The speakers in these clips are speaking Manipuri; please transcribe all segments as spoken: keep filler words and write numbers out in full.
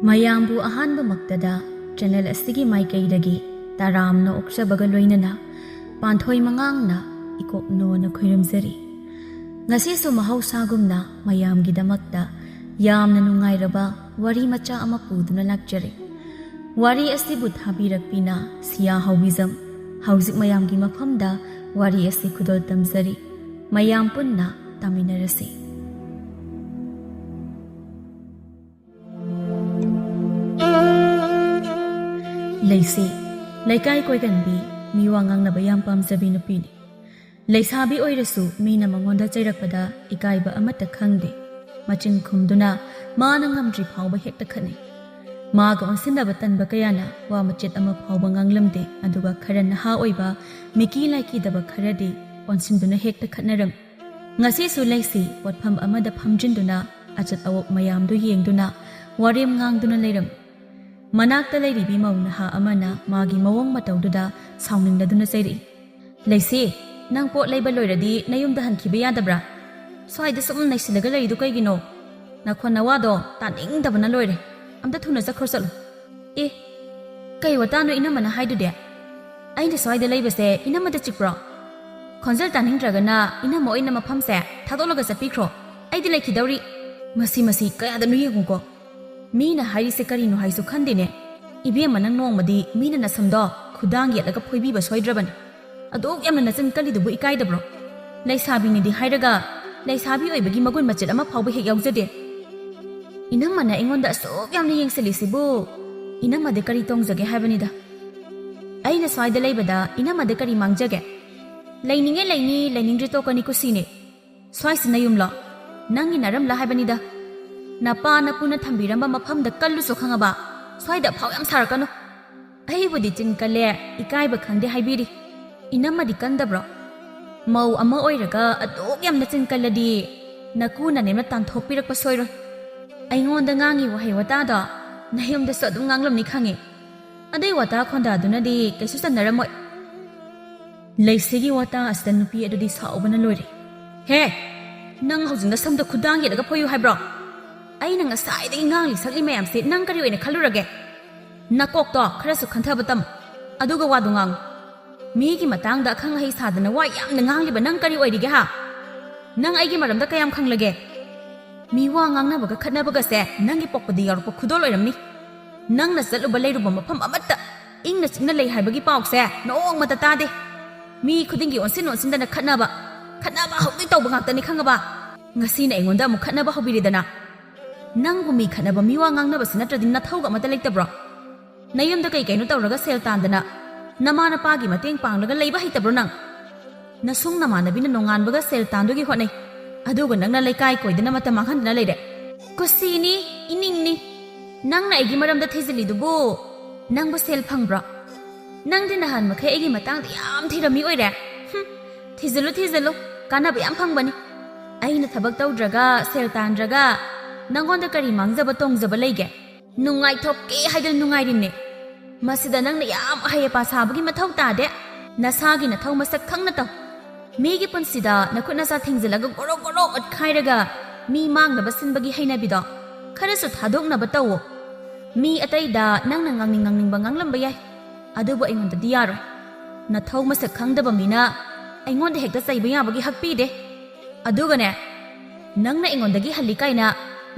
ꯃꯌꯥꯝꯕꯨ ꯑꯍꯥꯟꯕꯃꯛꯇꯗ ꯆꯦꯅꯦꯜ ꯑꯁꯤꯒꯤ ꯃꯥꯏꯀꯩꯗꯒꯤ ꯇꯔꯥꯝꯅ ꯑꯣꯛꯆꯕꯒ ꯂꯣꯏꯅꯅ ꯄꯥꯟꯊꯣꯏ ꯃꯉꯥꯡꯅ ꯏꯀꯣꯛꯅꯣꯅ ꯈꯣꯏꯔꯝꯖꯔꯤ꯫ ꯉꯁꯤꯁꯨ ꯃꯍꯧꯁꯥꯒꯨꯝꯅ ꯃꯌꯥꯝꯒꯤꯗꯃꯛꯇ ꯌꯥꯝꯅ ꯅꯨꯡꯉꯥꯏꯔꯕ ꯋꯥꯔꯤ ꯃꯆꯥ ꯑꯃ ꯄꯨꯗꯨꯅ ꯂꯥꯛꯆꯔꯦ꯫ ꯋꯥꯔꯤ ꯑꯁꯤꯕꯨ ꯊꯥꯕꯤꯔꯛꯄꯤꯅ ꯁꯤꯌꯥ ꯍꯥꯎꯕꯤꯖꯝ꯫ ꯍꯧꯖꯤꯛ ꯃꯌꯥꯝꯒꯤ ꯃꯐꯝꯗ ꯋꯥꯔꯤ ꯑꯁꯤ ꯈꯨꯗꯣꯜ ꯇꯝꯖꯔꯤ꯫ ꯃꯌꯥꯝ ꯄꯨꯟꯅ ꯇꯥꯃꯤꯟꯅꯔꯁꯤ꯫ ꯂꯩꯁꯤ, ꯂꯩꯀꯥꯏ ꯀꯣꯏꯒꯟꯕꯤ, ꯃꯤ ꯋꯥ ꯉꯥꯡꯅꯕ ꯌꯥꯝ ꯄꯥꯝꯖꯕꯤ ꯅꯨꯄꯤꯅꯤ꯫ ꯂꯩꯁꯥꯕꯤ ꯑꯣꯏꯔꯁꯨ ꯃꯤꯅ ꯃꯉꯣꯟꯗ ꯆꯩꯔꯛꯄꯗ ꯏꯀꯥꯏꯕ ꯑꯃꯠꯇ ꯈꯪꯗꯦ꯫ ꯃꯆꯤꯟ ꯈꯨꯝꯗꯨꯅ ꯃꯥꯅ ꯉꯝꯗ꯭ꯔꯤ ꯐꯥꯎꯕ ꯍꯦꯛꯇ ꯈꯠꯅꯩ꯫ ꯃꯥꯒ ꯑꯣꯟꯁꯤꯟꯅꯕ ꯇꯟꯕ ꯀꯌꯥꯅ ꯋꯥ ꯃꯆꯦꯠ ꯑꯃ ꯐꯥꯎꯕ ꯉꯥꯡꯂꯝꯗꯦ, ꯑꯗꯨꯒ ꯈꯔ ꯅꯍꯥ ꯑꯣꯏꯕ ꯃꯤꯀꯤ ꯂꯥꯏꯀꯤꯗꯕ ꯈꯔꯗꯤ ꯑꯣꯟꯁꯤꯟꯗꯨꯅ ꯍꯦꯛꯇ ꯈꯠꯅꯔꯝꯃꯤ꯫ ꯉꯁꯤꯁꯨ ꯂꯩꯁꯤ ꯄꯣꯠꯐꯝ ꯑꯃꯗ ꯐꯝꯖꯤꯟꯗꯨꯅ ꯑꯆꯠ ꯑꯋꯣꯛ ꯃꯌꯥꯝꯗꯨ ꯌꯦꯡꯗꯨꯅ ꯋꯥꯔꯦꯝ ꯉꯥꯡꯗꯨꯅ ꯂꯩꯔꯝꯃꯤ꯫ ꯃꯅꯥꯛꯇ ꯂꯩꯔꯤꯕꯤ ꯃꯧ ꯅꯍꯥ ꯑꯃꯅ ꯃꯥꯒꯤ ꯃꯑꯣꯡ ꯃꯇꯧꯗꯨꯗ ꯁꯥꯎꯅꯤꯡꯂꯗꯨꯅ ꯆꯩꯔꯛꯏ꯫ "ꯂꯩꯁꯤ, ꯅꯪ ꯄꯣꯠ ꯂꯩꯕ ꯂꯣꯏꯔꯗꯤ ꯅꯌꯨꯝꯗ ꯍꯟꯈꯤꯕ ꯌꯥꯗꯕ꯭ꯔꯥ? ꯁ꯭ꯋꯥꯏꯗ ꯁꯨꯝ ꯅꯩꯁꯤꯜꯂꯒ ꯂꯩꯔꯤꯗꯨ ꯀꯩꯒꯤꯅꯣ? ꯅꯈꯣꯟ ꯅꯋꯥꯗꯣ ꯇꯥꯅꯤꯡꯗꯕꯅ ꯂꯣꯏꯔꯦ꯫ ꯑꯝꯇ ꯊꯨꯅ ꯆꯠꯈ꯭ꯔꯣ ꯆꯠꯂꯣ꯫" "ꯑꯦ, ꯀꯩ ꯋꯥꯇꯥꯅꯣ ꯏꯅꯝꯃꯅ ꯍꯥꯏꯗꯨꯗꯤ? ꯑꯩꯅ ꯁ꯭ꯋꯥꯏꯗ ꯂꯩꯕꯁꯦ ꯏꯅꯝꯃꯗ ꯆꯤꯛꯄ꯭ꯔꯣ? ꯈꯣꯟꯖꯦꯜ ꯇꯥꯅꯤꯡꯗ꯭ꯔꯒꯅ ꯏꯅꯝꯃ ꯑꯣꯏꯅ ꯃꯐꯝꯁꯦ ꯊꯥꯗꯣꯛꯂꯒ ꯆꯠꯄꯤꯈ꯭ꯔꯣ꯫ ꯑꯩꯗꯤ ꯂꯩꯈꯤꯗꯧꯔꯤ꯫" "ꯃꯁꯤ, ꯃꯁꯤ ꯀꯌꯥꯗꯅꯣ ꯌꯦꯡꯉꯨꯀꯣ꯫ ꯃꯤꯅ ꯍꯥꯏꯔꯤꯁꯦ ꯀꯔꯤꯅꯣ ꯍꯥꯏꯁꯨ ꯈꯟꯗꯦꯅꯦ꯫ ꯏꯕꯦꯝꯃ, ꯅꯪ ꯅꯣꯡꯃꯗꯤ ꯃꯤꯅ ꯅꯁꯝꯗꯣ ꯈꯨꯗꯥꯡ ꯌꯦꯠꯂꯒ ꯐꯣꯏꯕꯤꯕ ꯁꯣꯏꯗ꯭ꯔꯕꯅꯤ꯫ ꯑꯗꯨꯛ ꯌꯥꯝꯅ ꯅꯆꯤꯟ ꯀꯜꯂꯤꯗꯨꯕꯨ ꯏꯀꯥꯏꯗꯕ꯭ꯔꯣ? ꯂꯩꯁꯥꯕꯤꯅꯤꯗꯤ ꯍꯥꯏꯔꯒ ꯂꯩꯁꯥꯕꯤ ꯑꯣꯏꯕꯒꯤ ꯃꯒꯨꯟ ꯃꯆꯦꯠ ꯑꯃ ꯐꯥꯎꯕ ꯍꯦꯛ ꯌꯥꯎꯖꯗꯦ꯫ ꯏꯅꯝꯃꯅ ꯑꯩꯉꯣꯟꯗ ꯑꯁꯨꯛ ꯌꯥꯝꯅ ꯌꯦꯡꯁꯤꯜꯂꯤꯁꯤꯕꯨ ꯏꯅꯝꯃꯗ ꯀꯔꯤ ꯇꯣꯡꯖꯒꯦ ꯍꯥꯏꯕꯅꯤꯗ꯫ ꯑꯩꯅ ꯁ꯭ꯋꯥꯏꯗ ꯂꯩꯕꯗ ꯏꯅꯝꯃꯗ ꯀꯔꯤ ꯃꯥꯡꯖꯒꯦ? ꯂꯩꯅꯤꯡꯉꯦ ꯂꯩꯅꯤ, ꯂꯩꯅꯤꯡꯗ꯭ꯔꯦ ꯇꯣꯛꯀꯅꯤ, ꯀꯨꯁꯤꯅꯦ꯫ ꯁ꯭ꯋꯥꯏꯁꯤ ꯅꯌꯨꯝꯂꯣ? ꯅꯪꯒꯤ ꯅꯔꯝꯂ ꯍꯥꯏꯕꯅꯤꯗ꯫ ꯅꯄꯥ ꯅꯄꯨꯅ ꯊꯝꯕꯤꯔꯝꯕ ꯃꯐꯝꯗ ꯀꯜꯂꯨꯁꯨ ꯈꯪꯉꯕ? ꯁ꯭ꯋꯥꯏꯗ ꯑꯐꯥꯎ ꯌꯥꯝ ꯁꯥꯔꯛꯀꯅꯨ꯫" ꯑꯩꯕꯨꯗꯤ ꯆꯤꯟ ꯀꯜꯂꯦ, ꯏꯀꯥꯏꯕ ꯈꯪꯗꯦ ꯍꯥꯏꯕꯤꯔꯤ꯫ ꯏꯅꯝꯃꯗꯤ ꯀꯟꯗꯕ꯭ꯔꯣ? ꯃꯧ ꯑꯃ ꯑꯣꯏꯔꯒ ꯑꯗꯨꯛ ꯌꯥꯝꯅ ꯆꯤꯟ ꯀꯜꯂꯗꯤ ꯅꯀꯨ ꯅꯅꯦꯝꯅ ꯇꯥꯟꯊꯣꯛꯄꯤꯔꯛꯄ ꯁꯣꯏꯔꯣꯏ꯫ ꯑꯩꯉꯣꯟꯗ ꯉꯥꯡꯉꯤ ꯋꯥꯍꯩ ꯋꯥꯇꯥꯗꯣ ꯅꯌꯨꯝꯗꯁꯨ ꯑꯗꯨꯝ ꯉꯥꯡꯂꯝꯅꯤ ꯈꯪꯉꯤ꯫ ꯑꯗꯨꯏ ꯋꯥꯇꯥ ꯈꯣꯟꯗꯥꯗꯨꯅꯗꯤ ꯀꯩꯁꯨ ꯆꯟꯅꯔꯝꯃꯣꯏ꯫ ꯂꯩꯁꯤꯒꯤ ꯋꯥꯇꯥ ꯑꯁꯤꯗ ꯅꯨꯄꯤ ꯑꯗꯨꯗꯤ ꯁꯥꯎꯕꯅ ꯂꯣꯏꯔꯦ꯫ "ꯍꯦ, ꯅꯪ ꯍꯧꯖꯤꯛ ꯅꯁꯝꯗ ꯈꯨꯗꯥꯡ ꯌꯦꯠꯂꯒ ꯐꯣꯏꯌꯨ ꯍꯥꯏꯕ꯭ꯔꯣ? ꯑꯩꯅ ꯉꯁꯥꯏꯗꯒꯤ ꯉꯥꯡꯂꯤ ꯁꯛꯂꯤ ꯃꯌꯥꯝꯁꯤ ꯅꯪ ꯀꯔꯤ ꯑꯣꯏꯅ ꯈꯜꯂꯨꯔꯒꯦ? ꯅꯀꯣꯛꯇꯣ ꯈꯔꯁꯨ ꯈꯟꯊꯕ ꯇꯝ, ꯑꯗꯨꯒ ꯋꯥꯗꯨ ꯉꯥꯡꯉꯨ꯫ ꯃꯤꯒꯤ ꯃꯇꯥꯡꯗ ꯑꯈꯪ ꯑꯍꯩ ꯁꯥꯗꯅ ꯋꯥ ꯌꯥꯝꯅ ꯉꯥꯡꯂꯤꯕ ꯅꯪ ꯀꯔꯤ ꯑꯣꯏꯔꯤꯒꯦ ꯍꯥ? ꯅꯪ ꯑꯩꯒꯤ ꯃꯔꯝꯗ ꯀꯌꯥꯝ ꯈꯪꯂꯒꯦ? ꯃꯤ ꯋꯥ ꯉꯥꯡꯅꯕꯒ ꯈꯠꯅꯕꯒꯁꯦ ꯅꯪꯒꯤ ꯄꯣꯛꯄꯗ ꯌꯥꯎꯔꯛꯄ ꯈꯨꯗꯣꯜ ꯑꯣꯏꯔꯝꯅꯤ꯫ ꯅꯪꯅ ꯆꯠꯂꯨꯕ ꯂꯩꯔꯨꯕ ꯃꯐꯝ ꯑꯃꯠꯇ ꯏꯪꯅ ꯆꯤꯛꯅ ꯂꯩ ꯍꯥꯏꯕꯒꯤ ꯄꯥꯎꯁꯦ ꯅꯣꯡꯃꯇ ꯇꯥꯗꯦ꯫ ꯃꯤ ꯈꯨꯗꯤꯡꯒꯤ ꯑꯣꯟꯁꯤꯟ ꯑꯣꯟꯁꯤꯟꯗꯅ ꯈꯠꯅꯕ, ꯈꯠꯅꯕ ꯍꯧꯗꯣꯏ ꯇꯧꯕ ꯉꯥꯛꯇꯅꯤ ꯈꯪꯉꯕ? ꯉꯁꯤꯅ ꯑꯩꯉꯣꯟꯗ ꯑꯃꯨꯛ ꯈꯠꯅꯕ ꯍꯧꯕꯤꯔꯦꯗꯅ꯫ ꯅꯪꯕꯨ ꯃꯤ ꯈꯠꯅꯕ, ꯃꯤ ꯋꯥ ꯉꯥꯡꯅꯕꯁꯤ ꯅꯠꯇ꯭ꯔꯗꯤ ꯅꯊꯧꯒ ꯑꯃꯠꯇ ꯂꯩꯇꯕ꯭ꯔꯣ? ꯅꯌꯨꯝꯗ ꯀꯩ ꯀꯩꯅꯣ ꯇꯧꯔꯒ ꯁꯦꯜ ꯇꯥꯟꯗꯅ ꯅꯃꯥ ꯅꯄꯥꯒꯤ ꯃꯇꯦꯡ ꯄꯥꯡꯂꯒ ꯂꯩꯕ ꯍꯩꯇꯕ꯭ꯔꯣ ꯅꯪ? ꯅꯁꯨꯡ ꯅꯃꯥꯟꯅꯕꯤꯅ ꯅꯣꯡꯉꯥꯟꯕꯒ ꯁꯦꯜ ꯇꯥꯟꯗꯨꯒꯤ ꯍꯣꯠꯅꯩ, ꯑꯗꯨꯒ ꯅꯪꯅ ꯂꯩꯀꯥꯏ ꯀꯣꯏꯗꯅ ꯃꯇꯝ ꯃꯥꯡꯍꯟꯗꯅ ꯂꯩꯔꯦ꯫ ꯀꯨꯁꯤꯅꯤ, ꯏꯅꯤꯡꯅꯤ꯫ ꯅꯪꯅ ꯑꯩꯒꯤ ꯃꯔꯝꯗ ꯊꯤꯖꯤꯜꯂꯤꯗꯨꯕꯨ ꯅꯪꯕꯨ ꯁꯦꯜ ꯐꯪꯕ꯭ꯔꯣ? ꯅꯪꯗꯤ ꯅꯍꯥꯟ ꯃꯈꯩ ꯑꯩꯒꯤ ꯃꯇꯥꯡꯗ ꯌꯥꯝ ꯊꯤꯔꯝꯃꯤ ꯑꯣꯏꯔꯦ꯫ ꯍꯨꯝ, ꯊꯤꯖꯤꯜꯂꯨ, ꯊꯤꯖꯤꯜꯂꯨ, ꯀꯥꯟꯅꯕ ꯌꯥꯝ ꯐꯪꯕꯅꯤ꯫ ꯑꯩꯅ ꯊꯕꯛ ꯇꯧꯗ꯭ꯔꯒ, ꯁꯦꯜ ꯇꯥꯟꯗ꯭ꯔꯒ ꯅꯪꯉꯣꯟꯗ ꯀꯔꯤ ꯃꯥꯡꯖꯕ ꯇꯣꯡꯖꯕ ꯂꯩꯒꯦ? ꯅꯨꯡꯉꯥꯏꯊꯣꯛꯀꯦ ꯍꯥꯏꯗꯨꯅ ꯅꯨꯡꯉꯥꯏꯔꯤꯅꯦ꯫ ꯃꯁꯤꯗ ꯅꯪꯅ ꯌꯥꯝ ꯑꯍꯩ ꯑꯄꯥ ꯁꯥꯕꯒꯤ ꯃꯊꯧ ꯇꯥꯗꯦ꯫ ꯅꯁꯥꯒꯤ ꯅꯊꯧ ꯃꯁꯛ ꯈꯪꯅ ꯇꯧ꯫ ꯃꯤꯒꯤ ꯄꯨꯟꯁꯤꯗ ꯅꯈꯨꯠ ꯅꯁꯥ ꯊꯤꯡꯖꯤꯜꯂꯒ ꯒꯣꯔꯣ ꯒꯣꯔꯣ ꯑꯣꯠꯈꯥꯏꯔꯒ ꯃꯤ ꯃꯥꯡꯅꯕ ꯁꯤꯟꯕꯒꯤ ꯍꯩꯅꯕꯤꯗꯣ ꯈꯔꯁꯨ ꯊꯥꯗꯣꯛꯅꯕ ꯇꯧꯋꯣ꯫ ꯃꯤ ꯑꯇꯩꯗ ꯅꯪꯅ ꯉꯥꯡꯅꯤꯡ ꯉꯥꯡꯅꯤꯡꯕ ꯉꯥꯡꯂꯝꯕ ꯌꯥꯏ, ꯑꯗꯨꯕꯨ ꯑꯩꯉꯣꯟꯗꯗꯤ ꯌꯥꯔꯣꯏ꯫ ꯅꯊꯧ ꯃꯁꯛ ꯈꯪꯗꯕ ꯃꯤꯅ ꯑꯩꯉꯣꯟꯗ ꯍꯦꯛꯇ ꯆꯩꯕ ꯌꯥꯕꯒꯤ ꯍꯛ ꯄꯤꯗꯦ꯫ ꯑꯗꯨꯒꯅꯦ, ꯅꯪꯅ ꯑꯩꯉꯣꯟꯗꯒꯤ ꯍꯜꯂꯤ ꯀꯥꯏꯅ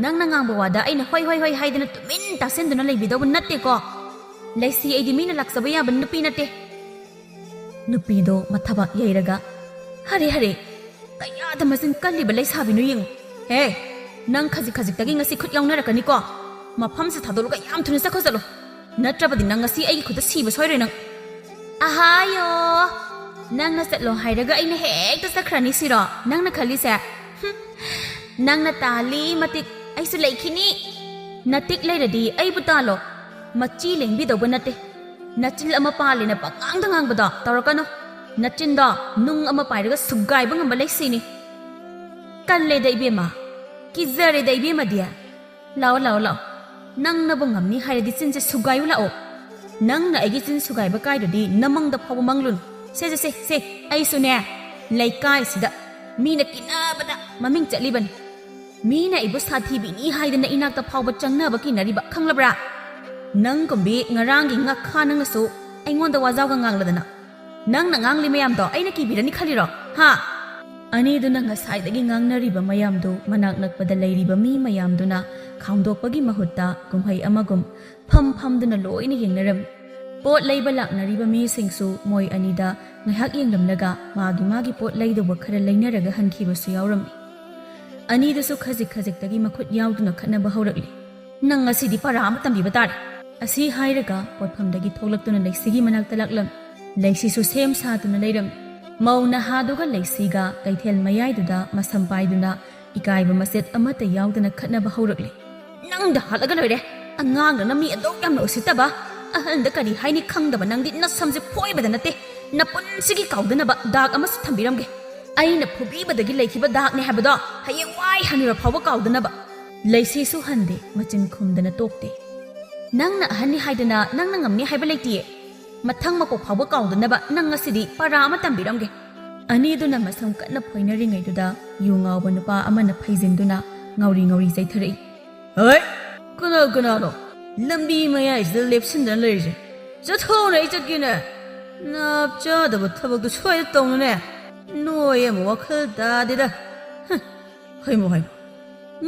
ꯅꯪꯅ ꯉꯥꯡꯕ ꯋꯥꯗ ꯑꯩꯅ ꯍꯣꯏ ꯍꯣꯏ ꯍꯣꯏ ꯍꯥꯏꯗꯅ ꯇꯨꯃꯤꯟ ꯇꯥꯁꯤꯟꯗꯨꯅ ꯂꯩꯕꯤꯗꯧꯕ ꯅꯠꯇꯦꯀꯣ꯫ ꯂꯩꯁꯤ, ꯑꯩꯗꯤ ꯃꯤꯅ ꯂꯥꯛꯆꯕ ꯌꯥꯕ ꯅꯨꯄꯤ ꯅꯠꯇꯦ꯫ ꯅꯨꯄꯤꯗꯣ ꯃꯊꯕꯥꯛ ꯌꯩꯔꯒ, "ꯍꯔꯦ, ꯍꯔꯦ, ꯀꯌꯥꯗ ꯃꯆꯤꯟ ꯀꯜꯂꯤꯕ ꯂꯩꯁꯥꯕꯤꯅꯣ ꯌꯦꯡꯉꯨ꯫ ꯍꯦ, ꯅꯪ ꯈꯖꯤꯛ ꯈꯖꯤꯛꯇꯒꯤ ꯉꯁꯤ ꯈꯨꯠ ꯌꯥꯎꯅꯔꯛꯀꯅꯤꯀꯣ꯫ ꯃꯐꯝꯁꯦ ꯊꯥꯗꯣꯛꯂꯒ ꯌꯥꯝ ꯊꯨꯅ ꯆꯠꯈꯣ ꯆꯠꯂꯣ꯫ ꯅꯠꯇ꯭ꯔꯕꯗꯤ ꯅꯪ ꯉꯁꯤ ꯑꯩꯒꯤ ꯈꯨꯠꯇ ꯁꯤꯕ ꯁꯣꯏꯔꯣꯏ ꯅꯪ꯫" "ꯑꯍꯥꯌꯣ, ꯅꯪꯅ ꯆꯠꯂꯣ ꯍꯥꯏꯔꯒ ꯑꯩꯅ ꯍꯦꯛꯇ ꯆꯠꯈ꯭ꯔꯅꯤ ꯁꯤꯔꯣ ꯅꯪꯅ ꯈꯜꯂꯤꯁꯦ? ꯍꯨꯝ, ꯅꯪꯅ ꯇꯥꯜꯂꯤ ꯃꯇꯤꯛ ꯑꯩꯁꯨ ꯂꯩꯈꯤꯅꯤ꯫ ꯅꯇꯤꯛ ꯂꯩꯔꯗꯤ ꯑꯩꯕꯨ ꯇꯥꯜꯂꯣ꯫ ꯃꯆꯤ ꯂꯦꯡꯕꯤꯗꯧꯕ ꯅꯠꯇꯦ꯫ ꯅꯆꯤꯜ ꯑꯃ ꯄꯥꯜꯂꯦꯅ ꯄꯉꯥꯡꯗ ꯉꯥꯡꯕꯗꯣ ꯇꯧꯔꯛꯀꯅꯨ꯫ ꯅꯆꯤꯟꯗꯣ ꯅꯨꯡ ꯑꯃ ꯄꯥꯏꯔꯒ ꯁꯨꯒꯥꯏꯕ ꯉꯝꯕ ꯂꯩꯁꯤꯅꯤ꯫" "ꯀꯜꯂꯦꯗ ꯏꯕꯦꯝꯃ, ꯀꯤꯖꯔꯦꯗ ꯏꯕꯦꯝꯃꯗꯤ꯫ ꯂꯥꯛꯑꯣ, ꯂꯥꯛꯑꯣ, ꯂꯥꯛꯑꯣ꯫ ꯅꯪꯅꯕꯨ ꯉꯝꯅꯤ ꯍꯥꯏꯔꯗꯤ ꯆꯤꯟꯁꯦ ꯁꯨꯒꯥꯏꯌꯨ ꯂꯥꯛꯑꯣ꯫ ꯅꯪꯅ ꯑꯩꯒꯤ ꯆꯤꯟ ꯁꯨꯒꯥꯏꯕ ꯀꯥꯏꯗꯨꯗꯤ ꯅꯃꯪꯗ ꯐꯥꯎꯕ ꯃꯪꯂꯨꯅꯨ꯫ ꯁꯦ ꯁꯦ ꯁꯦ ꯁꯦ, ꯑꯩꯁꯨꯅꯦ, ꯂꯩꯀꯥꯏꯁꯤꯗ ꯃꯤꯅ ꯀꯤꯅꯕꯗ ꯃꯃꯤꯡ ꯆꯠꯂꯤꯕꯅꯤ꯫ ꯃꯤꯅ ꯑꯩꯕꯨ ꯁꯥꯊꯤꯕꯤꯅꯤ ꯍꯥꯏꯗꯅ ꯏꯅꯥꯛꯇ ꯐꯥꯎꯕ ꯆꯪꯅꯕ ꯀꯤꯅꯔꯤꯕ, ꯈꯪꯂꯕ꯭ꯔꯥ? ꯅꯪꯒꯨꯝꯕꯤ ꯉꯔꯥꯡꯒꯤ ꯉꯥꯈꯥ ꯅꯪꯅꯁꯨ ꯑꯩꯉꯣꯟꯗ ꯋꯥꯖꯥꯎꯒ ꯉꯥꯡꯂꯗꯅ꯫ ꯅꯪꯅ ꯉꯥꯡꯂꯤ ꯃꯌꯥꯝꯗꯣ ꯑꯩꯅ ꯀꯤꯕꯤꯔꯅꯤ ꯈꯜꯂꯤꯔꯣ? ꯍꯥ? ꯑꯅꯤꯗꯨꯅ ꯉꯁꯥꯏꯗꯒꯤ ꯉꯥꯡꯅꯔꯤꯕ ꯃꯌꯥꯝꯗꯨ ꯃꯅꯥꯛ ꯅꯛꯄꯗ ꯂꯩꯔꯤꯕ ꯃꯤ ꯃꯌꯥꯝꯗꯨꯅ ꯈꯥꯝꯗꯣꯛꯄꯒꯤ ꯃꯍꯨꯠꯇ ꯀꯨꯝꯍꯩ ꯑꯃꯒꯨꯝ ꯐꯝ ꯐꯝꯗꯨꯅ ꯂꯣꯏꯅ ꯌꯦꯡꯅꯔꯝꯃꯤ꯫ ꯄꯣꯠ ꯂꯩꯕ ꯂꯥꯛꯅꯔꯤꯕ ꯃꯤꯁꯤꯡꯁꯨ ꯃꯣꯏ ꯑꯅꯤꯗ ꯉꯥꯏꯍꯥꯛ ꯌꯦꯡꯂꯝꯂꯒ ꯃꯥꯒꯤ ꯃꯥꯒꯤ ꯄꯣꯠ ꯂꯩꯗꯧꯕ ꯈꯔ ꯂꯩꯅꯔꯒ ꯍꯟꯈꯤꯕꯁꯨ ꯌꯥꯎꯔꯝꯃꯤ꯫ ꯑꯅꯤꯗꯨꯁꯨ ꯈꯖꯤꯛ ꯈꯖꯤꯛꯇꯒꯤ ꯃꯈꯨꯠ ꯌꯥꯎꯗꯨꯅ ꯈꯠꯅꯕ ꯍꯧꯔꯛꯂꯤ꯫ "ꯅꯪ ꯉꯁꯤꯗꯤ ꯄꯔꯥ ꯑꯃ ꯇꯝꯕꯤꯕ ꯇꯥꯔꯦ!" ꯑꯁꯤ ꯍꯥꯏꯔꯒ ꯄꯣꯠꯐꯝꯗꯒꯤ ꯊꯣꯛꯂꯛꯇꯨꯅ ꯂꯩꯁꯤꯒꯤ ꯃꯅꯥꯛꯇ ꯂꯥꯛꯂꯝꯃꯤ꯫ ꯂꯩꯁꯤꯁꯨ ꯁꯦꯝ ꯁꯥꯗꯨꯅ ꯂꯩꯔꯝꯃꯤ꯫ ꯃꯧ ꯅꯍꯥꯗꯨꯒ ꯂꯩꯁꯤꯒ ꯀꯩꯊꯦꯜ ꯃꯌꯥꯏꯗꯨꯗ ꯃꯁꯝ ꯄꯥꯏꯗꯨꯅ ꯏꯀꯥꯏꯕ ꯃꯆꯦꯠ ꯑꯃꯠꯇ ꯌꯥꯎꯗꯅ ꯈꯠꯅꯕ ꯍꯧꯔꯛꯂꯤ꯫ "ꯅꯪꯗ ꯍꯥꯠꯂꯒ ꯂꯣꯏꯔꯦ꯫ ꯑꯉꯥꯡꯗꯅ ꯃꯤ ꯑꯗꯨꯛ ꯌꯥꯝꯅ ꯎꯁꯤꯠꯇꯕ꯫ ꯑꯍꯜꯗ ꯀꯔꯤ ꯍꯥꯏꯅꯤ ꯈꯪꯗꯕ ꯅꯪꯗꯤ ꯅꯁꯝꯁꯦ ꯐꯣꯏꯕꯗ ꯅꯠꯇꯦ, ꯅꯄꯨꯟꯁꯤꯒꯤ ꯀꯥꯎꯗꯅꯕ ꯗꯥꯛ ꯑꯃꯁꯨ ꯊꯝꯕꯤꯔꯝꯒꯦ꯫ ꯑꯩꯅ ꯐꯨꯕꯤꯕꯗꯒꯤ ꯂꯩꯈꯤꯕ ꯗꯥꯛꯅꯦ ꯍꯥꯏꯕꯗꯣ ꯍꯌꯦꯡꯋꯥꯏ ꯍꯅꯨꯔ ꯐꯥꯎꯕ ꯀꯥꯎꯗꯅꯕ꯫" ꯂꯩꯁꯤꯁꯨ ꯍꯟꯗꯦ, ꯃꯆꯤꯟ ꯈꯨꯝꯗꯅ ꯇꯣꯛꯇꯦ꯫ "ꯅꯪꯅ ꯑꯍꯟꯅꯤ ꯍꯥꯏꯗꯅ ꯅꯪꯅ ꯉꯝꯅꯤ ꯍꯥꯏꯕ ꯂꯩꯇꯤꯌꯦ꯫ ꯃꯊꯪ ꯃꯄꯣꯛ ꯐꯥꯎꯕ ꯀꯥꯎꯗꯅꯕ ꯅꯪ ꯉꯁꯤꯗꯤ ꯄꯔꯥ ꯑꯃ ꯇꯝꯕꯤꯔꯝꯒꯦ꯫" ꯑꯅꯤꯗꯨꯅ ꯃꯁꯝ ꯀꯟꯅ ꯐꯣꯏꯅꯔꯤꯉꯩꯗꯨꯗ ꯌꯨ ꯉꯥꯎꯕ ꯅꯨꯄꯥ ꯑꯃꯅ ꯐꯩꯖꯤꯟꯗꯨꯅ ꯉꯥꯎꯔꯤ ꯉꯥꯎꯔꯤ ꯆꯩꯊꯔꯛꯏ꯫ "ꯍꯣꯏ, ꯀꯅꯥ ꯀꯅꯥꯅꯣ ꯂꯝꯕꯤ ꯃꯌꯥꯏꯁꯤꯗ ꯂꯦꯞꯁꯤꯟꯗꯅ ꯂꯩꯔꯤꯁꯦ? ꯆꯠꯊꯣꯛꯎꯅꯦ, ꯑꯩ ꯆꯠꯀꯦꯅꯦ꯫ ꯅꯥꯞ ꯆꯥꯗꯕ ꯊꯕꯛꯇꯣ ꯁ꯭ꯋꯥꯏꯗ ꯇꯧꯅꯨꯅꯦ꯫ ꯅꯣꯏ ꯑꯃ ꯋꯥꯈꯜ ꯇꯥꯗꯦꯗ꯫ ꯍꯨꯝ, ꯍꯩꯃꯣ ꯍꯩꯃꯣ,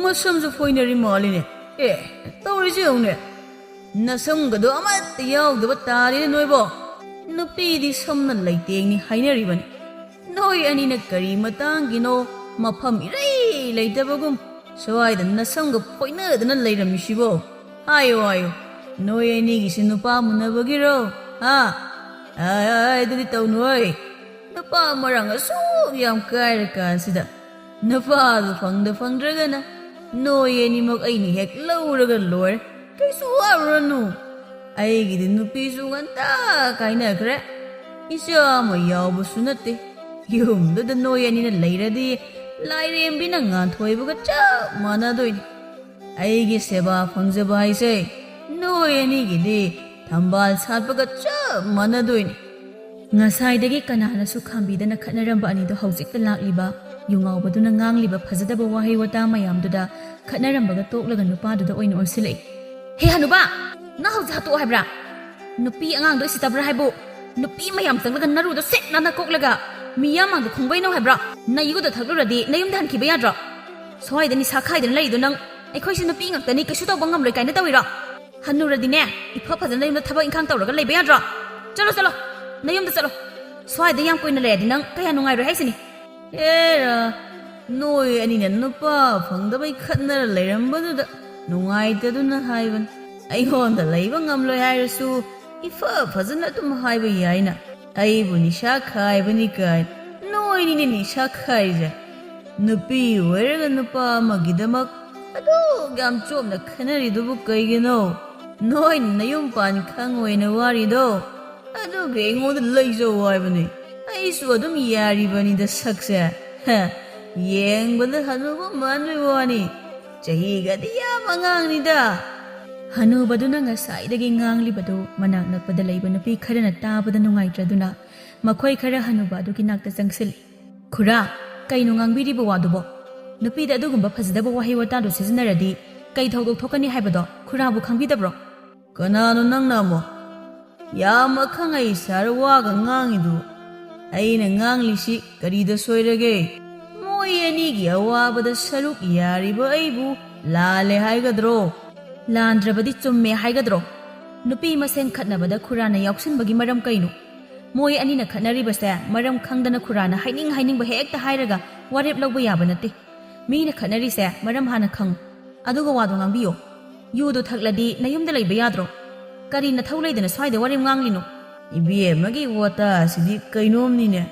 ꯃꯁꯝꯁꯨ ꯐꯣꯏꯅꯔꯤ ꯃꯥꯜꯂꯤꯅꯦ꯫ ꯑꯦ, ꯇꯧꯔꯤꯁꯦ ꯌꯦꯡꯉꯨꯅꯦ꯫ ꯅꯁꯝꯒꯗꯣ ꯑꯃꯠꯇ ꯌꯥꯎꯗꯕ ꯇꯥꯔꯦꯅꯦ ꯅꯣꯏꯕꯣ꯫ ꯅꯨꯄꯤꯗꯤ ꯁꯝꯅ ꯂꯩꯇꯦꯡꯅꯤ ꯍꯥꯏꯅꯔꯤꯕꯅꯤ꯫ ꯅꯣꯏ ꯑꯅꯤꯅ ꯀꯔꯤ ꯃꯇꯥꯡꯒꯤꯅꯣ ꯃꯐꯝ ꯏꯔꯩ ꯂꯩꯇꯕꯒꯨꯝ ꯁ꯭ꯋꯥꯏꯗ ꯅꯁꯝꯒ ꯐꯣꯏꯅꯗꯅ ꯂꯩꯔꯝꯃꯤꯁꯤꯕꯣ? ꯍꯥꯏꯌꯣ, ꯍꯥꯏꯌꯣ, ꯅꯣꯏ ꯑꯅꯤꯒꯤꯁꯤ ꯅꯨꯄꯥ ꯃꯨꯟꯅꯕꯒꯤꯔꯣ? ꯍꯥ? ꯑꯥꯏ, ꯑꯥꯏ, ꯑꯗꯨꯗꯤ ꯇꯧꯅꯨ ꯍꯣꯏ꯫ ꯅꯨꯄꯥ ꯃꯔꯥꯡ ꯑꯁꯨꯛ ꯌꯥꯝ ꯀꯥꯏꯔ ꯀꯥꯟꯁꯤꯗ ꯅꯨꯄꯥꯗꯨ ꯐꯪꯗ ꯐꯪꯗ꯭ꯔꯒꯅ ꯅꯣꯏ ꯑꯅꯤꯃꯛ ꯑꯩꯅ ꯍꯦꯛ ꯂꯧꯔꯒ ꯂꯣꯏꯔꯦ꯫ ꯀꯩꯁꯨ ꯋꯥꯔꯨꯔꯅꯨ꯫ ꯑꯩꯒꯤꯗꯤ ꯅꯨꯄꯤꯁꯨ ꯉꯟꯇꯥ ꯀꯥꯏꯅꯈ꯭ꯔꯦ꯫ ꯏꯆꯥ ꯑꯃ ꯌꯥꯎꯕꯁꯨ ꯅꯠꯇꯦ꯫ ꯌꯨꯝꯗꯨꯗ ꯅꯣꯏ ꯑꯅꯤꯅ ꯂꯩꯔꯗꯤ ꯂꯥꯏꯔꯦꯝꯕꯤꯅ ꯉꯥꯟꯊꯣꯏꯕꯒ ꯆꯞ ꯃꯥꯟꯅꯗꯣꯏꯅꯤ꯫ ꯑꯩꯒꯤ ꯁꯦꯕꯥ ꯐꯪꯖꯕ ꯍꯥꯏꯁꯦ ꯅꯣꯏ ꯑꯅꯤꯒꯤꯗꯤ ꯊꯝꯕꯥꯜ ꯁꯥꯠꯄꯒ ꯆꯞ ꯃꯥꯟꯅꯗꯣꯏꯅꯤ꯫ ꯉꯁꯥꯏꯗꯒꯤ ꯀꯅꯥꯅꯁꯨ ꯈꯥꯝꯕꯤꯗꯅ ꯈꯠꯅꯔꯝꯕ ꯑꯅꯤꯗꯣ ꯍꯧꯖꯤꯛꯇ ꯂꯥꯛꯂꯤꯕ ꯌꯨꯉꯥꯎꯕꯗꯨꯅ ꯉꯥꯡꯂꯤꯕ ꯐꯖꯗꯕ ꯋꯥꯍꯩ ꯋꯥꯇꯥ ꯃꯌꯥꯝꯗꯨꯗ ꯈꯠꯅꯔꯝꯕꯒ ꯇꯣꯛꯂꯒ ꯅꯨꯄꯥꯗꯨꯗ ꯑꯣꯏꯅ ꯑꯣꯟꯁꯤꯜꯂꯛꯏ꯫ "ꯍꯦ ꯍꯅꯨꯕꯥ, ꯅꯪ ꯍꯧꯖꯤꯛ ꯍꯥꯠꯇꯣꯛꯑꯣ ꯍꯥꯏꯕ꯭ꯔꯥ? ꯅꯨꯄꯤ ꯑꯉꯥꯡꯗꯣ ꯎꯁꯤꯠꯇꯕ꯭ꯔꯥ ꯍꯥꯏꯕꯨ? ꯅꯨꯄꯤ ꯃꯌꯥꯝ ꯆꯪꯂꯒ ꯅꯔꯨꯗꯣ ꯁꯦꯠ ꯅꯥꯟꯅ ꯀꯣꯛꯂꯒ ꯃꯤꯌꯥꯝ ꯃꯥꯡꯗ ꯈꯣꯡꯕꯩꯅꯧ ꯍꯥꯏꯕ꯭ꯔꯥ? ꯅꯌꯨꯗ ꯊꯛꯂꯨꯔꯗꯤ ꯅꯌꯨꯝꯗ ꯍꯟꯈꯤꯕ ꯌꯥꯗ꯭ꯔꯣ? ꯁ꯭ꯋꯥꯏꯗ ꯅꯤꯁꯥ ꯈꯥꯏꯗꯅ ꯂꯩꯔꯤꯗꯣ ꯅꯪ ꯑꯩꯈꯣꯏꯁꯨ ꯅꯨꯄꯤ ꯉꯥꯛꯇꯅꯤ, ꯀꯩꯁꯨ ꯇꯧꯕ ꯉꯝꯂꯣꯏ ꯀꯥꯏꯅ ꯇꯧꯔꯤꯔꯣ? ꯍꯟꯅꯨꯔꯗꯤꯅꯦ, ꯏꯐ ꯐꯖꯅ ꯌꯨꯝꯗ ꯊꯕꯛ ꯏꯪꯈꯥꯡ ꯇꯧꯔꯒ ꯂꯩꯕ ꯌꯥꯗ꯭ꯔꯣ? ꯆꯠꯂꯣ, ꯆꯠꯂꯣ, ꯅꯌꯨꯝꯗ ꯆꯠꯂꯣ꯫ ꯁ꯭ꯋꯥꯏꯗ ꯌꯥꯝ ꯀꯨꯏꯅ ꯂꯩꯔꯗꯤ ꯅꯪ ꯀꯌꯥ ꯅꯨꯡꯉꯥꯏꯔꯣꯏ ꯍꯥꯏꯁꯤꯅꯤ꯫" "ꯑꯦꯔꯥ, ꯅꯣꯏ ꯑꯅꯤꯅ ꯅꯨꯄꯥ ꯐꯪꯗꯕꯩ ꯈꯠꯅꯔ ꯂꯩꯔꯝꯕꯗꯨꯗ ꯅꯨꯡꯉꯥꯏꯇꯗꯨꯅ ꯍꯥꯏꯕꯅꯤ꯫ ꯑꯩꯉꯣꯟꯗ ꯂꯩꯕ ꯉꯝꯂꯣꯏ ꯍꯥꯏꯔꯁꯨ ꯏꯐ ꯐꯖꯅ ꯑꯗꯨꯝ ꯍꯥꯏꯕ ꯌꯥꯏꯅ꯫ ꯑꯩꯕꯨ ꯅꯤꯁꯥ ꯈꯥꯏꯕꯅꯤ ꯀꯥꯏ, ꯅꯣꯏꯅꯤꯅꯦ ꯅꯤꯁꯥ ꯈꯥꯏꯔꯤꯁꯦ꯫ ꯅꯨꯄꯤ ꯑꯣꯏꯔꯒ ꯅꯨꯄꯥ ꯑꯃꯒꯤꯗꯃꯛ ꯑꯗꯨꯛ ꯌꯥꯝ ꯆꯣꯞꯅ ꯈꯟꯅꯔꯤꯗꯨꯕꯨ ꯀꯩꯒꯤꯅꯣ? ꯅꯣꯏꯅ ꯅꯌꯨꯝ ꯄꯥꯟ ꯈꯪꯉꯣꯏꯅ ꯋꯥꯔꯤꯗꯣ, ꯑꯗꯨꯒꯤ ꯑꯩꯉꯣꯟꯗ ꯂꯩꯖꯧ ꯍꯥꯏꯕꯅꯤ꯫ ꯑꯩꯁꯨ ꯑꯗꯨꯝ ꯌꯥꯔꯤꯕꯅꯤꯗ ꯁꯛꯁꯦ꯫ ꯍ, ꯌꯦꯡꯕꯗ ꯍꯅꯨꯕ ꯃꯥꯟꯕꯩ ꯋꯥꯅꯤ, ꯆꯍꯤꯒꯗꯤ ꯌꯥꯝ ꯑꯉꯥꯡꯅꯤꯗ꯫" ꯍꯅꯨꯕꯗꯨꯅ ꯉꯁꯥꯏꯗꯒꯤ ꯉꯥꯡꯂꯤꯕꯗꯨ ꯃꯅꯥꯛ ꯅꯛꯄꯗ ꯂꯩꯕ ꯅꯨꯄꯤ ꯈꯔꯅ ꯇꯥꯕꯗ ꯅꯨꯡꯉꯥꯏꯇ꯭ꯔꯗꯨꯅ ꯃꯈꯣꯏ ꯈꯔ ꯍꯅꯨꯕ ꯑꯗꯨꯒꯤ ꯅꯥꯛꯇ ꯆꯪꯁꯤꯜꯂꯤ꯫ "ꯈꯨꯔꯥ, ꯀꯩꯅꯣ ꯉꯥꯡꯕꯤꯔꯤꯕ ꯋꯥꯗꯨꯕꯣ? ꯅꯨꯄꯤꯗ ꯑꯗꯨꯒꯨꯝꯕ ꯐꯖꯗꯕ ꯋꯥꯍꯩ ꯋꯥꯇꯥꯗꯨ ꯁꯤꯖꯤꯟꯅꯔꯗꯤ ꯀꯩ ꯊꯧꯗꯣꯛ ꯊꯣꯛꯀꯅꯤ ꯍꯥꯏꯕꯗꯣ ꯈꯨꯔꯥꯕꯨ ꯈꯪꯕꯤꯗꯕ꯭ꯔꯣ?" "ꯀꯅꯥꯅꯣ ꯅꯪꯅ ꯑꯃꯨꯛ? ꯌꯥꯝ ꯑꯈꯪ ꯑꯍꯩ ꯁꯥꯔ ꯋꯥꯒ ꯉꯥꯡꯉꯤꯗꯨ꯫ ꯑꯩꯅ ꯉꯥꯡꯂꯤꯁꯤ ꯀꯔꯤꯗ ꯁꯣꯏꯔꯒꯦ? ꯃꯣꯏ ꯑꯅꯤꯒꯤ ꯑꯋꯥꯕꯗ ꯁꯔꯨꯛ ꯌꯥꯔꯤꯕ ꯑꯩꯕꯨ ꯂꯥꯜꯂꯦ ꯍꯥꯏꯒꯗ꯭ꯔꯣ?" "ꯂꯥꯟꯗ꯭ꯔꯕꯗꯤ ꯆꯨꯝꯃꯦ ꯍꯥꯏꯒꯗ꯭ꯔꯣ? ꯅꯨꯄꯤ ꯃꯁꯦꯟ ꯈꯠꯅꯕꯗ ꯈꯨꯔꯥꯅ ꯌꯥꯎꯁꯤꯟꯕꯒꯤ ꯃꯔꯝ ꯀꯩꯅꯣ? ꯃꯣꯏ ꯑꯅꯤꯅ ꯈꯠꯅꯔꯤꯕꯁꯦ ꯃꯔꯝ ꯈꯪꯗꯅ ꯈꯨꯔꯥꯅ ꯍꯥꯏꯅꯤꯡ ꯍꯥꯏꯅꯤꯡꯕ ꯍꯦꯛꯇ ꯍꯥꯏꯔꯒ ꯋꯥꯔꯦꯞ ꯂꯧꯕ ꯌꯥꯕ ꯅꯠꯇꯦ꯫ ꯃꯤꯅ ꯈꯠꯅꯔꯤꯁꯦ ꯃꯔꯝ ꯍꯥꯟꯅ ꯈꯪꯉꯨ, ꯑꯗꯨꯒ ꯋꯥꯗꯣ ꯉꯥꯡꯕꯤꯌꯣ꯫ ꯌꯨꯗꯣ ꯊꯛꯂꯗꯤ ꯅꯌꯨꯝꯗ ꯂꯩꯕ ꯌꯥꯗ꯭ꯔꯣ? ꯀꯔꯤ ꯅꯊꯧ ꯂꯩꯗꯅ ꯁ꯭ꯋꯥꯏꯗ ꯋꯥꯔꯦꯝ ꯉꯥꯡꯂꯤꯅꯣ?" "ꯏꯕꯦꯝꯃꯒꯤ ꯋꯥꯇꯥꯁꯤꯗꯤ ꯀꯩꯅꯣꯝꯅꯤꯅꯦ꯫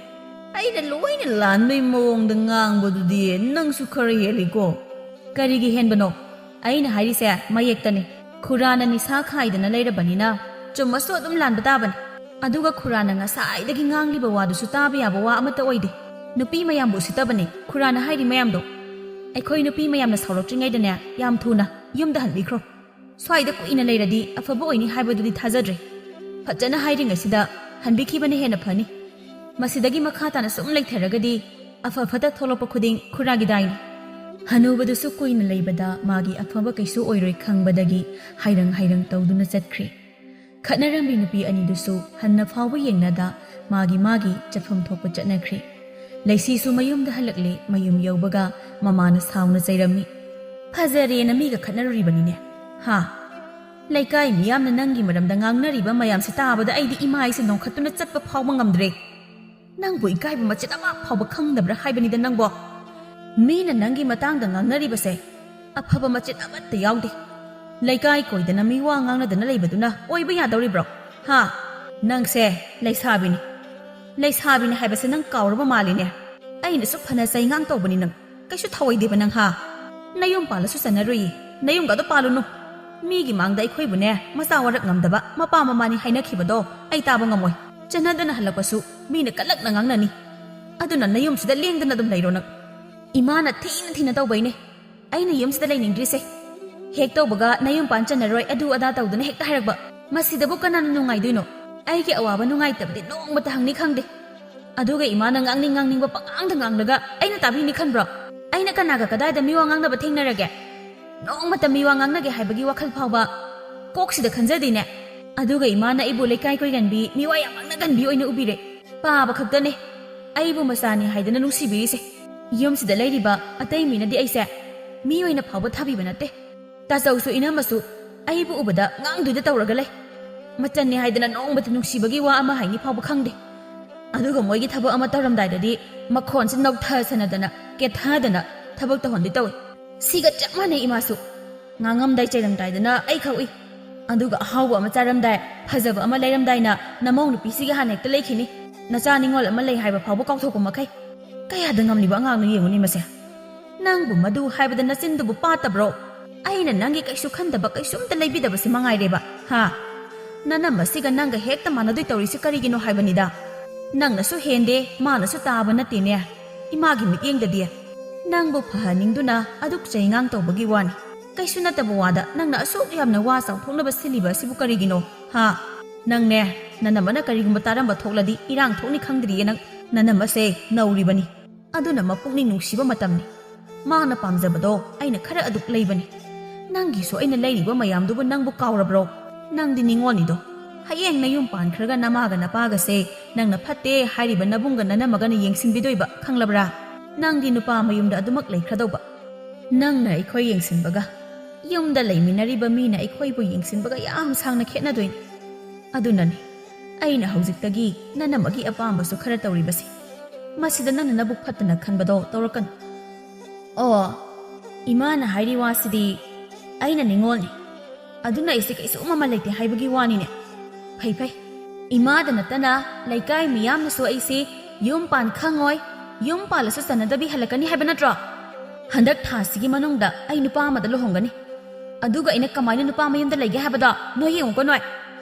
ꯑꯩꯅ ꯂꯣꯏꯅ ꯂꯥꯟꯕꯩ ꯃꯑꯣꯡꯗ ꯉꯥꯡꯕꯗꯨꯗꯤ ꯅꯪꯁꯨ ꯈꯔ ꯍꯦꯜꯂꯤꯀꯣ꯫" "ꯀꯔꯤꯒꯤ ꯍꯦꯟꯕꯅꯣ? ꯑꯩꯅ ꯍꯥꯏꯔꯤꯁꯦ ꯃꯌꯦꯛꯇꯅꯤ꯫ ꯈꯨꯔꯥꯅ ꯅꯤꯁꯥ ꯈꯥꯏꯗꯅ ꯂꯩꯔꯕꯅꯤꯅ ꯆꯨꯝꯃꯁꯨ ꯑꯗꯨꯝ ꯂꯥꯟꯕ ꯇꯥꯕꯅꯤ꯫ ꯑꯗꯨꯒ ꯈꯨꯔꯥꯅ ꯉꯁꯥꯏꯗꯒꯤ ꯉꯥꯡꯂꯤꯕ ꯋꯥꯗꯨꯁꯨ ꯇꯥꯕ ꯌꯥꯕ ꯋꯥ ꯑꯃꯠꯇ ꯑꯣꯏꯗꯦ꯫ ꯅꯨꯄꯤ ꯃꯌꯥꯝꯕꯨ ꯎꯁꯤꯠꯇꯕꯅꯤ ꯈꯨꯔꯥꯅ ꯍꯥꯏꯔꯤ ꯃꯌꯥꯝꯗꯣ꯫ ꯑꯩꯈꯣꯏ ꯅꯨꯄꯤ ꯃꯌꯥꯝꯅ ꯁꯥꯎꯔꯛꯇ꯭ꯔꯤꯉꯩꯗꯅꯦ ꯌꯥꯝ ꯊꯨꯅ ꯌꯨꯝꯗ ꯍꯟꯕꯤꯈ꯭ꯔꯣ꯫ ꯁ꯭ꯋꯥꯏꯗ ꯀꯨꯏꯅ ꯂꯩꯔꯗꯤ ꯑꯐꯕ ꯑꯣꯏꯅꯤ ꯍꯥꯏꯕꯗꯨꯗꯤ ꯊꯥꯖꯗ꯭ꯔꯦ꯫" ꯐꯖꯅ ꯍꯥꯏꯔꯤꯉꯩꯁꯤꯗ ꯍꯟꯕꯤꯈꯤꯕꯅ ꯍꯦꯟꯅ ꯐꯅꯤ꯫ ꯃꯁꯤꯗꯒꯤ ꯃꯈꯥ ꯇꯥꯅ ꯁꯨꯝ ꯂꯩꯊꯔꯒꯗꯤ ꯑꯐ ꯐꯠꯇ ꯊꯣꯛꯂꯛꯄ ꯈꯨꯗꯤꯡ ꯈꯨꯔꯥꯒꯤ ꯗꯥꯏꯅꯤ꯫ ꯍꯅꯨꯕꯗꯨꯁꯨ ꯀꯨꯏꯅ ꯂꯩꯕꯗ ꯃꯥꯒꯤ ꯑꯐꯕ ꯀꯩꯁꯨ ꯑꯣꯏꯔꯣꯏ ꯈꯪꯕꯗꯒꯤ ꯍꯥꯏꯔꯪ ꯍꯥꯏꯔꯪ ꯇꯧꯗꯨꯅ ꯆꯠꯈ꯭ꯔꯦ꯫ ꯈꯠꯅꯔꯝꯃꯤ ꯅꯨꯄꯤ ꯑꯅꯤꯗꯨꯁꯨ ꯍꯟꯅ ꯐꯥꯎꯕ ꯌꯦꯡꯅꯗ ꯃꯥꯒꯤ ꯃꯥꯒꯤ ꯆꯠꯐꯝ ꯊꯣꯛꯄ ꯆꯠꯅꯈ꯭ꯔꯦ꯫ ꯂꯩꯁꯤꯁꯨ ꯃꯌꯨꯝꯗ ꯍꯜꯂꯛꯂꯦ꯫ ꯃꯌꯨꯝ ꯌꯧꯕꯒ ꯃꯃꯥꯅ ꯁꯥꯎꯅ ꯆꯩꯔꯝꯃꯤ꯫ "ꯐꯖꯔꯦꯅ ꯃꯤꯒ ꯈꯠꯅꯔꯨꯔꯤꯕꯅꯤꯅꯦ, ꯍꯥ? ꯂꯩꯀꯥꯏ ꯃꯤꯌꯥꯝꯅ ꯅꯪꯒꯤ ꯃꯔꯝꯗ ꯉꯥꯡꯅꯔꯤꯕ ꯃꯌꯥꯝꯁꯦ ꯇꯥꯕꯗ ꯑꯩꯗꯤ ꯏꯃꯥ ꯑꯩꯁꯦ ꯅꯣꯡꯈꯠꯇꯨꯅ ꯆꯠꯄ ꯐꯥꯎꯕ ꯉꯝꯗ꯭ꯔꯦ꯫ ꯅꯪꯕꯨ ꯏꯀꯥꯏꯕ ꯃꯆꯦꯠ ꯑꯃ ꯐꯥꯎꯕ ꯈꯪꯗꯕ꯭ꯔꯥ ꯍꯥꯏꯕꯅꯤꯗ ꯅꯪꯕꯣ? ꯃꯤꯅ ꯅꯪꯒꯤ ꯃꯇꯥꯡꯗ ꯉꯥꯡꯅꯔꯤꯕꯁꯦ ꯑꯐꯕ ꯃꯆꯦꯠ ꯑꯃꯠꯇ ꯌꯥꯎꯗꯦ꯫ ꯂꯩꯀꯥꯏ ꯀꯣꯏꯗꯅ ꯃꯤꯋꯥ ꯉꯥꯡꯅꯗꯅ ꯂꯩꯕꯗꯨꯅ ꯑꯣꯏꯕ ꯌꯥꯗꯧꯔꯤꯕ꯭ꯔꯣ? ꯍꯥ? ꯅꯪꯁꯦ ꯂꯩꯁꯥꯕꯤꯅꯤ꯫ ꯂꯩꯁꯥꯕꯤꯅꯤ ꯍꯥꯏꯕꯁꯦ ꯅꯪ ꯀꯥꯎꯔꯕ ꯃꯥꯜꯂꯤꯅꯦ꯫ ꯑꯩꯅꯁꯨ ꯐꯅ ꯆꯩꯉꯥꯡ ꯇꯧꯕꯅꯤ ꯅꯪ꯫ ꯀꯩꯁꯨ ꯊꯧꯑꯣꯏꯗꯦꯕ ꯅꯪ, ꯍꯥ? ꯅꯌꯨꯝ ꯄꯥꯜꯂꯁꯨ ꯆꯟꯅꯔꯨꯏꯌꯦ꯫ ꯅꯌꯨꯝꯒꯗꯣ ꯄꯥꯜꯂꯨꯅꯨ꯫ ꯃꯤꯒꯤ ꯃꯥꯡꯗ ꯑꯩꯈꯣꯏꯕꯨꯅꯦ ꯃꯆꯥ ꯋꯥꯔꯛ ꯉꯝꯗꯕ ꯃꯄꯥ ꯃꯃꯥꯅꯤ ꯍꯥꯏꯅꯈꯤꯕꯗꯣ ꯑꯩ ꯇꯥꯕ ꯉꯝꯃꯣꯏ꯫ ꯆꯟꯅꯗꯅ ꯍꯜꯂꯛꯄꯁꯨ ꯃꯤꯅ ꯀꯜꯂꯛꯅ ꯉꯥꯡꯅꯅꯤ꯫ ꯑꯗꯨꯅ ꯅꯌꯨꯝꯁꯤꯗ ꯂꯦꯡꯗꯅ ꯑꯗꯨꯝ ꯂꯩꯔꯣ ꯅꯪ꯫ ꯏꯃꯥꯅ ꯊꯤꯅ ꯊꯤꯅ ꯇꯧꯕꯩꯅꯦ ꯑꯩꯅ ꯌꯨꯝꯁꯤꯗ ꯂꯩꯅꯤꯡꯗ꯭ꯔꯤꯁꯦ꯫ ꯍꯦꯛ ꯇꯧꯕꯒ ꯅꯌꯨꯝ ꯄꯥꯟ ꯆꯟꯅꯔꯣꯏ, ꯑꯗꯨ ꯑꯗꯥ ꯇꯧꯗꯅ ꯍꯦꯛꯇ ꯍꯥꯏꯔꯛꯄ꯫ ꯃꯁꯤꯗꯕꯨ ꯀꯅꯥꯅ ꯅꯨꯡꯉꯥꯏꯗꯣꯏꯅꯣ? ꯑꯩꯒꯤ ꯑꯋꯥꯕ ꯅꯨꯡꯉꯥꯏꯇꯕꯗꯤ ꯅꯣꯡꯃꯇ ꯍꯪꯅꯤ ꯈꯪꯗꯦ꯫ ꯑꯗꯨꯒ ꯏꯃꯥꯅ ꯉꯥꯡꯅꯤꯡ ꯉꯥꯡꯅꯤꯡꯕ ꯄꯉꯥꯡꯗ ꯉꯥꯡꯂꯒ ꯑꯩꯅ ꯇꯥꯕꯤꯅꯤ ꯈꯟꯕ꯭ꯔꯣ? ꯑꯩꯅ ꯀꯅꯥꯒ ꯀꯗꯥꯏꯗ ꯃꯤꯋꯥ ꯉꯥꯡꯅꯕ ꯊꯦꯡꯅꯔꯒꯦ? ꯅꯣꯡꯃꯇ ꯃꯤꯋꯥ ꯉꯥꯡꯅꯒꯦ ꯍꯥꯏꯕꯒꯤ ꯋꯥꯈꯜ ꯐꯥꯎꯕ ꯀꯣꯛꯁꯤꯗ ꯈꯟꯖꯗꯦꯅꯦ꯫ ꯑꯗꯨꯒ ꯏꯃꯥꯅ ꯑꯩꯕꯨ ꯂꯩꯀꯥꯏ ꯀꯣꯏꯒꯟꯕꯤ, ꯃꯤꯋꯥ ꯌꯥꯝ ꯉꯥꯡꯅꯒꯟꯕꯤ ꯑꯣꯏꯅ ꯎꯕꯤꯔꯦ꯫ ꯄꯥꯕ ꯈꯛꯇꯅꯦ ꯑꯩꯕꯨ ꯃꯆꯥꯅꯤ ꯍꯥꯏꯗꯅ ꯅꯨꯡꯁꯤꯕꯤꯔꯤꯁꯦ꯫ ꯌꯨꯝꯁꯤꯗ ꯂꯩꯔꯤꯕ ꯑꯇꯩ ꯃꯤꯅꯗꯤ ꯑꯩꯁꯦ ꯃꯤ ꯑꯣꯏꯅ ꯐꯥꯎꯕ ꯊꯥꯕꯤꯕ ꯅꯠꯇꯦ꯫ ꯇꯥꯆꯧꯁꯨ ꯏꯅꯝꯃꯁꯨ ꯑꯩꯕꯨ ꯎꯕꯗ ꯉꯥꯡꯗꯣꯏꯗ ꯇꯧꯔꯒ ꯂꯩ꯫ ꯃꯆꯟꯅꯤ ꯍꯥꯏꯗꯅ ꯅꯣꯡꯃꯇ ꯅꯨꯡꯁꯤꯕꯒꯤ ꯋꯥ ꯑꯃ ꯍꯥꯏꯅꯤ ꯐꯥꯎꯕ ꯈꯪꯗꯦ꯫ ꯑꯗꯨꯒ ꯃꯣꯏꯒꯤ ꯊꯕꯛ ꯑꯃ ꯇꯧꯔꯝꯗꯥꯏꯗꯗꯤ ꯃꯈꯣꯟꯁꯤ ꯅꯧꯊꯁꯅꯗꯅ, ꯀꯦꯊꯗꯅ ꯊꯕꯛ ꯇꯧꯍꯟꯗꯣꯏ ꯇꯧꯏ꯫ ꯁꯤꯒ ꯆꯞ ꯃꯥꯟꯅꯩ ꯏꯃꯥꯁꯨ꯫ ꯉꯥꯡꯉꯝꯗꯥꯏ ꯆꯩꯔꯝꯗꯥꯏꯗꯅ ꯑꯩ ꯈꯛ ꯎꯏ꯫ ꯑꯗꯨꯒ ꯑꯍꯥꯎꯕ ꯑꯃ ꯆꯥꯔꯝꯗꯥꯏ, ꯐꯖꯕ ꯑꯃ ꯂꯩꯔꯝꯗꯥꯏꯅ ꯅꯃꯧ ꯅꯨꯄꯤꯁꯤꯒꯤ ꯍꯥꯟꯅ ꯍꯦꯛꯇ ꯂꯩꯈꯤꯅꯤ꯫ ꯅꯆꯥ ꯅꯤꯉꯣꯜ ꯑꯃ ꯂꯩ ꯍꯥꯏꯕ ꯐꯥꯎꯕ ꯀꯥꯎꯊꯣꯛꯄ ꯃꯈꯩ꯫ ꯀꯌꯥꯗ ꯉꯝꯂꯤꯕ ꯑꯉꯥꯡꯅꯣ ꯌꯦꯡꯉꯨꯅꯦ ꯃꯁꯦ꯫ ꯅꯪꯕꯨ ꯃꯗꯨ ꯍꯥꯏꯕꯗ ꯅꯆꯤꯟꯗꯨꯕꯨ ꯄꯥꯠꯇꯕ꯭ꯔꯣ? ꯑꯩꯅ ꯅꯪꯒꯤ ꯀꯩꯁꯨ ꯈꯟꯗꯕ ꯀꯩꯁꯨꯝꯇ ꯂꯩꯕꯤꯗꯕꯁꯤ ꯃꯉꯥꯏꯔꯦꯕ, ꯍꯥ? ꯅꯅꯝꯃꯁꯤꯒ ꯅꯪꯒ ꯍꯦꯛꯇ ꯃꯥꯟꯅꯗꯣꯏ ꯇꯧꯔꯤꯁꯤ ꯀꯔꯤꯒꯤꯅꯣ ꯍꯥꯏꯕꯅꯤꯗ꯫ ꯅꯪꯅꯁꯨ ꯍꯦꯟꯗꯦ, ꯃꯥꯅꯁꯨ ꯇꯥꯕ ꯅꯠꯇꯦꯅꯦ꯫ ꯏꯃꯥꯒꯤ ꯃꯤꯠꯌꯦꯡꯗꯗꯤ ꯅꯪꯕꯨ ꯐꯍꯟꯅꯤꯡꯗꯨꯅ ꯑꯗꯨꯛ ꯆꯩꯉꯥꯡ ꯇꯧꯕꯒꯤ ꯋꯥꯅꯤ꯫ ꯀꯩꯁꯨ ꯅꯠꯇꯕ ꯋꯥꯗ ꯅꯪꯅ ꯑꯁꯨꯛ ꯌꯥꯝꯅ ꯋꯥ ꯆꯥꯎꯊꯣꯛꯅꯕ ꯁꯤꯜꯂꯤꯕ ꯑꯁꯤꯕꯨ ꯀꯔꯤꯒꯤꯅꯣ, ꯍꯥ? ꯅꯪꯅꯦ, ꯅꯅꯝꯃꯅ ꯀꯔꯤꯒꯨꯝꯕ ꯇꯥꯔꯝꯕ ꯊꯣꯛꯂꯗꯤ ꯏꯔꯥꯡ ꯊꯣꯛꯅꯤ ꯈꯪꯗ꯭ꯔꯤꯌꯦ ꯅꯪ꯫ ꯅꯅꯝꯃꯁꯦ ꯅꯧꯔꯤꯕꯅꯤ꯫ ꯑꯗꯨꯅ ꯃꯄꯨꯛꯅꯤꯡ ꯅꯨꯡꯁꯤꯕ ꯃꯇꯝꯅꯤ꯫ ꯃꯥꯅ ꯄꯥꯝꯖꯕꯗꯣ ꯑꯩꯅ ꯈꯔ ꯑꯗꯨꯛ ꯂꯩꯕꯅꯤ꯫ ꯅꯪꯒꯤꯁꯨ ꯑꯩꯅ ꯂꯩꯔꯤꯕ ꯃꯌꯥꯝꯗꯨꯕꯨ ꯅꯪꯕꯨ ꯀꯥꯎꯔꯕ꯭ꯔꯣ? ꯅꯪꯗꯤ ꯅꯤꯉꯣꯜꯅꯤꯗꯣ꯫ ꯍꯌꯦꯡ ꯅꯌꯨꯝ ꯄꯥꯟꯈ꯭ꯔꯒ ꯅꯃꯥꯒ ꯅꯄꯥꯒꯁꯦ ꯅꯪꯅ ꯐꯠꯇꯦ ꯍꯥꯏꯔꯤꯕ ꯅꯕꯨꯡꯒ ꯅꯅꯝꯃꯒꯅ ꯌꯦꯡꯁꯤꯟꯕꯤꯗꯣꯏꯕ, ꯈꯪꯂꯕ꯭ꯔꯥ? ꯅꯪꯗꯤ ꯅꯨꯄꯥ ꯃꯌꯨꯝꯗ ꯑꯗꯨꯃꯛ ꯂꯩꯈ꯭ꯔꯗꯧꯕ꯫ ꯅꯪꯅ ꯑꯩꯈꯣꯏ ꯌꯦꯡꯁꯤꯟꯕꯒ ꯌꯨꯝꯗ ꯂꯩꯃꯤꯟꯅꯔꯤꯕ ꯃꯤꯅ ꯑꯩꯈꯣꯏꯕꯨ ꯌꯦꯡꯁꯤꯟꯕꯒ ꯌꯥꯝ ꯁꯥꯡꯅ ꯈꯦꯠꯅꯗꯣꯏꯅꯤ꯫ ꯑꯗꯨꯅꯅꯤ ꯑꯩꯅ ꯍꯧꯖꯤꯛꯇꯒꯤ ꯅꯅꯝꯃꯒꯤ ꯑꯄꯥꯝꯕꯁꯨ ꯈꯔ ꯇꯧꯔꯤꯕꯁꯦ꯫ ꯃꯁꯤꯗ ꯅꯪꯅ ꯅꯕꯨꯛ ꯐꯠꯇꯅ ꯈꯟꯕꯗꯣ ꯇꯧꯔꯛꯀꯅꯨ꯫ ꯑꯣ, ꯏꯃꯥꯅ ꯍꯥꯏꯔꯤ ꯋꯥꯁꯤꯗꯤ ꯑꯩꯅ ꯅꯤꯉꯣꯜꯅꯤ, ꯑꯗꯨꯅ ꯑꯩꯁꯦ ꯀꯩꯁꯨ ꯃꯃꯜ ꯂꯩꯇꯦ ꯍꯥꯏꯕꯒꯤ ꯋꯥꯅꯤꯅꯦ꯫ ꯐꯩ ꯐꯩ, ꯏꯃꯥꯗ ꯅꯠꯇꯅ ꯂꯩꯀꯥꯏ ꯃꯤꯌꯥꯝꯅꯁꯨ ꯑꯩꯁꯦ ꯌꯨꯝ ꯄꯥꯟ ꯈꯪꯉꯣꯏ, ꯌꯨꯝ ꯄꯥꯜꯂꯁꯨ ꯆꯟꯅꯗꯕꯤ ꯍꯜꯂꯛꯀꯅꯤ ꯍꯥꯏꯕ ꯅꯠꯇ꯭ꯔꯣ? ꯍꯟꯗꯛ ꯊꯥꯁꯤꯒꯤ ꯃꯅꯨꯡꯗ ꯑꯩ ꯅꯨꯄꯥ ꯑꯃꯗ ꯂꯨꯍꯣꯡꯒꯅꯤ꯫ ꯑꯗꯨꯒ ꯑꯩꯅ ꯀꯃꯥꯏꯅ ꯅꯨꯄꯥ ꯃꯌꯨꯝꯗ ꯂꯩꯒꯦ ꯍꯥꯏꯕꯗꯣ ꯅꯣꯏ ꯌꯦꯡꯉꯨꯀꯣ ꯅꯣꯏ꯫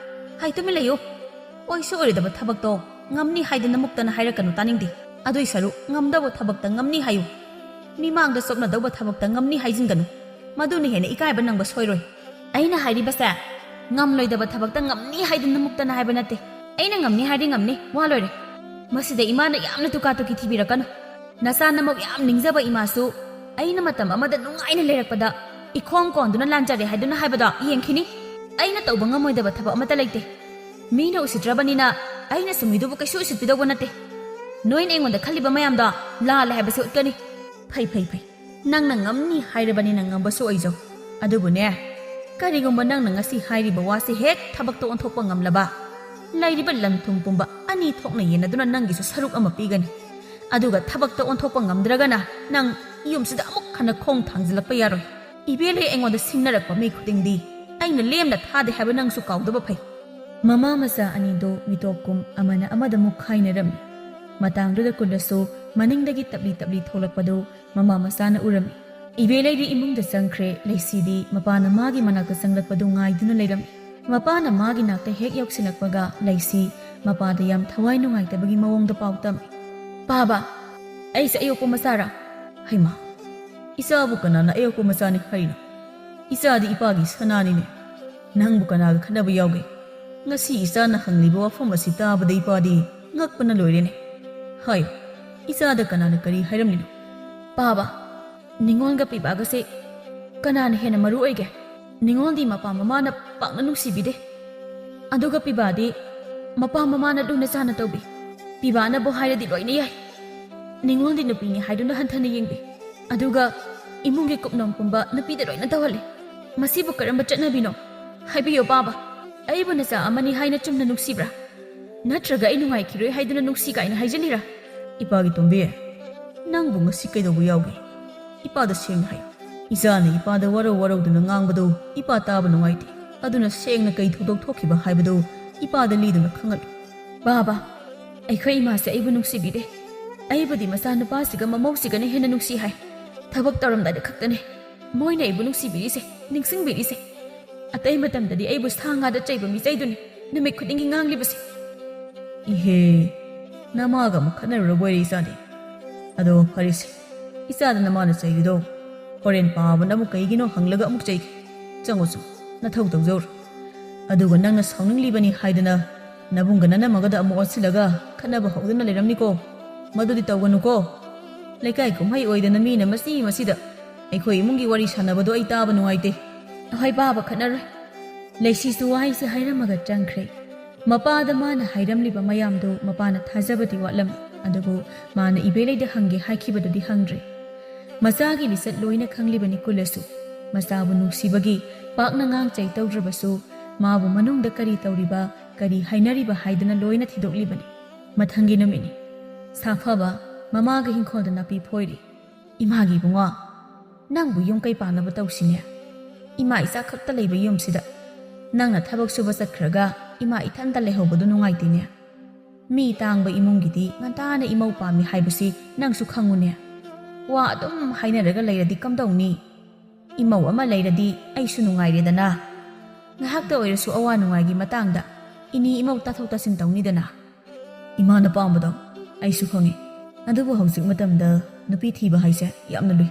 ꯍꯥꯏ, ꯇꯨꯃꯤꯟ ꯂꯩꯌꯨ꯫ ꯑꯣꯏꯁꯨ ꯑꯣꯏꯔꯣꯏꯗꯕ ꯊꯕꯛꯇꯣ ꯉꯝꯅꯤ ꯍꯥꯏꯗꯅ ꯃꯨꯛꯇꯅ ꯍꯥꯏꯔꯛꯀꯅꯨ, ꯇꯥꯅꯤꯡꯗꯦ꯫ ꯑꯗꯨꯏ ꯁꯔꯨꯛ ꯉꯝꯗꯧꯕ ꯊꯕꯛꯇ ꯉꯝꯅꯤ ꯍꯥꯏꯌꯨ꯫ ꯃꯤꯃꯥꯡꯗ ꯆꯣꯞꯅꯗꯧꯕ ꯊꯕꯛꯇ ꯉꯝꯅꯤ ꯍꯥꯏꯖꯤꯟꯒꯅꯨ꯫ ꯃꯗꯨꯅ ꯍꯦꯟꯅ ꯏꯀꯥꯏꯕ ꯅꯪꯕ ꯁꯣꯏꯔꯣꯏ꯫ ꯑꯩꯅ ꯍꯥꯏꯔꯤꯕꯁꯦ ꯉꯝꯂꯣꯏꯗꯕ ꯊꯕꯛꯇ ꯉꯝꯅꯤ ꯍꯥꯏꯗꯅ ꯃꯨꯛꯇꯅ ꯍꯥꯏꯕ ꯅꯠꯇꯦ꯫ ꯑꯩꯅ ꯉꯝꯅꯤ ꯍꯥꯏꯔꯗꯤ ꯉꯝꯅꯤ, ꯋꯥ ꯂꯣꯏꯔꯦ꯫ ꯃꯁꯤꯗ ꯏꯃꯥꯅ ꯌꯥꯝꯅ ꯇꯨꯀꯥ ꯇꯨꯀꯤ ꯊꯤꯕꯤꯔꯛꯀꯅꯨ꯫ ꯅꯆꯥ ꯅꯃꯧ ꯌꯥꯝ ꯅꯤꯡꯖꯕ ꯏꯃꯥꯁꯨ ꯑꯩꯅ ꯃꯇꯝ ꯑꯃꯗ ꯅꯨꯡꯉꯥꯏꯅ ꯂꯩꯔꯛꯄꯗ ꯏꯈꯣꯡ ꯀꯣꯟꯗꯨꯅ ꯂꯥꯟꯖꯔꯦ ꯍꯥꯏꯗꯨꯅ ꯍꯥꯏꯕꯗꯣ ꯌꯦꯡꯈꯤꯅꯤ꯫ ꯑꯩꯅ ꯇꯧꯕ ꯉꯝꯃꯣꯏꯗꯕ ꯊꯕꯛ ꯑꯃꯠꯇ ꯂꯩꯇꯦ꯫ ꯃꯤꯅ ꯎꯁꯤꯠꯇ꯭ꯔꯕꯅꯤꯅ ꯑꯩꯅꯁꯨ ꯃꯤꯗꯨꯕꯨ ꯀꯩꯁꯨ ꯎꯁꯤꯠꯄꯤꯗꯧꯕ ꯅꯠꯇꯦ꯫ ꯅꯣꯏꯅ ꯑꯩꯉꯣꯟꯗ ꯈꯜꯂꯤꯕ ꯃꯌꯥꯝꯗꯣ ꯂꯥꯜꯂꯦ ꯍꯥꯏꯕꯁꯤ ꯎꯠꯀꯅꯤ꯫ ꯐꯩ, ꯐꯩ, ꯐꯩ꯫ ꯅꯪꯅ ꯉꯝꯅꯤ ꯍꯥꯏꯔꯕꯅꯤꯅ ꯉꯝꯕꯁꯨ ꯑꯣꯏꯖꯧ꯫ ꯑꯗꯨꯕꯨꯅꯦ, ꯀꯔꯤꯒꯨꯝꯕ ꯅꯪꯅ ꯉꯁꯤ ꯍꯥꯏꯔꯤꯕ ꯋꯥꯁꯤ ꯍꯦꯛ ꯊꯕꯛꯇ ꯑꯣꯟꯊꯣꯛꯄ ꯉꯝꯂꯕ, ꯂꯩꯔꯤꯕ ꯂꯟ ꯊꯨꯝ ꯄꯨꯝꯕ ꯑꯅꯤ ꯊꯣꯛꯅ ꯌꯦꯟꯅꯗꯨꯅ ꯅꯪꯒꯤꯁꯨ ꯁꯔꯨꯛ ꯑꯃ ꯄꯤꯒꯅꯤ꯫ ꯑꯗꯨꯒ ꯊꯕꯛꯇ ꯑꯣꯟꯊꯣꯛꯄ ꯉꯝꯗ꯭ꯔꯒꯅ ꯅꯪ ꯌꯨꯝꯁꯤꯗ ꯑꯃꯨꯛ ꯍꯟꯅ ꯈꯣꯡ ꯊꯥꯡꯖꯤꯜꯂꯛꯄ ꯌꯥꯔꯣꯏ꯫ ꯏꯕꯦꯜꯂꯩ ꯑꯩꯉꯣꯟꯗ ꯁꯤꯡꯅꯔꯛꯄ ꯃꯤ ꯈꯨꯗꯤꯡꯗꯤ ꯑꯩꯅ ꯂꯦꯝꯅ ꯊꯥꯗꯦ ꯍꯥꯏꯕ ꯅꯪꯁꯨ ꯀꯥꯎꯗꯕ ꯐꯩ꯫ ꯃꯃꯥ ꯃꯆꯥ ꯑꯅꯤꯗꯨ ꯃꯤꯇꯣꯞ ꯀꯨꯝ ꯑꯃꯅ ꯑꯃꯗ ꯃꯨꯛꯈꯥꯏꯅꯔꯝꯃꯤ꯫ ꯃꯇꯥꯡꯗꯨꯗ ꯀꯨꯜꯂꯁꯨ ꯃꯅꯤꯡꯗꯒꯤ ꯇꯞꯂꯤ ꯇꯞꯂꯤ ꯊꯣꯛꯂꯛꯄꯗꯨ ꯃꯃꯥ ꯃꯆꯥꯅ ꯎꯔꯝꯃꯤ꯫ ꯏꯕꯦꯜꯂꯩꯗꯤ ꯏꯃꯨꯡꯗ ꯆꯪꯈ꯭ꯔꯦ꯫ ꯂꯩꯁꯤꯗꯤ ꯃꯄꯥꯅ ꯃꯥꯒꯤ ꯃꯅꯥꯛꯇ ꯆꯪꯂꯛꯄꯗꯨ ꯉꯥꯏꯗꯨꯅ ꯂꯩꯔꯝꯃꯤ꯫ ꯃꯄꯥꯅ ꯃꯥꯒꯤ ꯅꯥꯛꯇ ꯍꯦꯛ ꯌꯧꯁꯤꯜꯂꯛꯄꯒ ꯂꯩꯁꯤ ꯃꯄꯥꯗ ꯌꯥꯝ ꯊꯋꯥꯏ ꯅꯨꯡꯉꯥꯏꯇꯕꯒꯤ ꯃꯑꯣꯡꯗ ꯄꯥꯎ ꯇꯝꯃꯤ꯫ "ꯄꯥꯕ, ꯑꯩꯁꯦ ꯑꯌꯣꯛꯄ ꯃꯆꯥꯔꯥ?" "ꯍꯩꯃꯥ, ꯏꯆꯥꯕꯨ ꯀꯅꯥꯅ ꯑꯌꯣꯛꯄ ꯃꯆꯥꯅꯤ ꯍꯥꯏꯔꯤꯅꯣ? ꯏꯆꯥꯗꯤ ꯏꯄꯥꯒꯤ ꯁꯅꯥꯅꯤꯅꯦ꯫ ꯅꯪꯕꯨ ꯀꯅꯥꯒ ꯈꯠꯅꯕ ꯌꯥꯎꯒꯦ? ꯉꯁꯤ ꯏꯆꯥꯅ ꯍꯪꯂꯤꯕ ꯋꯥꯐꯝ ꯑꯁꯤ ꯇꯥꯕꯗ ꯏꯄꯥꯗꯤ ꯉꯛꯄꯅ ꯂꯣꯏꯔꯦꯅꯦ꯫ ꯍꯥꯏꯌꯨ, ꯏꯆꯥꯗ ꯀꯅꯥꯅ ꯀꯔꯤ ꯍꯥꯏꯔꯝꯂꯤꯅꯣ? ꯄꯥꯕ, ꯅꯤꯉꯣꯜꯒ ꯄꯤꯕꯥꯒꯁꯦ ꯀꯅꯥꯅ ꯍꯦꯟꯅ ꯃꯔꯨ ꯑꯣꯏꯒꯦ? ꯅꯤꯉꯣꯜꯗꯤ ꯃꯄꯥ ꯃꯃꯥꯅ ꯄꯥꯛꯅ ꯅꯨꯡꯁꯤꯕꯤꯗꯦ꯫ ꯑꯗꯨꯒ ꯄꯤꯕꯥꯗꯤ ꯃꯄꯥ ꯃꯃꯥꯅ ꯂꯨꯅ ꯆꯥꯟꯅ ꯇꯧꯕꯤ꯫ ꯄꯤꯕꯥꯅꯕꯨ ꯍꯥꯏꯔꯗꯤ ꯂꯣꯏꯅ ꯌꯥꯏ꯫ ꯅꯤꯉꯣꯜꯗꯤ ꯅꯨꯄꯤꯅꯤ ꯍꯥꯏꯗꯨꯅ ꯍꯟꯊꯅ ꯌꯦꯡꯕꯤ꯫ ꯑꯗꯨꯒ ꯏꯃꯨꯡꯒꯤ ꯀꯨꯞꯅꯣꯝ ꯄꯨꯝꯕ ꯅꯨꯄꯤꯗ ꯂꯣꯏꯅ ꯇꯧꯍꯜꯂꯤ꯫ ꯃꯁꯤꯕꯨ ꯀꯔꯝꯕ ꯆꯠꯅꯕꯤꯅꯣ? ꯍꯥꯏꯕꯤꯌꯣ ꯄꯥꯕ꯫ ꯑꯩꯕꯨ ꯅꯆꯥ ꯑꯃꯅꯤ ꯍꯥꯏꯅ ꯆꯨꯝꯅ ꯅꯨꯡꯁꯤꯕ꯭ꯔꯥ? ꯅꯠꯇ꯭ꯔꯒ ꯑꯩ ꯅꯨꯡꯉꯥꯏꯈꯤꯔꯣꯏ ꯍꯥꯏꯗꯨꯅ ꯅꯨꯡꯁꯤ ꯀꯥꯏꯅ ꯍꯥꯏꯖꯤꯜꯂꯤꯔꯥ? ꯏꯄꯥꯒꯤ ꯇꯣꯝꯕꯤ, ꯅꯪꯕꯨ ꯉꯁꯤ ꯀꯩꯗꯧꯕ ꯌꯥꯎꯒꯦ? ꯏꯄꯥꯗ ꯁꯦꯡꯅ ꯍꯥꯏꯌꯨ꯫ ꯏꯆꯥꯅ ꯏꯄꯥꯗ ꯋꯥꯔꯧ ꯋꯥꯔꯧꯗꯨꯅ ꯉꯥꯡꯕꯗꯨ ꯏꯄꯥ ꯇꯥꯕ ꯅꯨꯡꯉꯥꯏꯇꯦ꯫ ꯑꯗꯨꯅ ꯁꯦꯡꯅ ꯀꯩ ꯊꯧꯗꯣꯛ ꯊꯣꯛꯈꯤꯕ ꯍꯥꯏꯕꯗꯨ ꯏꯄꯥꯗ ꯂꯤꯗꯨꯅ ꯈꯪꯍꯜꯂꯨ꯫ ꯕꯥꯕꯥ, ꯑꯩꯈꯣꯏ ꯏꯃꯥꯁꯦ ꯑꯩꯕꯨ ꯅꯨꯡꯁꯤꯕꯤꯗꯦ꯫ ꯑꯩꯕꯨꯗꯤ ꯃꯆꯥꯅꯨꯄꯥꯁꯤꯒ ꯃꯃꯧꯁꯤꯒꯅ ꯍꯦꯟꯅ ꯅꯨꯡꯁꯤ ꯍꯥꯏ꯫ ꯊꯕꯛ ꯇꯧꯔꯝꯗꯥꯏꯗ ꯈꯛꯇꯅꯦ ꯃꯣꯏꯅ ꯑꯩꯕꯨ ꯅꯨꯡꯁꯤꯕꯤꯔꯤꯁꯦ, ꯅꯤꯡꯁꯤꯡꯕꯤꯔꯤꯁꯦ꯫ ꯑꯇꯩ ꯃꯇꯝꯗꯗꯤ ꯑꯩꯕꯨ ꯁꯥ ꯉꯥꯗ ꯆꯩꯕ ꯃꯤꯆꯩꯗꯨꯅꯤ ꯅꯨꯃꯤꯠ ꯈꯨꯗꯤꯡꯒꯤ ꯉꯥꯡꯂꯤꯕꯁꯦ꯫ ꯏꯍꯦ, ꯅꯃꯥꯒ ꯑꯃꯨꯛ ꯈꯠꯅꯔꯨꯔꯕ ꯑꯣꯏꯔꯦ ꯏꯆꯥꯗꯤ꯫ ꯑꯗꯣ ꯐꯔꯦꯁꯦ, ꯏꯆꯥꯗ ꯅꯃꯥꯅ ꯆꯩꯔꯤꯗꯣ ꯍꯣꯔꯦꯟ ꯄꯥꯕꯅ ꯑꯃꯨꯛ ꯀꯩꯒꯤꯅꯣ ꯍꯪꯂꯒ ꯑꯃꯨꯛ ꯆꯩꯒꯦ꯫ ꯆꯪꯉꯣ ꯆꯪꯉꯣ, ꯅꯊꯧ ꯇꯧꯖꯧꯔꯣ꯫ ꯑꯗꯨꯒ ꯅꯪꯅ ꯁꯥꯎꯅꯤꯡꯂꯤꯕꯅꯤ ꯍꯥꯏꯗꯅ ꯅꯕꯨꯡꯒ ꯅꯅꯝꯃꯒꯗ ꯑꯃꯨꯛ ꯑꯣꯟꯁꯤꯜꯂꯒ ꯈꯠꯅꯕ ꯍꯧꯗꯨꯅ ꯂꯩꯔꯝꯅꯤꯀꯣ꯫ ꯃꯗꯨꯗꯤ ꯇꯧꯒꯅꯨꯀꯣ꯫ ꯂꯩꯀꯥꯏ ꯀꯨꯝꯍꯩ ꯑꯣꯏꯗꯅ ꯃꯤꯅ ꯃꯁꯤ ꯃꯁꯤꯗ ꯑꯩꯈꯣꯏ ꯏꯃꯨꯡꯒꯤ ꯋꯥꯔꯤ ꯁꯥꯟꯅꯕꯗꯣ ꯑꯩ ꯇꯥꯕ ꯅꯨꯡꯉꯥꯏꯇꯦ꯫ ꯑꯍꯣꯏ ꯕꯥꯕ, ꯈꯠꯅꯔꯣꯏ꯫ ꯂꯩꯁꯤꯁꯨ ꯋꯥꯍꯩꯁꯦ ꯍꯥꯏꯔꯝꯃꯒ ꯆꯪꯈ꯭ꯔꯦ꯫ ꯃꯄꯥꯗ ꯃꯥꯅ ꯍꯥꯏꯔꯝꯂꯤꯕ ꯃꯌꯥꯝꯗꯨ ꯃꯄꯥꯅ ꯊꯥꯖꯕꯗꯤ ꯋꯥꯠꯂꯝꯃꯤ, ꯑꯗꯨꯕꯨ ꯃꯥꯅ ꯏꯕꯦꯂꯩꯗ ꯍꯪꯒꯦ ꯍꯥꯏꯈꯤꯕꯗꯨꯗꯤ ꯍꯪꯗ꯭ꯔꯦ꯫ ꯃꯆꯥꯒꯤ ꯂꯤꯆꯠ ꯂꯣꯏꯅ ꯈꯪꯂꯤꯕꯅꯤ ꯀꯨꯂꯁꯨ꯫ ꯃꯆꯥꯕꯨ ꯅꯨꯡꯁꯤꯕꯒꯤ ꯄꯥꯛꯅ ꯉꯥꯡ ꯆꯩ ꯇꯧꯗ꯭ꯔꯕꯁꯨ ꯃꯥꯕꯨ ꯃꯅꯨꯡꯗ ꯀꯔꯤ ꯇꯧꯔꯤꯕ, ꯀꯔꯤ ꯍꯥꯏꯅꯔꯤꯕ ꯍꯥꯏꯗꯨꯅ ꯂꯣꯏꯅ ꯊꯤꯗꯣꯛꯂꯤꯕꯅꯤ꯫ ꯃꯊꯪꯒꯤ ꯅꯨꯃꯤꯠꯅꯤ꯫ ꯁꯥꯐꯕ ꯃꯃꯥꯒ ꯏꯪꯈꯣꯜꯗ ꯅꯥꯄꯤ ꯐꯣꯏꯔꯤ꯫ ꯏꯃꯥꯒꯤ ꯏꯕꯨꯡꯉꯣ, ꯅꯪꯕꯨ ꯌꯨꯝ ꯀꯩ ꯄꯥꯟꯅꯕ ꯇꯧꯁꯤꯅꯦ꯫ ꯏꯃꯥ ꯏꯆꯥ ꯈꯛꯇ ꯂꯩꯕ ꯌꯨꯝꯁꯤꯗ ꯅꯪꯅ ꯊꯕꯛ ꯁꯨꯕ ꯆꯠꯈ꯭ꯔꯒ ꯏꯃꯥ ꯏꯊꯟꯇ ꯂꯩꯍꯧꯕꯗꯨ ꯅꯨꯡꯉꯥꯏꯇꯦꯅꯦ꯫ ꯃꯤ ꯇꯥꯡꯕ ꯏꯃꯨꯡꯒꯤꯗꯤ ꯉꯟꯇꯥꯅ ꯏꯃꯧ ꯄꯥꯝꯃꯤ ꯍꯥꯏꯕꯁꯤ ꯅꯪꯁꯨ ꯈꯪꯉꯨꯅꯦ꯫ ꯋꯥ ꯑꯗꯨꯝ ꯍꯥꯏꯅꯔꯒ ꯂꯩꯔꯗꯤ ꯀꯝꯗꯧꯅꯤ? ꯏꯃꯧ ꯑꯃ ꯂꯩꯔꯗꯤ ꯑꯩꯁꯨ ꯅꯨꯡꯉꯥꯏꯔꯦꯗꯅ꯫ ꯉꯥꯏꯍꯥꯛꯇ ꯑꯣꯏꯔꯁꯨ ꯑꯋꯥ ꯅꯨꯡꯉꯥꯏꯒꯤ ꯃꯇꯥꯡꯗ ꯏꯅꯤ ꯏꯃꯧ ꯇꯥꯊꯣꯛ ꯇꯥꯁꯤꯟ ꯇꯧꯅꯤꯗꯅ꯫ ꯏꯃꯥꯅ ꯄꯥꯝꯕꯗꯣ ꯑꯩꯁꯨ ꯈꯪꯉꯤ꯫ ꯑꯗꯨꯕꯨ ꯍꯧꯖꯤꯛ ꯃꯇꯝꯗ ꯅꯨꯄꯤ ꯊꯤꯕ ꯍꯥꯏꯁꯦ ꯌꯥꯝꯅ ꯂꯨꯏ꯫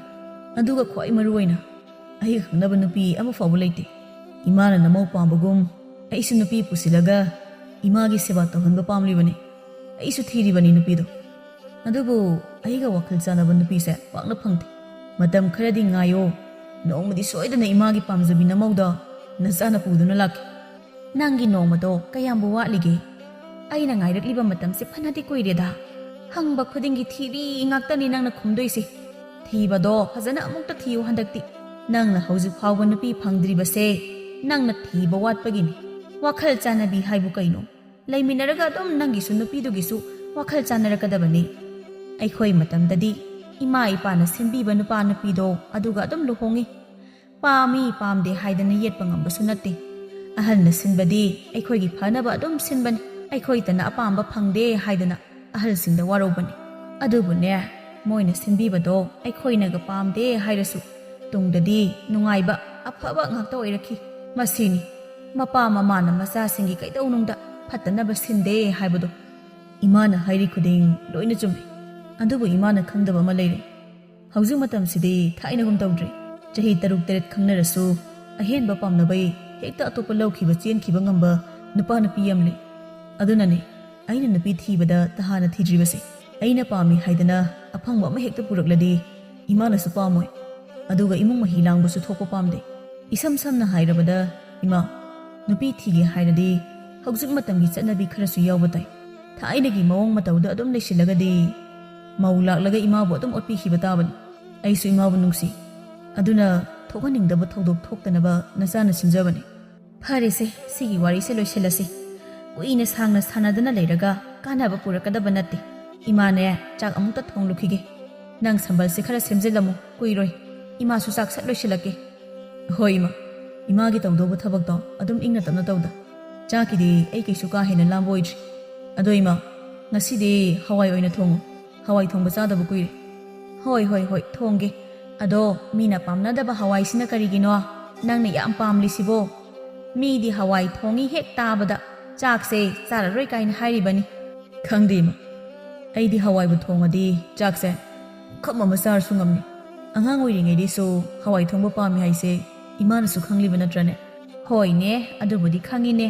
ꯑꯗꯨꯒ ꯈ꯭ꯋꯥꯏ ꯃꯔꯨ ꯑꯣꯏꯅ ꯑꯩꯒ ꯈꯪꯅꯕ ꯅꯨꯄꯤ ꯑꯃ ꯐꯥꯎꯕ ꯂꯩꯇꯦ꯫ ꯏꯃꯥꯅ ꯅꯃꯧ ꯄꯥꯝꯕꯒꯨꯝ ꯑꯩꯁꯨ ꯅꯨꯄꯤ ꯄꯨꯁꯤꯜꯂꯒ ꯏꯃꯥꯒꯤ ꯁꯦꯕꯥ ꯇꯧꯍꯟꯕ ꯄꯥꯝꯂꯤꯕꯅꯤ꯫ ꯑꯩꯁꯨ ꯊꯤꯔꯤꯕꯅꯤ ꯅꯨꯄꯤꯗꯣ꯫ ꯑꯗꯨꯕꯨ ꯑꯩꯒ ꯋꯥꯈꯜ ꯆꯥꯟꯅꯕ ꯅꯨꯄꯤꯁꯦ ꯄꯥꯛꯅ ꯐꯪꯗꯦ꯫ ꯃꯇꯝ ꯈꯔꯗꯤ ꯉꯥꯏꯌꯣ꯫ ꯅꯣꯡꯃꯗꯤ ꯁꯣꯏꯗꯅ ꯏꯃꯥꯒꯤ ꯄꯥꯝꯖꯕꯤ ꯅꯃꯧꯗꯣ ꯅꯆꯥꯅ ꯄꯨꯗꯨꯅ ꯂꯥꯛꯀꯦ꯫ ꯅꯪꯒꯤ ꯅꯣꯡꯃꯗꯣ ꯀꯌꯥꯝꯕꯨ ꯋꯥꯠꯂꯤꯒꯦ? ꯑꯩꯅ ꯉꯥꯏꯔꯛꯂꯤꯕ ꯃꯇꯝꯁꯦ ꯐꯅꯗꯤ ꯀꯨꯏꯔꯦꯗ꯫ ꯍꯪꯕ ꯈꯨꯗꯤꯡꯒꯤ ꯊꯤꯔꯤ ꯉꯥꯛꯇꯅꯤ ꯅꯪꯅ ꯈꯨꯝꯗꯣꯏꯁꯦ꯫ ꯊꯤꯕꯗꯣ ꯐꯖꯅ ꯑꯃꯨꯛꯇ ꯊꯤꯌꯨ ꯍꯟꯗꯛꯇꯤ꯫ ꯅꯪꯅ ꯍꯧꯖꯤꯛ ꯐꯥꯎꯕ ꯅꯨꯄꯤ ꯐꯪꯗ꯭ꯔꯤꯕꯁꯦ ꯅꯪꯅ ꯊꯤꯕ ꯋꯥꯠꯄꯒꯤꯅꯤ꯫ ꯋꯥꯈꯜ ꯆꯥꯟꯅꯕꯤ ꯍꯥꯏꯕꯨ ꯀꯩꯅꯣ? ꯂꯩꯃꯤꯟꯅꯔꯒ ꯑꯗꯨꯝ ꯅꯪꯒꯤꯁꯨ ꯅꯨꯄꯤꯗꯨꯒꯤꯁꯨ ꯋꯥꯈꯜ ꯆꯥꯟꯅꯔꯛꯀꯗꯕꯅꯤ꯫ ꯑꯩꯈꯣꯏ ꯃꯇꯝꯗꯗꯤ ꯏꯃꯥ ꯏꯄꯥꯅ ꯁꯤꯟꯕꯤꯕ ꯅꯨꯄꯥ ꯅꯨꯄꯤꯗꯣ ꯑꯗꯨꯒ ꯑꯗꯨꯝ ꯂꯨꯍꯣꯡꯉꯤ꯫ ꯄꯥꯝꯃꯤ ꯄꯥꯝꯗꯦ ꯍꯥꯏꯗꯅ ꯌꯦꯠꯄ ꯉꯝꯕꯁꯨ ꯅꯠꯇꯦ꯫ ꯑꯍꯜꯅ ꯁꯤꯟꯕꯗꯤ ꯑꯩꯈꯣꯏꯒꯤ ꯐꯅꯕ ꯑꯗꯨꯝ ꯁꯤꯟꯕꯅꯤ꯫ ꯑꯩꯈꯣꯏꯇꯅ ꯑꯄꯥꯝꯕ ꯐꯪꯗꯦ ꯍꯥꯏꯗꯅ ꯑꯍꯜꯁꯤꯡꯗ ꯋꯥꯔꯧꯕꯅꯤ꯫ ꯑꯗꯨꯕꯨꯅꯦ, ꯃꯣꯏꯅ ꯁꯤꯟꯕꯤꯕꯗꯣ ꯑꯩꯈꯣꯏꯅꯒ ꯄꯥꯝꯗꯦ ꯍꯥꯏꯔꯁꯨ ꯇꯨꯡꯗꯗꯤ ꯅꯨꯡꯉꯥꯏꯕ, ꯑꯐꯕ ꯉꯥꯛꯇ ꯑꯣꯏꯔꯛꯈꯤ꯫ ꯃꯁꯤꯅꯤ ꯃꯄꯥ ꯃꯃꯥꯅ ꯃꯆꯥꯁꯤꯡꯒꯤ ꯀꯩꯗꯧꯅꯨꯡꯗ ꯐꯠꯇꯅꯕ ꯁꯤꯟꯗꯦ ꯍꯥꯏꯕꯗꯣ꯫ ꯏꯃꯥꯅ ꯍꯥꯏꯔꯤ ꯈꯨꯗꯤꯡ ꯂꯣꯏꯅ ꯆꯨꯝꯃꯤ꯫ ꯑꯗꯨꯕꯨ ꯏꯃꯥꯅ ꯈꯪꯗꯕ ꯑꯃ ꯂꯩꯔꯦ꯫ ꯍꯧꯖꯤꯛ ꯃꯇꯝꯁꯤꯗꯤ ꯊꯥꯏꯅꯒꯨꯝ ꯇꯧꯗ꯭ꯔꯦ꯫ ꯆꯍꯤ ꯇꯔꯨꯛ ꯇꯔꯦꯠ ꯈꯪꯅꯔꯁꯨ ꯑꯍꯦꯟꯕ ꯄꯥꯝꯅꯕꯩ ꯍꯦꯛꯇ ꯑꯇꯣꯞꯄ ꯂꯧꯈꯤꯕ ꯆꯦꯟꯈꯤꯕ ꯉꯝꯕ ꯅꯨꯄꯥ ꯅꯨꯄꯤ ꯌꯥꯝ ꯂꯩ꯫ ꯑꯗꯨꯅꯅꯦ ꯑꯩꯅ ꯅꯨꯄꯤ ꯊꯤꯕꯗ ꯇꯍꯥꯅ ꯊꯤꯗ꯭ꯔꯤꯕꯁꯦ꯫ ꯑꯩꯅ ꯄꯥꯝꯃꯤ ꯍꯥꯏꯗꯅ ꯑꯐꯪꯕ ꯑꯃ ꯍꯦꯛꯇ ꯄꯨꯔꯛꯂꯗꯤ ꯏꯃꯥꯅꯁꯨ ꯄꯥꯝꯃꯣꯏ꯫ ꯑꯗꯨꯒ ꯏꯃꯨꯡ ꯃꯍꯤ ꯂꯥꯡꯕꯁꯨ ꯊꯣꯛꯄ ꯄꯥꯝꯗꯦ꯫ ꯏꯁꯝ ꯁꯝꯅ ꯍꯥꯏꯔꯕꯗ, ꯏꯃꯥ, ꯅꯨꯄꯤ ꯊꯤꯒꯦ ꯍꯥꯏꯔꯗꯤ ꯍꯧꯖꯤꯛ ꯃꯇꯝꯒꯤ ꯆꯠꯅꯕꯤ ꯈꯔꯁꯨ ꯌꯥꯎꯕ ꯇꯥꯏ꯫ ꯊꯥꯏꯅꯒꯤ ꯃꯑꯣꯡ ꯃꯇꯧꯗ ꯑꯗꯨꯝ ꯂꯩꯁꯤꯜꯂꯒꯗꯤ ꯃꯧ ꯂꯥꯛꯂꯒ ꯏꯃꯥꯕꯨ ꯑꯗꯨꯝ ꯑꯣꯠꯄꯤꯈꯤꯕ ꯇꯥꯕꯅꯤ꯫ ꯑꯩꯁꯨ ꯏꯃꯥꯕꯨ ꯅꯨꯡꯁꯤ꯫ ꯑꯗꯨꯅ ꯊꯣꯛꯍꯟꯅꯤꯡꯗꯕ ꯊꯧꯗꯣꯛ ꯊꯣꯛꯇꯅꯕ ꯅꯆꯥꯅ ꯁꯤꯟꯖꯕꯅꯤ꯫ ꯐꯔꯦꯁꯦ, ꯁꯤꯒꯤ ꯋꯥꯔꯤꯁꯦ ꯂꯣꯏꯁꯤꯜꯂꯁꯤ꯫ ꯀꯨꯏꯅ ꯁꯥꯡꯅ ꯁꯥꯟꯅꯗꯨꯅ ꯂꯩꯔꯒ ꯀꯥꯟꯅꯕ ꯄꯨꯔꯛꯀꯗꯕ ꯅꯠꯇꯦ꯫ ꯏꯃꯥꯅꯦ, ꯆꯥꯛ ꯑꯃꯨꯛꯇ ꯊꯣꯡꯂꯨꯈꯤꯒꯦ꯫ ꯅꯪ ꯁꯝꯕꯜꯁꯦ ꯈꯔ ꯁꯦꯝꯖꯤꯜꯂꯝꯃꯨ, ꯀꯨꯏꯔꯣꯏ꯫ ꯏꯃꯥꯁꯨ ꯆꯥꯛ ꯁꯠ ꯂꯣꯏꯁꯤꯜꯂꯛꯀꯦ꯫ ꯍꯣꯏ ꯏꯃꯥ, ꯏꯃꯥꯒꯤ ꯇꯧꯗꯧꯕ ꯊꯕꯛꯇꯣ ꯑꯗꯨꯝ ꯏꯪꯅ ꯇꯞꯅ ꯇꯧꯗ꯫ ꯆꯥꯛꯀꯤꯗꯤ ꯑꯩ ꯀꯩꯁꯨ ꯀꯥ ꯍꯦꯟꯅ ꯂꯥꯝꯕ ꯑꯣꯏꯗ꯭ꯔꯤ꯫ ꯑꯗꯣ ꯏꯃꯥ, ꯉꯁꯤꯗꯤ ꯍꯋꯥꯏ ꯑꯣꯏꯅ ꯊꯣꯡꯉꯨ꯫ ꯍꯋꯥꯏ ꯊꯣꯡꯕ ꯆꯥꯗꯕ ꯀꯨꯏꯔꯦ꯫ ꯍꯣꯏ, ꯍꯣꯏ, ꯍꯣꯏ, ꯊꯣꯡꯒꯦ꯫ ꯑꯗꯣ ꯃꯤꯅ ꯄꯥꯝꯅꯗꯕ ꯍꯋꯥꯏꯁꯤꯅ ꯀꯔꯤꯒꯤꯅꯣ? ꯅꯪꯅ ꯌꯥꯝ ꯄꯥꯝꯂꯤꯁꯤꯕꯣ? ꯃꯤꯗꯤ ꯍꯋꯥꯏ ꯊꯣꯡꯉꯤ ꯍꯦꯛ ꯇꯥꯕꯗ ꯆꯥꯛꯁꯦ ꯆꯥꯔꯔꯣꯏ ꯀꯥꯏꯅ ꯍꯥꯏꯔꯤꯕꯅꯤ꯫ ꯈꯪꯗꯦ ꯏꯃꯥ, ꯑꯩꯗꯤ ꯍꯋꯥꯏꯕꯨ ꯊꯣꯡꯉꯗꯤ ꯆꯥꯛꯁꯦ ꯄꯨꯈꯝ ꯑꯃ ꯆꯥꯔꯁꯨ ꯉꯝꯃꯤ꯫ ꯑꯉꯥꯡ ꯑꯣꯏꯔꯤꯉꯩꯗꯩꯁꯨ ꯍꯋꯥꯏ ꯊꯣꯡꯕ ꯄꯥꯝꯃꯤ ꯍꯥꯏꯁꯦ ꯏꯃꯥꯅꯁꯨ ꯈꯪꯂꯤꯕ ꯅꯠꯇ꯭ꯔꯅꯦ? "ꯍꯣꯏꯅꯦ, ꯑꯗꯨꯕꯨꯗꯤ ꯈꯪꯉꯤꯅꯦ꯫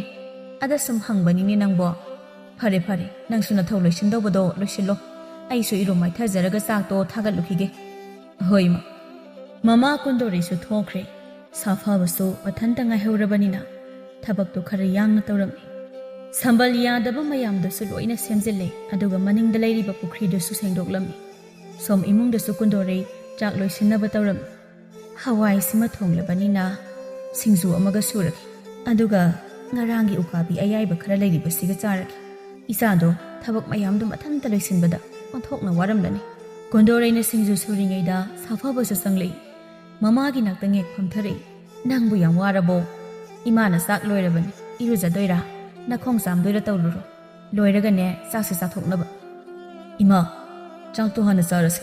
ꯑꯗ ꯁꯨꯝ ꯍꯪꯕꯅꯤꯅꯦ ꯅꯪꯕꯣ꯫ ꯐꯔꯦ ꯐꯔꯦ, ꯅꯪꯁꯨ ꯅꯊꯧ ꯂꯣꯏꯁꯤꯟꯗꯧꯕꯗꯣ ꯂꯣꯏꯁꯤꯜꯂꯣ꯫ ꯑꯩꯁꯨ ꯏꯔꯨ ꯃꯥꯏꯊꯖꯔꯒ ꯆꯥꯛꯇꯣ ꯊꯥꯒꯠꯂꯨꯈꯤꯒꯦ꯫" "ꯍꯣꯏ, ꯏꯃꯥ꯫" ꯃꯃꯥ ꯀꯨꯟꯗꯣꯔꯤꯁꯨ ꯊꯣꯛꯈ꯭ꯔꯦ꯫ ꯁꯥꯐꯕꯁꯨ ꯃꯊꯟꯇ ꯉꯥꯏꯍꯧꯔꯕꯅꯤꯅ ꯊꯕꯛꯇꯣ ꯈꯔ ꯌꯥꯡꯅ ꯇꯧꯔꯝꯃꯤ꯫ ꯁꯝꯕꯜ ꯌꯥꯗꯕ ꯃꯌꯥꯝꯗꯨꯁꯨ ꯂꯣꯏꯅ ꯁꯦꯝꯖꯤꯜꯂꯦ, ꯑꯗꯨꯒ ꯃꯅꯤꯡꯗ ꯂꯩꯔꯤꯕ ꯄꯨꯈ꯭ꯔꯤꯗꯨꯁꯨ ꯁꯦꯡꯗꯣꯛꯂꯝꯃꯤ꯫ ꯁꯣꯝ ꯏꯃꯨꯡꯗꯁꯨ ꯀꯨꯟꯗꯣꯔꯤ ꯆꯥꯛ ꯂꯣꯏꯁꯤꯟꯅꯕ ꯇꯧꯔꯝꯃꯤ꯫ "ꯍꯋꯥꯏꯁꯤꯃ ꯊꯣꯡꯂꯕꯅꯤꯅ ꯁꯤꯡꯖꯨ ꯑꯃꯒ ꯁꯨꯔꯒꯦ, ꯑꯗꯨꯒ ꯉꯔꯥꯡꯒꯤ ꯎꯀꯥꯕꯤ ꯑꯌꯥꯏꯕ ꯈꯔ ꯂꯩꯔꯤꯕꯁꯤꯒ ꯆꯥꯔꯒꯦ꯫ ꯏꯆꯥꯗꯣ ꯊꯕꯛ ꯃꯌꯥꯝꯗꯣ ꯃꯊꯟꯇ ꯂꯣꯏꯁꯤꯟꯕꯗ ꯑꯣꯟꯊꯣꯛꯅ ꯋꯥꯔꯝꯂꯅꯤ꯫" ꯀꯣꯟꯗꯣꯔꯩꯅ ꯁꯤꯡꯖꯨ ꯁꯨꯔꯤꯉꯩꯗ ꯁꯥꯐꯕꯁꯨ ꯆꯪꯂꯛꯏ꯫ ꯃꯃꯥꯒꯤ ꯅꯥꯛꯇ ꯉꯦꯛ ꯐꯝꯊꯔꯛꯏ꯫ "ꯅꯪꯕꯨ ꯌꯥꯝ ꯋꯥꯔꯕꯣ? ꯏꯃꯥꯅ ꯆꯥꯛ ꯂꯣꯏꯔꯕꯅꯤ, ꯏꯔꯨꯖꯗꯣꯏꯔꯥ? ꯅꯈꯣꯡ ꯆꯥꯝꯗꯣꯏꯔꯥ ꯇꯧꯔꯨꯔꯣ꯫ ꯂꯣꯏꯔꯒꯅꯦ ꯆꯥꯛꯁꯦ ꯆꯥꯊꯣꯛꯅꯕ꯫" "ꯏꯃꯥ, ꯆꯥꯛꯇꯣ ꯍꯥꯟꯅ ꯆꯥꯔꯁꯦ꯫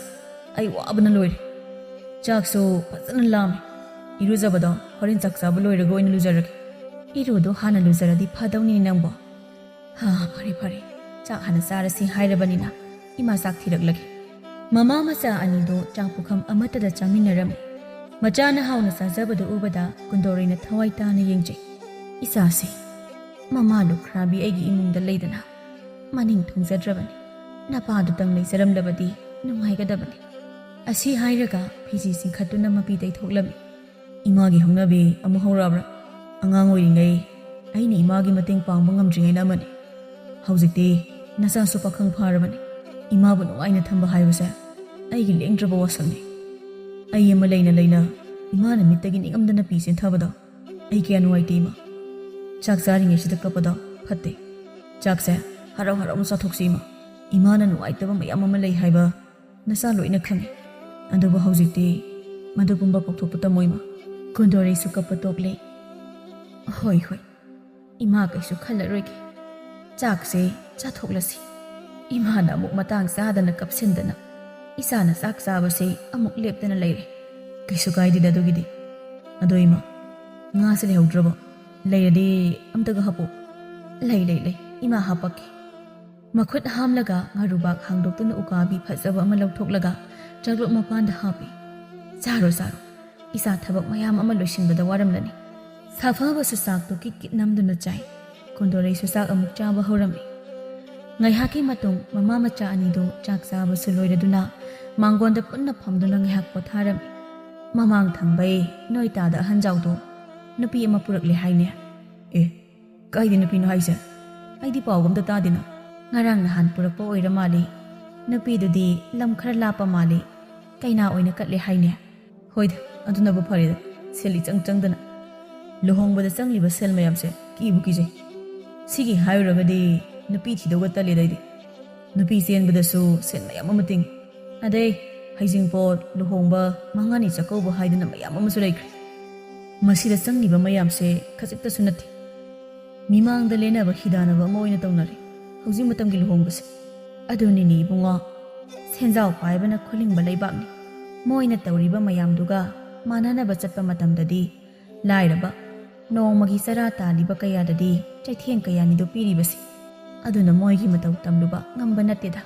ꯑꯩ ꯋꯥꯕꯅ ꯂꯣꯏꯔꯦ꯫ ꯆꯥꯛꯁꯨ ꯐꯖꯅ ꯂꯥꯝꯃꯦ꯫ ꯏꯔꯨꯖꯕꯗꯣ ꯍꯣꯔꯦꯟ ꯆꯥꯛ ꯆꯥꯕ ꯂꯣꯏꯔꯒ ꯑꯣꯏꯅ ꯂꯨꯖꯔꯒꯦ꯫" "ꯏꯔꯨꯗꯣ ꯍꯥꯟꯅ ꯂꯨꯖꯔꯗꯤ ꯐꯗꯧꯅꯤꯅꯦ ꯅꯪꯕꯣ꯫" "ꯍꯥ, ꯐꯔꯦ ꯐꯔꯦ, ꯆꯥꯛ ꯍꯥꯟꯅ ꯆꯥꯔꯁꯤ ꯍꯥꯏꯔꯕꯅꯤꯅ ꯏꯃꯥ ꯆꯥꯛ ꯊꯤꯔꯛꯂꯒꯦ꯫" ꯃꯃꯥ ꯃꯆꯥ ꯑꯅꯤꯗꯣ ꯆꯥꯛ ꯄꯨꯈꯝ ꯑꯃꯠꯇꯗ ꯆꯥꯃꯤꯟꯅꯔꯝꯃꯤ꯫ ꯃꯆꯥꯅ ꯍꯥꯎꯅ ꯆꯥꯖꯕꯗꯨ ꯎꯕꯗ ꯀꯨꯟꯗꯣꯔꯩꯅ ꯊꯋꯥꯏ ꯇꯥꯅ ꯌꯦꯡꯖꯩ꯫ "ꯏꯆꯥꯁꯦ, ꯃꯃꯥ ꯂꯨꯈ꯭ꯔꯥꯕꯤ ꯑꯩꯒꯤ ꯏꯃꯨꯡꯗ ꯂꯩꯗꯅ ꯃꯅꯤꯡ ꯊꯨꯡꯖꯗ꯭ꯔꯕꯅꯤ꯫ ꯅꯄꯥꯗꯨꯇꯪ ꯂꯩꯖꯔꯝꯂꯕꯗꯤ ꯅꯨꯡꯉꯥꯏꯒꯗꯕꯅꯤ꯫" ꯑꯁꯤ ꯍꯥꯏꯔꯒ ꯐꯤꯖꯤ ꯆꯤꯡꯈꯠꯇꯨꯅ ꯃꯄꯤ ꯇꯩꯊꯣꯛꯂꯝꯃꯤ꯫ "ꯏꯃꯥꯒꯤ ꯍꯧꯅꯕꯤ ꯑꯃꯨꯛ ꯍꯧꯔꯛꯑꯕ꯭ꯔꯥ? ꯑꯉꯥꯡ ꯑꯣꯏꯔꯤꯉꯩ ꯑꯩꯅ ꯏꯃꯥꯒꯤ ꯃꯇꯦꯡ ꯄꯥꯡꯕ ꯉꯝꯗ꯭ꯔꯤꯉꯩꯅ ꯑꯃꯅꯤ꯫ ꯍꯧꯖꯤꯛꯇꯤ ꯅꯆꯥꯁꯨ ꯄꯥꯈꯪ ꯐꯥꯔꯕꯅꯤ꯫ ꯏꯃꯥꯕꯨ ꯅꯨꯡꯉꯥꯏꯅ ꯊꯝꯕ ꯍꯥꯏꯕꯁꯦ ꯑꯩꯒꯤ ꯂꯦꯡꯗ꯭ꯔꯕ ꯋꯥꯁꯛꯅꯤ꯫ ꯑꯩ ꯑꯃ ꯂꯩꯅ ꯂꯩꯅ ꯏꯃꯥꯅ ꯃꯤꯠꯇꯒꯤ ꯅꯤꯡꯉꯝꯗꯅ ꯄꯤ ꯆꯦꯟꯊꯕꯗꯣ ꯑꯩ ꯀꯌꯥ ꯅꯨꯡꯉꯥꯏꯇꯦ ꯏꯃꯥ꯫ ꯆꯥꯛ ꯆꯥꯔꯤꯉꯩꯁꯤꯗ ꯀꯞꯄꯗꯣ ꯐꯠꯇꯦ꯫ ꯆꯥꯛꯁꯦ ꯍꯔꯥꯎ ꯍꯔꯥꯎꯅ ꯆꯥꯊꯣꯛꯁꯤ ꯏꯃꯥ꯫ ꯏꯃꯥꯅ ꯅꯨꯡꯉꯥꯏꯇꯕ ꯃꯌꯥꯝ ꯑꯃ ꯂꯩ ꯍꯥꯏꯕ ꯅꯆꯥ ꯂꯣꯏꯅ ꯈꯪꯉꯤ꯫ ꯑꯗꯨꯕꯨ ꯍꯧꯖꯤꯛꯇꯤ ꯃꯗꯨꯒꯨꯝꯕ ꯀꯥꯎꯊꯣꯛꯄ ꯇꯝꯃꯣ ꯏꯃꯥ꯫" ꯀꯨꯟꯗꯣꯔꯩꯁꯨ ꯀꯞꯄ ꯇꯣꯛꯂꯦ꯫ "ꯍꯣꯏ ꯍꯣꯏ, ꯏꯃꯥ ꯀꯩꯁꯨ ꯈꯜꯂꯔꯣꯏꯒꯦ꯫ ꯆꯥꯛꯁꯦ ꯆꯥꯊꯣꯛꯂꯁꯤ꯫ ꯏꯃꯥꯅ ꯑꯃꯨꯛ ꯃꯇꯥꯡ ꯆꯥꯗꯅ ꯀꯞꯁꯤꯟꯗꯅ ꯏꯆꯥꯅ ꯆꯥꯛ ꯆꯥꯕꯁꯦ ꯑꯃꯨꯛ ꯂꯦꯞꯇꯅ ꯂꯩꯔꯦ꯫" "ꯀꯩꯁꯨ ꯀꯥꯏꯗꯦꯗ ꯑꯗꯨꯒꯤꯗꯤ꯫ ꯑꯗꯣ ꯏꯃꯥ, ꯉꯥꯁꯦ ꯂꯩꯍꯧꯗ꯭ꯔꯕꯣ? ꯂꯩꯔꯗꯤ ꯑꯝꯇꯒ ꯍꯥꯞꯄꯣ꯫" "ꯂꯩ ꯂꯩ ꯂꯩ, ꯏꯃꯥ ꯍꯥꯞꯄꯛꯀꯦ꯫" ꯃꯈꯨꯠ ꯍꯥꯝꯂꯒ ꯉꯥꯔꯨꯕꯥꯛ ꯍꯥꯡꯗꯣꯛꯇꯨꯅ ꯎꯀꯥꯕꯤ ꯐꯖꯕ ꯑꯃ ꯂꯧꯊꯣꯛꯂꯒ ꯆꯥꯛꯂꯣꯛ ꯃꯄꯥꯟꯗ ꯍꯥꯞꯄꯤ꯫ "ꯆꯥꯔꯣ ꯆꯥꯔꯣ, ꯏꯆꯥ ꯊꯕꯛ ꯃꯌꯥꯝ ꯑꯃ ꯂꯣꯏꯁꯤꯟꯕꯗ ꯋꯥꯔꯝꯂꯅꯤ꯫ ꯁꯥꯐꯕꯁꯨ ꯆꯥꯛꯇꯨ ꯀꯤꯠ ꯀꯤꯠ ꯅꯝꯗꯨꯅ ꯆꯥꯏ꯫ ꯀꯨꯟꯗꯣꯔꯩꯁꯨ ꯆꯥꯛ ꯑꯃꯨꯛ ꯆꯥꯕ ꯍꯧꯔꯝꯃꯤ꯫ ꯉꯥꯏꯍꯥꯛꯀꯤ ꯃꯇꯨꯡ ꯃꯃꯥ ꯃꯆꯥ ꯑꯅꯤꯗꯨ ꯆꯥꯛ ꯆꯥꯕꯁꯨ ꯂꯣꯏꯔꯗꯨꯅ ꯃꯥꯡꯒꯣꯟꯗ ꯄꯨꯟꯅ ꯐꯝꯗꯨꯅ ꯉꯥꯏꯍꯥꯛ ꯄꯣꯊꯥꯔꯝꯃꯤ꯫ ꯃꯃꯥꯡ ꯊꯪꯕꯩ ꯅꯣꯏꯇꯥꯗ ꯑꯍꯟꯖꯥꯎꯗꯣ ꯅꯨꯄꯤ ꯑꯃ ꯄꯨꯔꯛꯂꯦ ꯍꯥꯏꯅꯦ꯫ ꯑꯦ, ꯀꯥꯏꯗ ꯅꯨꯄꯤꯅꯣ ꯍꯥꯏꯁꯦ? ꯑꯩꯗꯤ ꯄꯥꯎꯒ ꯑꯝꯇ ꯇꯥꯗꯦꯅ꯫ ꯉꯔꯥꯡ ꯅꯍꯥꯟ ꯄꯨꯔꯛꯄ ꯑꯣꯏꯔ ꯃꯥꯜꯂꯦ꯫ ꯅꯨꯄꯤꯗꯨꯗꯤ ꯂꯝ ꯈꯔ ꯂꯥꯞꯄ ꯃꯥꯜꯂꯦ꯫ ꯀꯩꯅꯥ ꯑꯣꯏꯅ ꯀꯠꯂꯦ ꯍꯥꯏꯅꯦ꯫ ꯍꯣꯏꯗ, ꯑꯗꯨꯅꯕꯨ ꯐꯔꯦꯗ, ꯁꯦꯜ ꯏꯆꯪ ꯆꯪꯗꯅ꯫ ꯂꯨꯍꯣꯡꯕꯗ ꯆꯪꯂꯤꯕ ꯁꯦꯜ ꯃꯌꯥꯝꯁꯦ ꯀꯤꯕꯨ ꯀꯤꯖꯩ꯫ ꯁꯤꯒꯤ ꯍꯥꯏꯔꯨꯔꯒꯗꯤ ꯅꯨꯄꯤ ꯊꯤꯗꯧꯒ ꯇꯜꯂꯦꯗ ꯑꯩꯗꯤ꯫ ꯅꯨꯄꯤ ꯆꯦꯟꯕꯗꯁꯨ ꯁꯦꯜ ꯃꯌꯥꯝ ꯑꯃ ꯇꯤꯡ꯫ ꯑꯗꯩ ꯍꯩꯖꯤꯡꯄꯣꯠ, ꯂꯨꯍꯣꯡꯕ, ꯃꯉꯥꯅꯤ ꯆꯥꯛꯀꯧꯕ ꯍꯥꯏꯗꯅ ꯃꯌꯥꯝ ꯑꯃꯁꯨ ꯂꯩꯈ꯭ꯔꯦ꯫ ꯃꯁꯤꯗ ꯆꯪꯂꯤꯕ ꯃꯌꯥꯝꯁꯦ ꯈꯖꯤꯛꯇꯁꯨ ꯅꯠꯇꯦ꯫ ꯃꯤꯃꯥꯡꯗ ꯂꯦꯟꯅꯕ ꯍꯤꯗꯥꯟꯅꯕ ꯑꯃ ꯑꯣꯏꯅ ꯇꯧꯅꯔꯦ ꯍꯧꯖꯤꯛ ꯃꯇꯝꯒꯤ ꯂꯨꯍꯣꯡꯕꯁꯦ꯫ ꯑꯗꯨꯅꯤꯅꯦ ꯏꯕꯨꯡꯉꯣ, ꯁꯦꯟꯖꯥꯎ ꯄꯥꯏꯕꯅ ꯈꯨꯂꯤꯡꯕ ꯂꯩꯕꯥꯛꯅꯤ꯫ ꯃꯣꯏꯅ ꯇꯧꯔꯤꯕ ꯃꯌꯥꯝꯗꯨꯒ ꯃꯥꯟꯅꯅꯕ ꯆꯠꯄ ꯃꯇꯝꯗꯗꯤ ꯂꯥꯏꯔꯕ, ꯅꯣꯡꯃꯒꯤ ꯆꯔꯥ ꯇꯥꯜꯂꯤꯕ ꯀꯌꯥꯗꯗꯤ ꯆꯩꯊꯦꯡ ꯀꯌꯥꯅꯤꯗꯣ ꯄꯤꯔꯤꯕꯁꯤ꯫ ꯑꯗꯨꯅ ꯃꯣꯏꯒꯤ ꯃꯇꯧ ꯇꯝꯂꯨꯕ ꯉꯝꯕ ꯅꯠꯇꯦꯗ꯫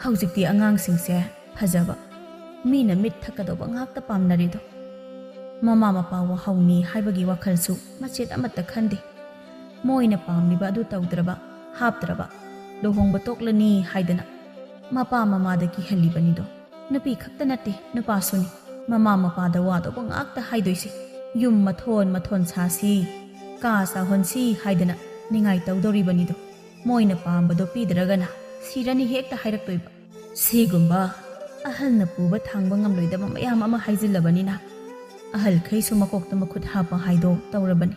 ꯍꯧꯖꯤꯛꯇꯤ ꯑꯉꯥꯡꯁꯤꯡꯁꯦ ꯐꯖꯕ, ꯃꯤꯅ ꯃꯤꯠ ꯊꯛꯀꯗꯧꯕ ꯉꯥꯛꯇ ꯄꯥꯝꯅꯔꯦꯗꯣ꯫ ꯃꯃꯥ ꯃꯄꯥ ꯋꯥꯍꯧꯅꯤ ꯍꯥꯏꯕꯒꯤ ꯋꯥꯈꯜꯁꯨ ꯃꯆꯦꯠ ꯑꯃꯠꯇ ꯈꯟꯗꯦ꯫ ꯃꯣꯏꯅ ꯄꯥꯝꯂꯤꯕ ꯑꯗꯨ ꯇꯧꯗ꯭ꯔꯕ, ꯍꯥꯞꯇ꯭ꯔꯕ, ꯂꯨꯍꯣꯡꯕ ꯇꯣꯛꯂꯅꯤ ꯍꯥꯏꯗꯅ ꯃꯄꯥ ꯃꯃꯥꯗ ꯀꯤꯍꯜꯂꯤꯕꯅꯤꯗꯣ꯫ ꯅꯨꯄꯤ ꯈꯛꯇ ꯅꯠꯇꯦ, ꯅꯨꯄꯥꯁꯨꯅꯤ꯫ ꯃꯃꯥ ꯃꯄꯥꯗ ꯋꯥꯗꯧꯕ ꯉꯥꯛꯇ ꯍꯥꯏꯗꯣꯏꯁꯦ꯫ ꯌꯨꯝ ꯃꯊꯣꯟ ꯃꯊꯣꯟ ꯁꯥꯁꯤ, ꯀꯥ ꯆꯥꯍꯣꯟꯁꯤ ꯍꯥꯏꯗꯅ ꯅꯤꯡꯉꯥꯏ ꯇꯧꯗꯧꯔꯤꯕꯅꯤꯗꯣ꯫ ꯃꯣꯏꯅ ꯄꯥꯝꯕꯗꯣ ꯄꯤꯗ꯭ꯔꯒꯅ ꯁꯤꯔꯅꯤ ꯍꯦꯛꯇ ꯍꯥꯏꯔꯛꯇꯣꯏꯕ꯫ ꯁꯤꯒꯨꯝꯕ ꯑꯍꯜꯅ ꯄꯨꯕ ꯊꯥꯡꯕ ꯉꯝꯂꯣꯏꯗꯕ ꯃꯌꯥꯝ ꯑꯃ ꯍꯥꯏꯖꯤꯜꯂꯕꯅꯤꯅ ꯑꯍꯜꯈꯩꯁꯨ ꯃꯀꯣꯛꯇ ꯃꯈꯨꯠ ꯍꯥꯞꯄ ꯍꯥꯏꯗꯣ ꯇꯧꯔꯕꯅꯤ꯫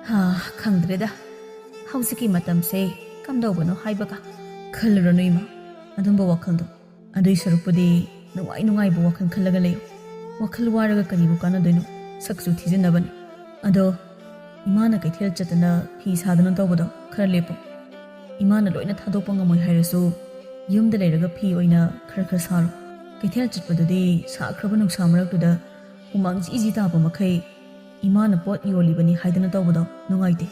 ꯍꯥ, ꯈꯪꯗ꯭ꯔꯦꯗ, ꯍꯧꯖꯤꯛꯀꯤ ꯃꯇꯝꯁꯦ ꯀꯝꯗꯧꯕꯅꯣ ꯍꯥꯏꯕꯒ꯫ ꯈꯜꯂꯨꯔꯅꯨ ꯏꯃꯥ, ꯑꯗꯨꯝꯕ ꯋꯥꯈꯜꯗꯣ꯫ ꯑꯗꯨꯏ ꯁꯔꯨꯛꯄꯨꯗꯤ ꯅꯨꯡꯉꯥꯏ ꯅꯨꯡꯉꯥꯏꯕ ꯋꯥꯈꯜ ꯈꯜꯂꯒ ꯂꯩꯌꯨ꯫ ꯋꯥꯈꯜ ꯋꯥꯔꯒ ꯀꯔꯤꯕꯨ ꯀꯥꯟꯅꯗꯣꯏꯅꯣ? ꯁꯛꯁꯨ ꯊꯤꯖꯤꯟꯅꯕꯅꯤ꯫ ꯑꯗꯣ ꯏꯃꯥꯅ ꯀꯩꯊꯦꯜ ꯆꯠꯇꯅ ꯐꯤ ꯁꯥꯗꯅ ꯇꯧꯕꯗꯣ ꯈꯔ ꯂꯦꯞꯄꯣ꯫ ꯏꯃꯥꯅ ꯂꯣꯏꯅ ꯊꯥꯗꯣꯛꯄ ꯉꯝꯃꯣꯏ ꯍꯥꯏꯔꯁꯨ ꯌꯨꯝꯗ ꯂꯩꯔꯒ ꯐꯤ ꯑꯣꯏꯅ ꯈꯔ ꯈꯔ ꯁꯥꯔꯣ꯫ ꯀꯩꯊꯦꯜ ꯆꯠꯄꯗꯨꯗꯤ ꯁꯥꯈ꯭ꯔꯕ ꯅꯨꯡꯁꯥ ꯃꯔꯛꯇꯨꯗ ꯍꯨꯃꯥꯡ ꯖꯤ ꯖꯤ ꯇꯥꯕ ꯃꯈꯩ ꯏꯃꯥꯅ ꯄꯣꯠ ꯌꯣꯜꯂꯤꯕꯅꯤ ꯍꯥꯏꯗꯅ ꯇꯧꯕꯗꯣ ꯅꯨꯡꯉꯥꯏꯇꯦ꯫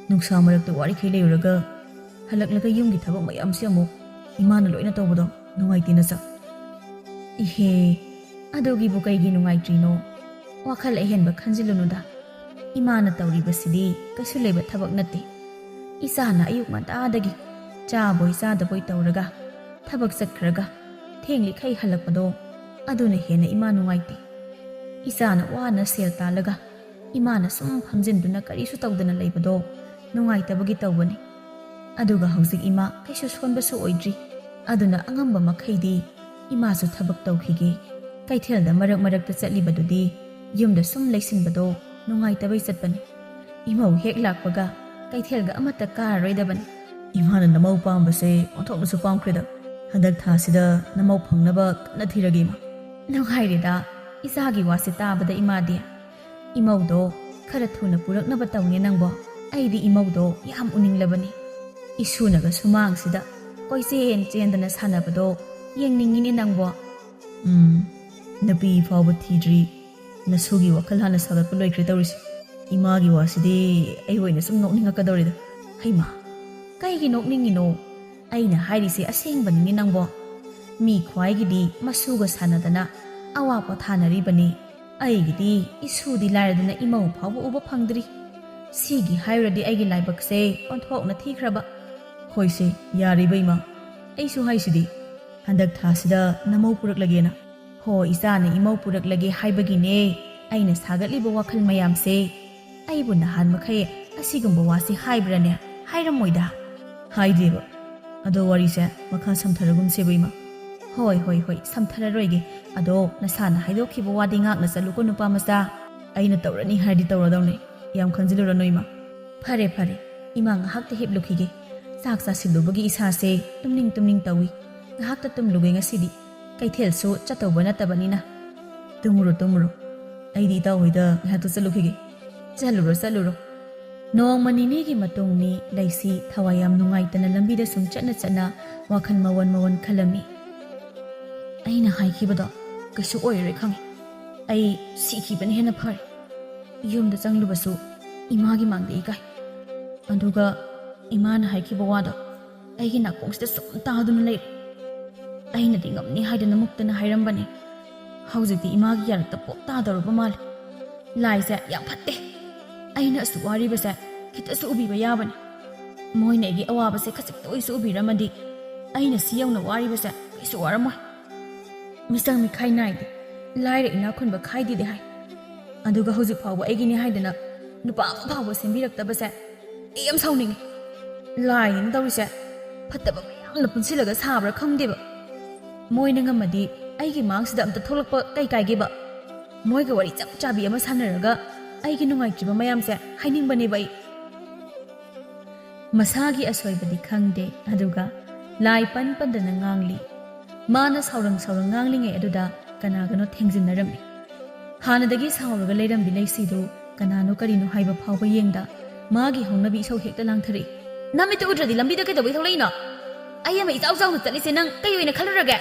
ꯅꯨꯡꯁꯥ ꯃꯔꯛꯇ ꯋꯥꯔꯤꯈꯩ ꯂꯩꯔꯨꯔꯒ ꯍꯜꯂꯛꯂꯒ ꯌꯨꯝꯒꯤ ꯊꯕꯛ ꯃꯌꯥꯝꯁꯤ ꯑꯃꯨꯛ ꯏꯃꯥꯅ ꯂꯣꯏꯅ ꯇꯧꯕꯗꯣ ꯅꯨꯡꯉꯥꯏꯇꯦ ꯅꯆꯥ꯫ ꯏꯍꯦ, ꯑꯗꯨꯒꯤꯕꯨ ꯀꯩꯒꯤ ꯅꯨꯡꯉꯥꯏꯇ꯭ꯔꯤꯅꯣ? ꯋꯥꯈꯜ ꯑꯍꯦꯟꯕ ꯈꯟꯖꯤꯜꯂꯨꯅꯨꯗ꯫ ꯏꯃꯥꯅ ꯇꯧꯔꯤꯕꯁꯤꯗꯤ ꯀꯩꯁꯨ ꯂꯩꯕ ꯊꯕꯛ ꯅꯠꯇꯦ꯫ ꯏꯆꯥꯅ ꯑꯌꯨꯛ ꯉꯟꯇꯥꯗꯒꯤ ꯆꯥꯕꯣꯏ ꯆꯥꯗꯕꯣꯏ ꯇꯧꯔꯒ ꯊꯕꯛ ꯆꯠꯈ꯭ꯔꯒ ꯊꯦꯡꯂꯤꯈꯩ ꯍꯜꯂꯛꯄꯗꯣ, ꯑꯗꯨꯅ ꯍꯦꯟꯅ ꯏꯃꯥ ꯅꯨꯡꯉꯥꯏꯇꯦ꯫ ꯏꯆꯥꯅ ꯋꯥꯅ ꯁꯦꯜ ꯇꯥꯜꯂꯒ ꯏꯃꯥꯅ ꯁꯨꯝ ꯐꯝꯖꯤꯟꯗꯨꯅ ꯀꯔꯤꯁꯨ ꯇꯧꯗꯅ ꯂꯩꯕꯗꯣ ꯅꯨꯡꯉꯥꯏꯇꯕꯒꯤ ꯇꯧꯕꯅꯤ꯫ ꯑꯗꯨꯒ ꯍꯧꯖꯤꯛ ꯏꯃꯥ ꯀꯩꯁꯨ ꯁꯣꯟꯕꯁꯨ ꯑꯣꯏꯗ꯭ꯔꯤ꯫ ꯑꯗꯨꯅ ꯑꯉꯝꯕ ꯃꯈꯩꯗꯤ ꯏꯃꯥꯁꯨ ꯊꯕꯛ ꯇꯧꯈꯤꯒꯦ꯫ ꯀꯩꯊꯦꯜꯗ ꯃꯔꯛ ꯃꯔꯛꯇ ꯆꯠꯂꯤꯕꯗꯨꯗꯤ ꯌꯨꯝꯗ ꯁꯨꯝ ꯂꯩꯁꯤꯟꯕꯗꯣ ꯅꯨꯡꯉꯥꯏꯇꯕꯩ ꯆꯠꯄꯅꯤ꯫ ꯏꯃꯧ ꯍꯦꯛ ꯂꯥꯛꯄꯒ ꯀꯩꯊꯦꯜꯒ ꯑꯃꯠꯇ ꯀꯥꯔꯔꯣꯏꯗꯕꯅꯤ꯫ ꯏꯃꯥꯅ ꯅꯃꯧ ꯄꯥꯝꯕꯁꯦ ꯑꯣꯟꯊꯣꯛꯅꯁꯨ ꯄꯥꯝꯈ꯭ꯔꯦꯗ꯫ ꯍꯟꯗꯛ ꯊꯥꯁꯤꯗ ꯅꯃꯧ ꯐꯪꯅꯕ ꯀꯟꯅ ꯊꯤꯔꯒꯦ, ꯏꯃꯥ꯫ ꯅꯨꯡꯉꯥꯏꯔꯦꯗ, ꯏꯆꯥꯒꯤ ꯋꯥꯁꯦ ꯇꯥꯕꯗ ꯏꯃꯥꯗꯤ꯫ ꯏꯃꯧꯗꯣ ꯈꯔ ꯊꯨꯅ ꯄꯨꯔꯛꯅꯕ ꯇꯧꯅꯦ ꯅꯪꯕꯣ꯫ ꯑꯩꯗꯤ ꯏꯃꯧꯗꯣ ꯌꯥꯝ ꯎꯅꯤꯡꯂꯕꯅꯤ꯫ ꯏꯁꯨꯅꯒ ꯁꯨꯃꯥꯡꯁꯤꯗ ꯀꯣꯏꯆꯦꯟ ꯆꯦꯟꯗꯅ ꯁꯥꯟꯅꯕꯗꯣ ꯌꯦꯡꯅꯤꯡꯉꯤꯅꯦ ꯅꯪꯕꯣ꯫ ꯎꯝ, ꯅꯨꯄꯤ ꯐꯥꯎꯕ ꯊꯤꯗ꯭ꯔꯤ, ꯅꯁꯨꯒꯤ ꯋꯥꯈꯜ ꯍꯥꯟꯅ ꯁꯥꯒꯠꯄ ꯂꯣꯏꯈ꯭ꯔꯦ ꯇꯧꯔꯤꯁꯦ꯫ ꯏꯃꯥꯒꯤ ꯋꯥꯁꯤꯗꯤ ꯑꯩ ꯑꯣꯏꯅ ꯁꯨꯝ ꯅꯣꯛꯅꯤꯡꯉꯛꯀꯗꯧꯔꯦꯗ꯫ ꯍꯩꯃꯥ, ꯀꯩꯒꯤ ꯅꯣꯛꯅꯤꯡꯉꯤꯅꯣ? ꯑꯩꯅ ꯍꯥꯏꯔꯤꯁꯦ ꯑꯁꯦꯡꯕꯅꯤꯅꯦ ꯅꯪꯕꯣ꯫ ꯃꯤ ꯈ꯭ꯋꯥꯏꯒꯤꯗꯤ ꯃꯁꯨꯒ ꯁꯥꯟꯅꯗꯅ ꯑꯋꯥ ꯄꯣꯊꯥꯅꯔꯤꯕꯅꯤ꯫ ꯑꯩꯒꯤꯗꯤ ꯏꯁꯨꯗꯤ ꯂꯥꯏꯔꯗꯅ ꯏꯃꯧ ꯐꯥꯎꯕ ꯎꯕ ꯐꯪꯗ꯭ꯔꯤ꯫ ꯁꯤꯒꯤ ꯍꯥꯏꯔꯨꯔꯗꯤ ꯑꯩꯒꯤ ꯂꯥꯏꯕꯛꯁꯦ ꯑꯣꯟꯊꯣꯛꯅ ꯊꯤꯈ꯭ꯔꯕ꯫ ꯍꯣꯏꯁꯦ, ꯌꯥꯔꯤꯕ ꯏꯃꯥ꯫ ꯑꯩꯁꯨ ꯍꯥꯏꯁꯤꯗꯤ, ꯍꯟꯗꯛ ꯊꯥꯁꯤꯗ ꯅꯃꯧ ꯄꯨꯔꯛꯂꯒꯦꯅ꯫ ꯍꯣ, ꯏꯆꯥꯅ ꯏꯃꯧ ꯄꯨꯔꯛꯂꯒꯦ ꯍꯥꯏꯕꯒꯤꯅꯦ ꯑꯩꯅ ꯁꯥꯒꯠꯂꯤꯕ ꯋꯥꯈꯜ ꯃꯌꯥꯝꯁꯦ꯫ ꯑꯩꯕꯨ ꯅꯍꯥꯟ ꯃꯈꯩ ꯑꯁꯤꯒꯨꯝꯕ ꯋꯥꯁꯤ ꯍꯥꯏꯕ꯭ꯔꯅꯦ? ꯍꯥꯏꯔꯝꯃꯣꯏꯗ꯫ ꯍꯥꯏꯗꯦꯕ꯫ ꯑꯗꯣ ꯋꯥꯔꯤꯁꯦ ꯃꯈꯥ ꯁꯝꯊꯔꯒꯨꯝꯁꯦꯕ, ꯏꯃꯥ꯫ ꯍꯣꯏ, ꯍꯣꯏ, ꯍꯣꯏ, ꯁꯝꯊꯔꯔꯣꯏꯒꯦ꯫ ꯑꯗꯣ ꯅꯁꯥꯅ ꯍꯥꯏꯗꯣꯛꯈꯤꯕ ꯋꯥꯗꯤ ꯉꯥꯛꯅ ꯆꯠꯂꯨꯀꯣ, ꯅꯨꯄꯥ ꯃꯆꯥ꯫ ꯑꯩꯅ ꯇꯧꯔꯅꯤ ꯍꯥꯏꯔꯗꯤ ꯇꯧꯔꯗꯧꯅꯤ꯫ ꯌꯥꯝ ꯈꯟꯖꯤꯜꯂꯨꯔꯅꯨ, ꯏꯃꯥ꯫ ꯐꯔꯦ, ꯐꯔꯦ꯫ ꯏꯃꯥ ꯉꯥꯏꯍꯥꯛꯇ ꯍꯤꯞꯂꯨꯈꯤꯒꯦ꯫ ꯆꯥꯛ ꯆꯥꯁꯤꯜꯂꯨꯕꯒꯤ ꯏꯁꯥꯁꯦ ꯇꯨꯝꯅꯤꯡ ꯇꯨꯝꯅꯤꯡ ꯇꯧꯏ꯫ ꯉꯥꯏꯍꯥꯛꯇ ꯇꯨꯝꯂꯨꯒꯦ ꯉꯁꯤꯗꯤ꯫ ꯀꯩꯊꯦꯜꯁꯨ ꯆꯠꯇꯧꯕ ꯅꯠꯇꯕꯅꯤꯅ꯫ ꯇꯨꯝꯃꯨꯔꯣ, ꯇꯨꯝꯃꯨꯔꯣ꯫ ꯑꯩꯗꯤ ꯏꯇꯥꯎ ꯍꯣꯏꯗ ꯉꯥꯏꯍꯥꯛꯇ ꯆꯠꯂꯨꯈꯤꯒꯦ꯫ ꯆꯠꯂꯨꯔꯣ, ꯆꯠꯂꯨꯔꯣ꯫ ꯅꯣꯡꯃ ꯅꯤꯅꯤꯒꯤ ꯃꯇꯨꯡꯅꯤ꯫ ꯂꯩꯁꯤ ꯊꯋꯥꯏ ꯌꯥꯝ ꯅꯨꯡꯉꯥꯏꯇꯅ ꯂꯝꯕꯤꯗ ꯁꯨꯝ ꯆꯠꯅ ꯆꯠꯅ ꯋꯥꯈꯜ ꯃꯋꯟ ꯃꯋꯟ ꯈꯜꯂꯝꯃꯤ꯫ ꯑꯩꯅ ꯍꯥꯏꯈꯤꯕꯗꯣ ꯀꯩꯁꯨ ꯑꯣꯏꯔꯣꯏ ꯈꯪꯉꯤ꯫ ꯑꯩ ꯁꯤꯈꯤꯕꯅ ꯍꯦꯟꯅ ꯐꯔꯦ꯫ ꯌꯨꯝꯗ ꯆꯪꯂꯨꯕꯁꯨ ꯏꯃꯥꯒꯤ ꯃꯥꯡꯗ ꯏꯀꯥꯏ꯫ ꯑꯗꯨꯒ ꯏꯃꯥꯅ ꯍꯥꯏꯈꯤꯕ ꯋꯥꯗꯣ ꯑꯩꯒꯤ ꯅꯥꯀꯣꯡꯁꯤꯗ ꯁꯨꯝ ꯇꯥꯗꯨꯅ ꯂꯩꯔꯦ꯫ ꯑꯩꯅꯗꯤ ꯉꯝꯅꯤ ꯍꯥꯏꯗꯅ ꯃꯨꯛꯇꯅ ꯍꯥꯏꯔꯝꯕꯅꯤ꯫ ꯍꯧꯖꯤꯛꯇꯤ ꯏꯃꯥꯒꯤ ꯌꯥꯔꯛꯇ ꯄꯣꯛ ꯇꯥꯗꯧꯔꯕ ꯃꯥꯜꯂꯦ꯫ ꯂꯥꯏꯁꯦ ꯌꯥꯝ ꯐꯠꯇꯦ꯫ ꯑꯩꯅ ꯑꯁꯨꯛ ꯋꯥꯔꯤꯕꯁꯦ ꯈꯤꯇꯁꯨ ꯎꯕꯤꯕ ꯌꯥꯕꯅꯤ꯫ ꯃꯣꯏꯅ ꯑꯩꯒꯤ ꯑꯋꯥꯕꯁꯦ ꯈꯖꯤꯛꯇ ꯑꯣꯏꯁꯨ ꯎꯕꯤꯔꯝꯃꯗꯤ ꯑꯩꯅ ꯁꯤ ꯌꯧꯅ ꯋꯥꯔꯤꯕꯁꯦ ꯀꯩꯁꯨ ꯋꯥꯔꯝꯃꯣꯏ꯫ ꯃꯤꯆꯪ ꯃꯤꯈꯥꯏ ꯅꯥꯏꯗꯦ, ꯂꯥꯏꯔ ꯏꯅꯥꯛ ꯈꯨꯟꯕ ꯈꯥꯏꯗꯦꯗꯤ ꯍꯥꯏ, ꯑꯗꯨꯒ ꯍꯧꯖꯤꯛ ꯐꯥꯎꯕ ꯑꯩꯒꯤꯅꯤ ꯍꯥꯏꯗꯅ ꯅꯨꯄꯥ ꯑꯃ ꯐꯥꯎꯕ ꯁꯦꯝꯕꯤꯔꯛꯇꯕꯁꯦ ꯑꯩ ꯌꯥꯝ ꯁꯥꯎꯅꯤꯡꯉꯤ꯫ ꯂꯥꯏꯅꯤꯅ ꯇꯧꯔꯤꯁꯦ ꯐꯠꯇꯕ ꯃꯌꯥꯝꯅ ꯄꯨꯟꯁꯤꯜꯂꯒ ꯁꯥꯕ꯭ꯔꯥ ꯈꯪꯗꯦꯕ꯫ ꯃꯣꯏꯅ ꯉꯝꯃꯗꯤ ꯑꯩꯒꯤ ꯃꯥꯡꯁꯤꯗ ꯑꯝꯇ ꯊꯣꯛꯂꯛꯄ ꯀꯩ ꯀꯥꯏꯒꯦꯕ? ꯃꯣꯏꯒ ꯋꯥꯔꯤ ꯆꯞ ꯆꯥꯕꯤ ꯑꯃ ꯁꯥꯟꯅꯔꯒ ꯑꯩꯒꯤ ꯅꯨꯡꯉꯥꯏꯇ꯭ꯔꯤꯕ ꯃꯌꯥꯝꯁꯦ ꯍꯥꯏꯅꯤꯡꯕꯅꯦꯕ ꯑꯩ꯫ ꯃꯁꯥꯒꯤ ꯑꯁꯣꯏꯕꯗꯤ ꯈꯪꯗꯦ, ꯑꯗꯨꯒ ꯂꯥꯏ ꯄꯟ ꯄꯟꯗꯅ ꯉꯥꯡꯂꯤ꯫ ꯃꯥꯅ ꯁꯥꯎꯔꯪ ꯁꯥꯎꯔꯪ ꯉꯥꯡꯂꯤꯉꯩ ꯑꯗꯨꯗ ꯀꯅꯥꯒꯅꯣ ꯊꯦꯡꯖꯤꯟꯅꯔꯝꯃꯤ꯫ ꯍꯥꯟꯅꯗꯒꯤ ꯁꯥꯎꯔꯒ ꯂꯩꯔꯝꯕꯤ ꯂꯩꯁꯤꯗꯨ ꯀꯅꯥꯅꯣ ꯀꯔꯤꯅꯣ ꯍꯥꯏꯕ ꯐꯥꯎꯕ ꯌꯦꯡꯗ ꯃꯥꯒꯤ ꯍꯧꯅꯕꯤ ꯏꯁꯧ ꯍꯦꯛꯇ ꯂꯥꯡꯊꯔꯛꯏ꯫ "ꯅꯃꯤꯠꯇꯨ ꯎꯗ꯭ꯔꯗꯤ ꯂꯝꯕꯤꯗ ꯀꯩꯗꯧꯕꯩ ꯊꯣꯛꯂꯛꯏꯅꯣ? ꯑꯩ ꯑꯃ ꯏꯆꯥꯎ ꯆꯥꯎꯅ ꯆꯠꯂꯤꯁꯦ ꯅꯪ ꯀꯩ ꯑꯣꯏꯅ ꯈꯜꯂꯨꯔꯒꯦ?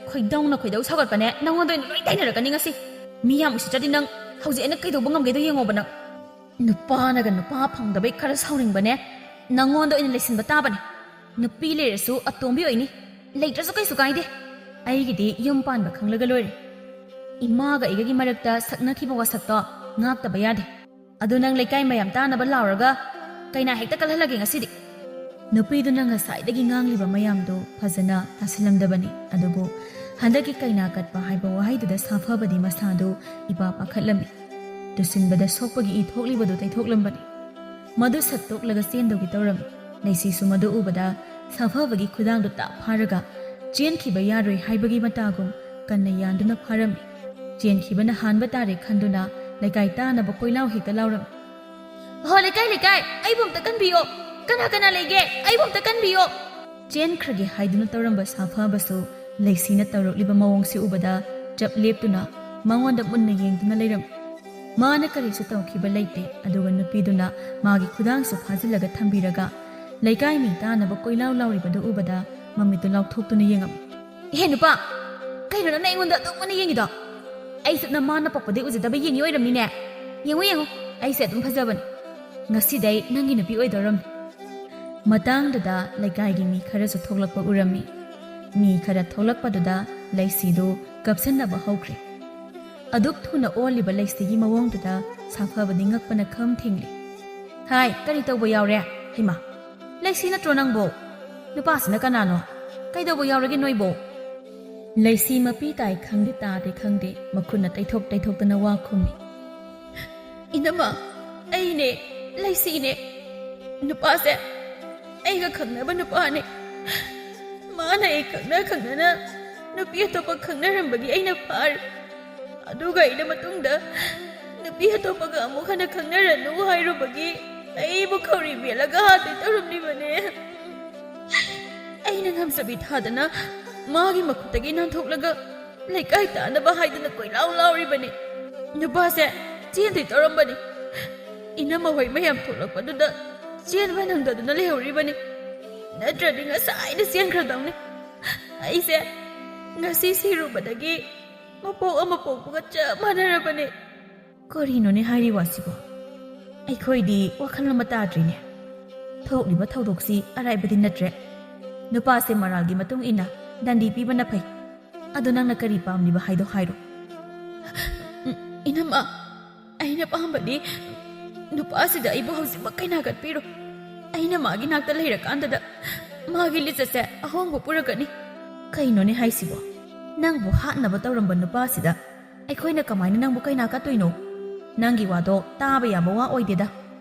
ꯈꯣꯏꯗꯧꯅ ꯈꯣꯏꯗꯧ ꯁꯥꯎꯒꯠꯄꯅꯦ, ꯅꯪꯉꯣꯟꯗ ꯑꯣꯏꯅ ꯂꯣꯏ ꯇꯩꯅꯔꯛꯀꯅꯤ ꯉꯁꯤ꯫ ꯃꯤ ꯌꯥꯝ ꯎꯁꯤꯠꯇ꯭ꯔꯗꯤ ꯅꯪ ꯍꯧꯖꯤꯛ ꯑꯩꯅ ꯀꯩꯗꯧꯕ ꯉꯝꯒꯦꯗꯣ ꯌꯦꯡꯉꯣꯕ ꯅꯪ꯫" "ꯅꯨꯄꯥꯅꯒ ꯅꯨꯄꯥ ꯐꯪꯗꯕꯩ ꯈꯔ ꯁꯥꯎꯅꯤꯡꯕꯅꯦ, ꯅꯪꯉꯣꯟꯗ ꯑꯣꯏꯅ ꯂꯩꯁꯤꯟꯕ ꯇꯥꯕꯅꯦ꯫ ꯅꯨꯄꯤ ꯂꯩꯔꯁꯨ ꯑꯇꯣꯝꯕꯤ ꯑꯣꯏꯅꯤ, ꯂꯩꯇ꯭ꯔꯁꯨ ꯀꯩꯁꯨ ꯀꯥꯏꯗꯦ꯫ ꯑꯩꯒꯤꯗꯤ ꯌꯨꯝ ꯄꯥꯟꯕ ꯈꯪꯂꯒ ꯂꯣꯏꯔꯦ꯫ ꯏꯃꯥꯒ ꯑꯩꯒꯒꯤ ꯃꯔꯛꯇ ꯁꯛꯅꯈꯤꯕ ꯋꯥꯁꯛꯇꯣ ꯉꯥꯛꯇꯕ ꯌꯥꯗꯦ꯫ ꯑꯗꯨ ꯅꯪ ꯂꯩꯀꯥꯏ ꯃꯌꯥꯝ ꯇꯥꯅꯕ ꯂꯥꯎꯔꯒ ꯀꯩꯅꯥ ꯍꯦꯛꯇ ꯀꯜꯍꯜꯂꯒꯦ ꯉꯁꯤꯗꯤ꯫" ꯅꯨꯄꯤꯗꯨꯅ ꯉꯁꯥꯏꯗꯒꯤ ꯉꯥꯡꯂꯤꯕ ꯃꯌꯥꯝꯗꯨ ꯐꯖꯅ ꯇꯥꯁꯤꯜꯂꯝꯗꯕꯅꯤ, ꯑꯗꯨꯕꯨ ꯍꯟꯗꯛꯀꯤ ꯀꯩꯅꯥ ꯀꯠꯄ ꯍꯥꯏꯕ ꯋꯥꯍꯩꯗꯨꯗ ꯁꯥꯐꯕꯗꯤ ꯃꯁꯥꯗꯨ ꯏꯄꯥ ꯄꯥꯈꯠꯂꯝꯃꯤ꯫ ꯇꯨꯁꯤꯟꯕꯗ ꯁꯣꯛꯄꯒꯤ ꯏ ꯊꯣꯛꯂꯤꯕꯗꯨ ꯇꯩꯊꯣꯛꯂꯝꯕꯅꯤ꯫ ꯃꯗꯨ ꯁꯠꯇꯣꯛꯂꯒ ꯆꯦꯟꯗꯧꯒꯤ ꯇꯧꯔꯝꯃꯤ꯫ ꯂꯩꯁꯤꯁꯨ ꯃꯗꯨ ꯎꯕꯗ ꯁꯥꯐꯕꯒꯤ ꯈꯨꯗꯥꯡꯗꯨ ꯇꯥꯞ ꯐꯥꯔꯒ ꯆꯦꯟꯈꯤꯕ ꯌꯥꯔꯣꯏ ꯍꯥꯏꯕꯒꯤ ꯃꯇꯥꯒꯨꯝ ꯀꯟꯅ ꯌꯥꯟꯗꯨꯅ ꯐꯥꯔꯝꯃꯤ꯫ ꯆꯦꯟꯈꯤꯕꯅ ꯍꯥꯟꯕ ꯇꯥꯔꯦ ꯈꯟꯗꯨꯅ ꯂꯩꯀꯥꯏ ꯇꯥꯅꯕ ꯀꯣꯏꯂꯥꯎ ꯍꯦꯛꯇ ꯂꯥꯎꯔꯝꯃꯤ꯫ "ꯍꯣ, ꯂꯩꯀꯥꯏ, ꯂꯩꯀꯥꯏ, ꯑꯩꯕꯨ ꯑꯝꯇ ꯀꯟꯕꯤꯌꯣ! ꯀꯅꯥ ꯀꯅꯥ ꯂꯩꯒꯦ? ꯑꯩꯕꯨ ꯑꯝꯇ ꯀꯟꯕꯤꯌꯣ!" ꯆꯦꯟꯈ꯭ꯔꯒꯦ ꯍꯥꯏꯗꯨꯅ ꯇꯧꯔꯝꯕ ꯁꯥꯐꯕꯁꯨ ꯂꯩꯁꯤꯅ ꯇꯧꯔꯛꯂꯤꯕ ꯃꯑꯣꯡꯁꯤ ꯎꯕꯗ ꯆꯞ ꯂꯦꯞꯇꯨꯅ ꯃꯉꯣꯟꯗ ꯃꯨꯟꯅ ꯌꯦꯡꯗꯨꯅ ꯂꯩꯔꯝꯃꯤ꯫ ꯃꯥꯅ ꯀꯔꯤꯁꯨ ꯇꯧꯈꯤꯕ ꯂꯩꯇꯦ, ꯑꯗꯨꯒ ꯅꯨꯄꯤꯗꯨꯅ ꯃꯥꯒꯤ ꯈꯨꯗꯥꯡꯁꯨ ꯐꯥꯖꯤꯜꯂꯒ ꯊꯝꯕꯤꯔꯒ ꯂꯩꯀꯥꯏ ꯃꯤ ꯇꯥꯅꯕ ꯀꯣꯏꯂꯥꯎ ꯂꯥꯎꯔꯤꯕꯗꯨ ꯎꯕꯗ ꯃꯃꯤꯠꯇꯨ ꯂꯥꯎꯊꯣꯛꯇꯨꯅ ꯌꯦꯡꯉꯝꯃꯤ꯫ "ꯏꯍꯦ ꯅꯨꯄꯥ, ꯀꯩꯅꯣ ꯅꯪꯅ ꯑꯩꯉꯣꯟꯗ ꯑꯗꯨꯛ ꯃꯨꯟꯅ ꯌꯦꯡꯉꯤꯗꯣ? ꯑꯩꯁꯨ ꯅꯃꯥ ꯅꯄꯣꯛꯄꯗꯩ ꯎꯖꯗꯕ ꯌꯦꯡꯉꯤ ꯑꯣꯏꯔꯝꯅꯤꯅꯦ꯫ ꯌꯦꯡꯉꯨ, ꯌꯦꯡꯉꯨ, ꯑꯩꯁꯦ ꯑꯗꯨꯝ ꯐꯖꯕꯅꯤ꯫ ꯉꯁꯤꯗꯩ ꯅꯪꯒꯤ ꯅꯨꯄꯤ ꯑꯣꯏꯗꯧꯔꯝꯅꯤ꯫" ꯃꯇꯥꯡꯗꯨꯗ ꯂꯩꯀꯥꯏꯒꯤ ꯃꯤ ꯈꯔꯁꯨ ꯊꯣꯛꯂꯛꯄ ꯎꯔꯝꯃꯤ꯫ ꯃꯤ ꯈꯔ ꯊꯣꯛꯂꯛꯄꯗꯨꯗ ꯂꯩꯁꯤꯗꯨ ꯀꯞꯁꯤꯟꯅꯕ ꯍꯧꯈ꯭ꯔꯦ꯫ ꯑꯗꯨꯛ ꯊꯨꯅ ꯑꯣꯜꯂꯤꯕ ꯂꯩꯁꯤꯒꯤ ꯃꯑꯣꯡꯗꯨꯗ ꯁꯥꯐꯕꯗꯤ ꯉꯛꯄꯅ ꯈꯝ ꯊꯦꯡꯂꯤ꯫ "ꯍꯥꯏ, ꯀꯔꯤ ꯇꯧꯕ ꯌꯥꯎꯔꯦ? ꯍꯩꯃꯥ, ꯂꯩꯁꯤ ꯅꯠꯇ꯭ꯔꯣ ꯅꯪꯕꯣ? ꯅꯨꯄꯥꯁꯤꯅ ꯀꯅꯥꯅꯣ? ꯀꯩꯗꯧꯕ ꯌꯥꯎꯔꯒꯦ ꯅꯣꯏꯕꯣ?" ꯂꯩꯁꯤ ꯃꯄꯤ ꯇꯥꯏ ꯈꯪꯗꯦ ꯇꯥꯗꯦ ꯈꯪꯗꯦ, ꯃꯈꯨꯠꯅ ꯇꯩꯊꯣꯛ ꯇꯩꯊꯣꯛꯇꯅ ꯋꯥ ꯈꯨꯝꯃꯤ꯫ "ꯏꯅꯝꯃ, ꯑꯩꯅꯦ, ꯂꯩꯁꯤꯅꯦ꯫ ꯅꯨꯄꯥꯁꯦ ꯑꯩꯒ ꯈꯪꯅꯕ ꯅꯨꯄꯥꯅꯦ꯫ ꯃꯥꯅ ꯑꯩ ꯈꯪꯅ ꯈꯪꯅꯅ ꯅꯨꯄꯤ ꯑꯇꯣꯞꯄ ꯈꯪꯅꯔꯝꯕꯒꯤ ꯑꯩꯅ ꯐꯥꯔꯤ꯫ ꯑꯗꯨꯒ ꯑꯩꯅ ꯃꯇꯨꯡꯗ ꯅꯨꯄꯤ ꯑꯇꯣꯞꯄꯒ ꯑꯃꯨꯛ ꯍꯟꯅ ꯈꯪꯅꯔꯅꯨ ꯍꯥꯏꯔꯨꯕꯒꯤ ꯑꯩꯕꯨ ꯈꯧꯔꯤ ꯃꯦꯠꯂꯒ ꯍꯥꯠꯇꯣꯏ ꯇꯧꯔꯝꯂꯤꯕꯅꯦ꯫ ꯑꯩꯅ ꯉꯝꯖꯕꯤ ꯊꯥꯗꯅ ꯃꯥꯒꯤ ꯃꯈꯨꯠꯇꯒꯤ ꯅꯥꯟꯊꯣꯛꯂꯒ ꯂꯩꯀꯥꯏ ꯇꯥꯅꯕ ꯍꯥꯏꯗꯨꯅ ꯀꯣꯏꯂꯥꯎ ꯂꯥꯎꯔꯤꯕꯅꯤ꯫ ꯅꯨꯄꯥꯁꯦ ꯆꯦꯟꯗꯣꯏ ꯇꯧꯔꯝꯕꯅꯤ꯫ ꯏꯅꯝꯃ ꯍꯣꯏ ꯃꯌꯥꯝ ꯊꯣꯛꯂꯛꯄꯗꯨꯗ ꯆꯦꯟꯕ ꯅꯪꯗꯗꯨꯅ ꯂꯩꯍꯧꯔꯤꯕꯅꯤ꯫ ꯅꯠꯇ꯭ꯔꯗꯤ ꯉꯁꯥꯏꯅ ꯆꯦꯟꯈ꯭ꯔꯗꯧꯅꯤ꯫ ꯑꯩꯁꯦ ꯉꯁꯤ ꯁꯤꯔꯨꯕꯗꯒꯤ ꯃꯄꯣꯛ ꯑꯃ ꯄꯣꯛꯄꯒ ꯆꯞ ꯃꯥꯟꯅꯔꯕꯅꯤ꯫" ꯀꯔꯤꯅꯣꯅꯦ ꯍꯥꯏꯔꯤ ꯋꯥꯁꯤꯕꯣ? ꯑꯩꯈꯣꯏꯗꯤ ꯋꯥꯈꯜ ꯑꯃ ꯇꯥꯗ꯭ꯔꯤꯅꯦ꯫ ꯊꯣꯛꯂꯤꯕ ꯊꯧꯗꯣꯛꯁꯤ ꯑꯔꯥꯏꯕꯗꯤ ꯅꯠꯇ꯭ꯔꯦ꯫ ꯅꯨꯄꯥꯁꯦ ꯃꯔꯥꯜꯒꯤ ꯃꯇꯨꯡ ꯏꯟꯅ ꯗꯟꯗꯤ ꯄꯤꯕꯅ ꯐꯩ꯫ ꯑꯗꯣ ꯅꯪꯅ ꯀꯔꯤ ꯄꯥꯝꯂꯤꯕ ꯍꯥꯏꯗꯣ ꯍꯥꯏꯔꯣ꯫ ꯎꯝ, ꯏꯅꯝꯃ, ꯑꯩꯅ ꯄꯥꯝꯕꯗꯤ ꯅꯨꯄꯥꯁꯤꯗ ꯑꯩꯕꯨ ꯍꯧꯖꯤꯛꯃꯛ ꯀꯩꯅꯥ ꯀꯠꯄꯤꯔꯣ꯫ ꯑꯩꯅ ꯃꯥꯒꯤ ꯅꯥꯛꯇ ꯂꯩꯔꯀꯥꯟꯗꯗ ꯃꯥꯒꯤ ꯂꯤꯆꯠꯁꯦ ꯑꯍꯣꯡꯕ ꯄꯨꯔꯛꯀꯅꯤ꯫ ꯀꯩꯅꯣꯅꯦ ꯍꯥꯏꯁꯤꯕꯣ? ꯅꯪꯕꯨ ꯍꯥꯠꯅꯕ ꯇꯧꯔꯝꯕ ꯅꯨꯄꯥꯁꯤꯗ ꯑꯩꯈꯣꯏꯅ ꯀꯃꯥꯏꯅ ꯅꯪꯕꯨ ꯀꯩꯅꯥ ꯀꯠꯇꯣꯏꯅꯣ? ꯅꯪꯒꯤ ꯋꯥꯗꯣ ꯇꯥꯕ ꯌꯥꯕ ꯋꯥ ꯑꯣꯏꯗꯦꯗ꯫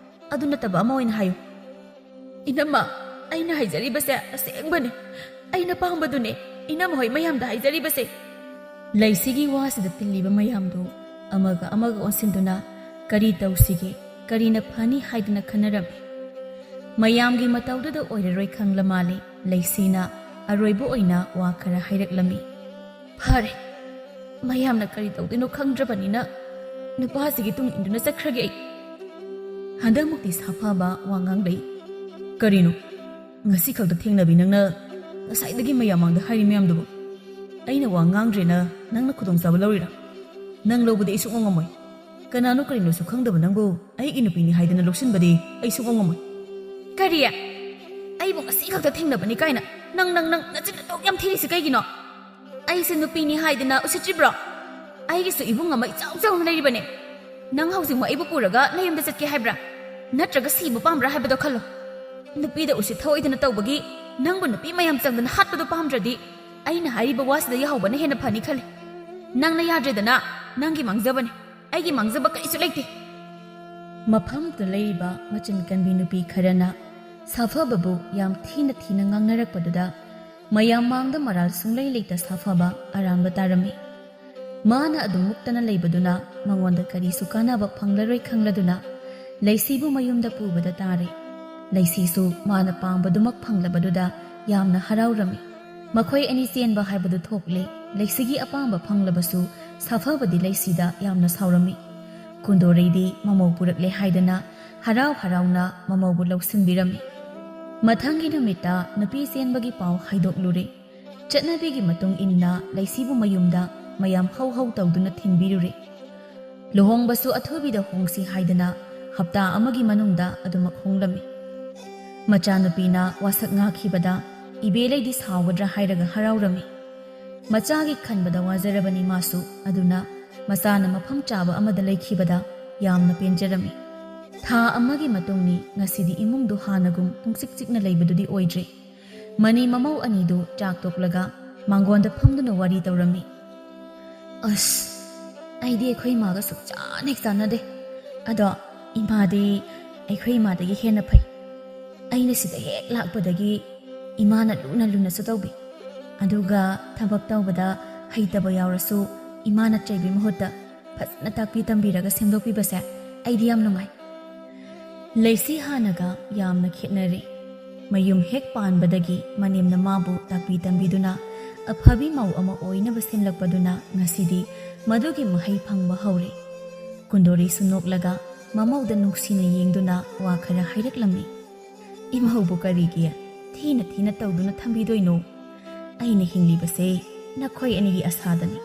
ꯑꯗꯨ ꯅꯠꯇꯕ ꯑꯃ ꯑꯣꯏꯅ ꯍꯥꯏꯌꯨ꯫ ꯏꯅꯝꯃ, ꯑꯩꯅ ꯍꯥꯏꯖꯔꯤꯕꯁꯦ ꯑꯁꯦꯡꯕꯅꯤ꯫ ꯑꯩꯅ ꯄꯥꯝꯕꯗꯨꯅꯦ ꯏꯅꯝꯃ ꯍꯣꯏ ꯃꯌꯥꯝꯗ ꯍꯥꯏꯖꯔꯤꯕꯁꯦ꯫ ꯂꯩꯁꯤꯒꯤ ꯋꯥꯁꯤꯗ ꯇꯤꯜꯂꯤꯕ ꯃꯌꯥꯝꯗꯨ ꯑꯃꯒ ꯑꯃꯒ ꯑꯣꯟꯁꯤꯟꯗꯨꯅ ꯀꯔꯤ ꯇꯧꯁꯤꯒꯦ, ꯀꯔꯤꯅ ꯐꯅꯤ ꯍꯥꯏꯗꯨꯅ ꯈꯟꯅꯔꯝꯃꯤ꯫ ꯃꯌꯥꯝꯒꯤ ꯃꯇꯧꯗꯨꯗ ꯑꯣꯏꯔꯔꯣꯏ ꯈꯪꯂ ꯃꯥꯜꯂꯦ, ꯂꯩꯁꯤꯅ ꯑꯔꯣꯏꯕ ꯑꯣꯏꯅ ꯋꯥ ꯈꯔ ꯍꯥꯏꯔꯛꯂꯝꯃꯤ꯫ ꯐꯔꯦ, ꯃꯌꯥꯝꯅ ꯀꯔꯤ ꯇꯧꯗꯣꯏꯅꯣ ꯈꯪꯗ꯭ꯔꯕꯅꯤꯅ ꯅꯨꯄꯥꯁꯤꯒꯤ ꯇꯨꯡ ꯏꯟꯗꯨꯅ ꯆꯠꯈ꯭ꯔꯒꯦ ꯑꯩ꯫ ꯍꯟꯗꯛꯃꯨꯛꯇꯤ ꯁꯥꯐꯕ ꯋꯥ ꯉꯥꯡꯂꯛꯏ꯫ ꯀꯔꯤꯅꯣ? ꯉꯁꯤ ꯈꯛꯇ ꯊꯦꯡꯅꯕꯤ ꯅꯪꯅ ꯉꯁꯥꯏꯗꯒꯤ ꯃꯌꯥꯝ ꯃꯥꯡꯗ ꯍꯥꯏꯔꯤ ꯃꯌꯥꯝꯗꯨꯕꯨ? ꯑꯩꯅ ꯋꯥ ꯉꯥꯡꯗ꯭ꯔꯦꯅ ꯅꯪꯅ ꯈꯨꯗꯣꯡꯆꯥꯕ ꯂꯧꯔꯤꯔꯥ? ꯅꯪ ꯂꯧꯕꯗꯤ ꯑꯩ ꯁꯨꯡꯉꯝ ꯉꯝꯃꯣꯏ꯫ ꯀꯅꯥꯅꯣ ꯀꯔꯤꯅꯣꯁꯨ ꯈꯪꯗꯕ ꯅꯪꯕꯨ ꯑꯩꯒꯤ ꯅꯨꯄꯤꯅꯤ ꯍꯥꯏꯗꯅ ꯂꯧꯁꯤꯟꯕꯗꯤ ꯑꯩ ꯁꯨꯡꯉꯝ ꯉꯝꯃꯣꯏ꯫ ꯀꯔꯤ? ꯑꯩꯕꯨ ꯉꯁꯤ ꯈꯛꯇ ꯊꯦꯡꯅꯕꯅꯤ ꯀꯥꯏꯅ ꯅꯪ, ꯅꯪ, ꯅꯪ ꯅꯆꯤꯟ ꯅꯇꯣꯛ ꯌꯥꯝ ꯊꯤꯔꯤꯁꯤ ꯀꯩꯒꯤꯅꯣ? ꯑꯩꯁꯦ ꯅꯨꯄꯤꯅꯤ ꯍꯥꯏꯗꯅ ꯎꯁꯤꯠꯇ꯭ꯔꯤꯕ꯭ꯔꯣ? ꯑꯩꯒꯤꯁꯨ ꯏꯕꯨꯡ ꯑꯃ ꯏꯆꯥꯎ ꯆꯥꯎꯅ ꯂꯩꯔꯤꯕꯅꯦ꯫ ꯅꯪ ꯍꯧꯖꯤꯛꯃꯛ ꯑꯩꯕꯨ ꯄꯨꯔꯒ ꯅꯌꯨꯝꯗ ꯆꯠꯀꯦ ꯍꯥꯏꯕ꯭ꯔꯥ? ꯅꯠꯇ꯭ꯔꯒ ꯁꯤꯕ ꯄꯥꯝꯕ꯭ꯔꯥ ꯍꯥꯏꯕꯗꯣ ꯈꯜꯂꯣ꯫ ꯅꯨꯄꯤꯗ ꯎꯁꯤꯠ ꯊꯑꯣꯏꯗꯅ ꯇꯧꯕꯒꯤ ꯅꯪꯕꯨ ꯅꯨꯄꯤ ꯃꯌꯥꯝ ꯆꯪꯗꯅ ꯍꯥꯠꯄꯗꯣ ꯄꯥꯝꯗ꯭ꯔꯗꯤ, ꯑꯩꯅ ꯍꯥꯏꯔꯤꯕ ꯋꯥꯁꯤꯗ ꯌꯥꯍꯧꯕꯅ ꯍꯦꯟꯅ ꯐꯅꯤ ꯈꯜꯂꯤ꯫ ꯅꯪꯅ ꯌꯥꯗ꯭ꯔꯦꯗꯅ, ꯅꯪꯒꯤ ꯃꯥꯡꯖꯕꯅꯤ꯫ ꯑꯩꯒꯤ ꯃꯥꯡꯖꯕ ꯀꯔꯤꯁꯨ ꯂꯩꯇꯦ꯫ ꯃꯐꯝꯗꯨꯗ ꯂꯩꯔꯤꯕ ꯃꯆꯤꯟ ꯀꯟꯕꯤ ꯅꯨꯄꯤ ꯈꯔꯅ ꯁꯥꯐꯕꯕꯨ ꯌꯥꯝ ꯊꯤꯅ ꯊꯤꯅ ꯉꯥꯡꯅꯔꯛꯄꯗꯨꯗ, ꯃꯌꯥꯝ ꯃꯥꯡꯗ ꯃꯔꯥꯜ ꯁꯨꯡꯂꯩ ꯂꯩꯇ ꯁꯥꯐꯕ ꯑꯔꯥꯟꯕ ꯇꯥꯔꯝꯃꯤ꯫ ꯃꯥꯅ ꯑꯗꯨꯝ ꯃꯨꯛꯇꯅ ꯂꯩꯕꯗꯨꯅ ꯃꯉꯣꯟꯗ ꯀꯔꯤꯁꯨ ꯀꯥꯟꯅꯕ ꯐꯪꯂꯔꯣꯏ ꯈꯪꯂꯗꯨꯅ, ꯂꯩꯁꯤꯕꯨ ꯃꯌꯨꯝꯗ ꯄꯨꯕꯗ ꯇꯥꯔꯦ꯫ ꯂꯩꯁꯤꯁꯨ ꯃꯥꯅ ꯄꯥꯝꯕꯗꯨꯃꯛ ꯐꯪꯂꯕꯗꯨꯗ ꯌꯥꯝꯅ ꯍꯔꯥꯎꯔꯝꯃꯤ꯫ ꯃꯈꯣꯏ ꯑꯅꯤ ꯆꯦꯟꯕ ꯍꯥꯏꯕꯗꯨ ꯊꯣꯛꯂꯦ꯫ ꯂꯩꯁꯤꯒꯤ ꯑꯄꯥꯝꯕ ꯐꯪꯂꯕꯁꯨ ꯁꯥꯐꯕꯗꯤ ꯂꯩꯁꯤꯗ ꯌꯥꯝꯅ ꯁꯥꯎꯔꯝꯃꯤ꯫ ꯀꯨꯟꯗꯣꯔꯩꯗꯤ ꯃꯃꯧ ꯄꯨꯔꯛꯂꯦ ꯍꯥꯏꯗꯅ ꯍꯔꯥꯎ ꯍꯔꯥꯎꯅ ꯃꯃꯧꯕꯨ ꯂꯧꯁꯤꯟꯕꯤꯔꯝꯃꯤ꯫ ꯃꯊꯪꯒꯤ ꯅꯨꯃꯤꯠꯇ ꯅꯨꯄꯤ ꯆꯦꯟꯕꯒꯤ ꯄꯥꯎ ꯍꯥꯏꯗꯣꯛꯂꯨꯔꯦ꯫ ꯆꯠꯅꯕꯤꯒꯤ ꯃꯇꯨꯡ ꯏꯟꯅ ꯂꯩꯁꯤꯕꯨ ꯃꯌꯨꯝꯗ ꯃꯌꯥꯝ ꯍꯧ ꯍꯧ ꯇꯧꯗꯨꯅ ꯊꯤꯟꯕꯤꯔꯨꯔꯦ꯫ ꯂꯨꯍꯣꯡꯕꯁꯨ ꯑꯊꯨꯕꯤꯗ ꯍꯣꯡꯁꯤ ꯍꯥꯏꯗꯅ ꯍꯞꯇꯥ ꯑꯃꯒꯤ ꯃꯅꯨꯡꯗ ꯑꯗꯨꯃꯛ ꯍꯣꯡꯂꯝꯃꯤ꯫ ꯃꯆꯥꯅꯨꯄꯤꯅ ꯋꯥꯁꯛ ꯉꯥꯛꯈꯤꯕꯗ ꯏꯕꯦꯂꯩꯗꯤ ꯁꯥꯎꯒꯗ꯭ꯔꯥ ꯍꯥꯏꯔꯒ ꯍꯔꯥꯎꯔꯝꯃꯤ꯫ ꯃꯆꯥꯒꯤ ꯈꯟꯕꯗ ꯋꯥꯖꯔꯕꯅꯤ ꯃꯥꯁꯨ, ꯑꯗꯨꯅ ꯃꯆꯥꯅ ꯃꯐꯝ ꯆꯥꯕ ꯑꯃꯗ ꯂꯩꯈꯤꯕꯗ ꯌꯥꯝꯅ ꯄꯦꯟꯖꯔꯝꯃꯤ꯫ ꯊꯥ ꯑꯃꯒꯤ ꯃꯇꯨꯡꯅꯤ, ꯉꯁꯤꯗꯤ ꯏꯃꯨꯡꯗꯨ ꯍꯥꯟꯅꯒꯨꯝ ꯄꯨꯡꯆꯤꯛ ꯆꯤꯛꯅ ꯂꯩꯕꯗꯨꯗꯤ ꯑꯣꯏꯗ꯭ꯔꯦ꯫ ꯃꯅꯤ ꯃꯃꯧ ꯑꯅꯤꯗꯨ ꯆꯥꯛ ꯇꯣꯛꯂꯒ ꯃꯥꯡꯒꯣꯟꯗ ꯐꯝꯗꯨꯅ ꯋꯥꯔꯤ ꯇꯧꯔꯝꯃꯤ꯫ "ꯑꯁ, ꯑꯩꯗꯤ ꯑꯩꯈꯣꯏ ꯏꯃꯥꯒ ꯁꯨꯡꯆꯥꯟ ꯍꯦꯛ ꯆꯥꯟꯅꯗꯦ꯫ ꯑꯗꯣ ꯏꯃꯥꯗꯤ ꯑꯩꯈꯣꯏ ꯏꯃꯥꯗꯒꯤ ꯍꯦꯟꯅ ꯐꯩ꯫ ꯑꯩꯅ ꯁꯤꯗ ꯍꯦꯛ ꯂꯥꯛꯄꯗꯒꯤ ꯏꯃꯥꯅ ꯂꯨꯅ ꯂꯨꯅꯁꯨ ꯇꯧꯕꯤ꯫ ꯑꯗꯨꯒ ꯊꯕꯛ ꯇꯧꯕꯗ ꯍꯩꯇꯕ ꯌꯥꯎꯔꯁꯨ ꯏꯃꯥꯅ ꯆꯩꯕꯤ ꯃꯍꯨꯠꯇ ꯐꯖꯅ ꯇꯥꯛꯄꯤ ꯇꯝꯕꯤꯔꯒ ꯁꯦꯝꯗꯣꯛꯄꯤꯕꯁꯦ ꯑꯩꯗꯤ ꯌꯥꯝ ꯅꯨꯡꯉꯥꯏ꯫" ꯂꯩꯁꯤ ꯍꯥꯟꯅꯒ ꯌꯥꯝꯅ ꯈꯦꯠꯅꯔꯦ꯫ ꯃꯌꯨꯝ ꯍꯦꯛ ꯄꯥꯟꯕꯗꯒꯤ ꯃꯅꯦꯝꯅ ꯃꯥꯕꯨ ꯇꯥꯛꯄꯤ ꯇꯝꯕꯤꯗꯨꯅ ꯑꯐꯕꯤ ꯃꯧ ꯑꯃ ꯑꯣꯏꯅꯕ ꯁꯦꯝꯂꯛꯄꯗꯨꯅ ꯉꯁꯤꯗꯤ ꯃꯗꯨꯒꯤ ꯃꯍꯩ ꯐꯪꯕ ꯍꯧꯔꯦ꯫ ꯀꯨꯟꯗꯣꯔꯤꯁꯨ ꯅꯣꯛꯂꯒ ꯃꯃꯧꯗ ꯅꯨꯡꯁꯤꯅ ꯌꯦꯡꯗꯨꯅ ꯋꯥ ꯈꯔ ꯍꯥꯏꯔꯛꯂꯝꯃꯤ꯫ "ꯏꯃꯧꯕꯨ ꯀꯔꯤꯒꯤ ꯊꯤꯅ ꯊꯤꯅ ꯇꯧꯗꯨꯅ ꯊꯝꯕꯤꯗꯣꯏꯅꯣ? ꯑꯩꯅ ꯍꯤꯡꯂꯤꯕꯁꯦ ꯅꯈꯣꯏ ꯑꯅꯤꯒꯤ ꯑꯁꯥꯗꯅꯤ꯫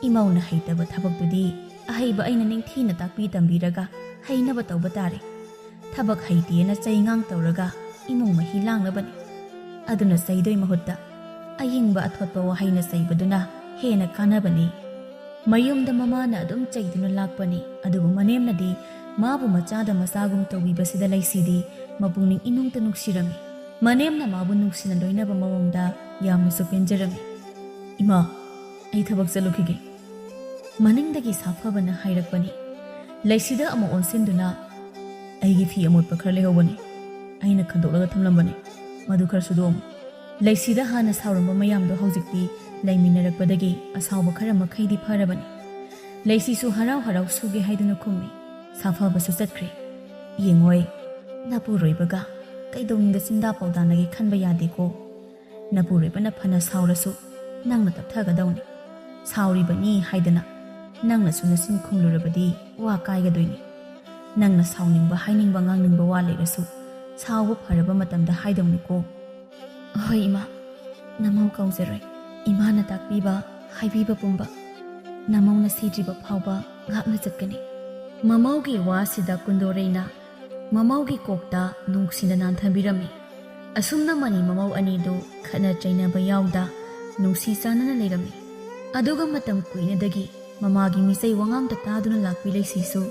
ꯏꯃꯧꯅ ꯍꯩꯇꯕ ꯊꯕꯛꯇꯨꯗꯤ ꯑꯍꯩꯕ ꯑꯩꯅ ꯅꯤꯡꯊꯤꯅ ꯇꯥꯛꯄꯤ ꯇꯝꯕꯤꯔꯒ ꯍꯩꯅꯕ ꯇꯧꯕ ꯇꯥꯔꯦ꯫ ꯊꯕꯛ ꯍꯩꯇꯦꯅ ꯆꯩꯉꯥꯡ ꯇꯧꯔꯒ ꯏꯃꯨꯡ ꯃꯍꯤ ꯂꯥꯡꯅꯕꯅꯤ꯫ ꯑꯗꯨꯅ ꯆꯩꯗꯣꯏ ꯃꯍꯨꯠꯇ ꯑꯌꯤꯡꯕ ꯑꯊꯣꯠꯄ ꯋꯥꯍꯩꯅ ꯆꯩꯕꯗꯨꯅ ꯍꯦꯟꯅ ꯀꯥꯟꯅꯕꯅꯤ꯫" ꯃꯌꯨꯝꯗ ꯃꯃꯥꯅ ꯑꯗꯨꯝ ꯆꯩꯗꯨꯅ ꯂꯥꯛꯄꯅꯤ, ꯑꯗꯨꯕꯨ ꯃꯅꯦꯝꯅꯗꯤ ꯃꯥꯕꯨ ꯃꯆꯥꯗ ꯃꯆꯥꯒꯨꯝ ꯇꯧꯕꯤꯕꯁꯤꯗ ꯂꯩꯁꯤꯗꯤ ꯃꯄꯨꯛꯅꯤꯡ ꯏꯅꯨꯡꯇ ꯅꯨꯡꯁꯤꯔꯝꯃꯤ꯫ ꯃꯅꯦꯝꯅ ꯃꯥꯕꯨ ꯅꯨꯡꯁꯤꯅ ꯂꯣꯏꯅꯕ ꯃꯑꯣꯡꯗ ꯌꯥꯝꯅꯁꯨ ꯄꯦꯟꯖꯔꯝꯃꯤ꯫ "ꯏꯃꯥ, ꯑꯩ ꯊꯕꯛ ꯆꯠꯂꯨꯈꯤꯒꯦ," ꯃꯅꯤꯡꯗꯒꯤ ꯁꯥꯐꯕꯅ ꯍꯥꯏꯔꯛꯄꯅꯤ꯫ ꯂꯩꯁꯤꯗ ꯑꯃꯨꯛ ꯑꯣꯟꯁꯤꯟꯗꯨꯅ, "ꯑꯩꯒꯤ ꯐꯤ ꯑꯃꯣꯠꯄ ꯈꯔ ꯂꯩꯍꯧꯕꯅꯤ, ꯑꯩꯅ ꯈꯟꯗꯣꯛꯂꯒ ꯊꯝꯂꯝꯕꯅꯤ, ꯃꯗꯨ ꯈꯔ ꯁꯨꯗꯣꯛꯑꯝꯃꯨ꯫" ꯂꯩꯁꯤꯗ ꯍꯥꯟꯅ ꯁꯥꯎꯔꯝꯕ ꯃꯌꯥꯝꯗꯣ ꯍꯧꯖꯤꯛꯇꯤ ꯂꯩꯃꯤꯟꯅꯔꯛꯄꯗꯒꯤ ꯑꯁꯥꯎꯕ ꯈꯔ ꯃꯈꯩꯗꯤ ꯐꯔꯕꯅꯤ꯫ ꯂꯩꯁꯤꯁꯨ ꯍꯔꯥꯎ ꯍꯔꯥꯎ ꯁꯨꯒꯦ ꯍꯥꯏꯗꯨꯅ ꯈꯨꯝꯃꯤ꯫ ꯁꯥꯐꯕꯁꯨ ꯆꯠꯈ꯭ꯔꯦ꯫ "ꯌꯦꯡꯉꯣꯏ, ꯅꯄꯨꯔꯣꯏꯕꯒ ꯀꯩꯗꯧꯅꯨꯡꯗ ꯆꯤꯟꯗꯥ ꯄꯥꯎꯗꯥꯅꯒꯦ ꯈꯟꯕ ꯌꯥꯗꯦꯀꯣ꯫ ꯅꯄꯨꯔꯣꯏꯕꯅ ꯐꯅ ꯁꯥꯎꯔꯁꯨ ꯅꯪꯅ ꯇꯞꯊꯒꯗꯧꯅꯤ꯫ ꯁꯥꯎꯔꯤꯕꯅꯤ ꯍꯥꯏꯗꯅ ꯅꯪꯅꯁꯨ ꯅꯆꯤꯟ ꯈꯨꯝꯂꯨꯔꯕꯗꯤ ꯋꯥ ꯀꯥꯏꯒꯗꯣꯏꯅꯤ꯫ ꯅꯪꯅ ꯁꯥꯎꯅꯤꯡꯕ, ꯍꯥꯏꯅꯤꯡꯕ, ꯉꯥꯡꯅꯤꯡꯕ ꯋꯥ ꯂꯩꯔꯁꯨ ꯁꯥꯎꯕ ꯐꯔꯕ ꯃꯇꯝꯗ ꯍꯥꯏꯗꯧꯅꯤꯀꯣ꯫" "ꯍꯣꯏ ꯏꯃꯥ, ꯅꯃꯧ ꯀꯧꯖꯔꯣꯏ꯫ ꯏꯃꯥꯅ ꯇꯥꯛꯄꯤꯕ, ꯍꯥꯏꯕꯤꯕ ꯄꯨꯝꯕ ꯅꯃꯧꯅ ꯁꯤꯗ꯭ꯔꯤꯕ ꯐꯥꯎꯕ ꯉꯥꯛꯅ ꯆꯠꯀꯅꯤ꯫" ꯃꯃꯧꯒꯤ ꯋꯥꯁꯤꯗ ꯀꯨꯟꯗꯣꯔꯩꯅ ꯃꯃꯧꯒꯤ ꯀꯣꯛꯇ ꯅꯨꯡꯁꯤꯅ ꯅꯥꯟꯊꯕꯤꯔꯝꯃꯤ꯫ ꯑꯁꯨꯝꯅ ꯃꯅꯤ ꯃꯃꯧ ꯑꯅꯤꯗꯨ ꯈꯠꯅ ꯆꯩꯅꯕ ꯌꯥꯎꯗ ꯅꯨꯡꯁꯤ ꯆꯥꯟꯅꯅ ꯂꯩꯔꯝꯃꯤ꯫ ꯑꯗꯨꯒ ꯃꯇꯝ ꯀꯨꯏꯅꯗꯒꯤ ꯃꯃꯥꯒꯤ ꯃꯤꯆꯩ ꯋꯥꯉꯥꯡꯗ ꯇꯥꯗꯨꯅ ꯂꯥꯛꯄꯤ ꯂꯩꯁꯤꯁꯨ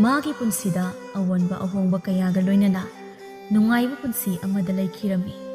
ꯃꯥꯒꯤ ꯄꯨꯟꯁꯤꯗ ꯑꯑꯣꯟꯕ ꯑꯍꯣꯡꯕ ꯀꯌꯥꯒ ꯂꯣꯏꯅꯅ ꯅꯨꯡꯉꯥꯏꯕ ꯄꯨꯟꯁꯤ ꯑꯃꯗ ꯂꯩꯈꯤꯔꯝꯃꯤ꯫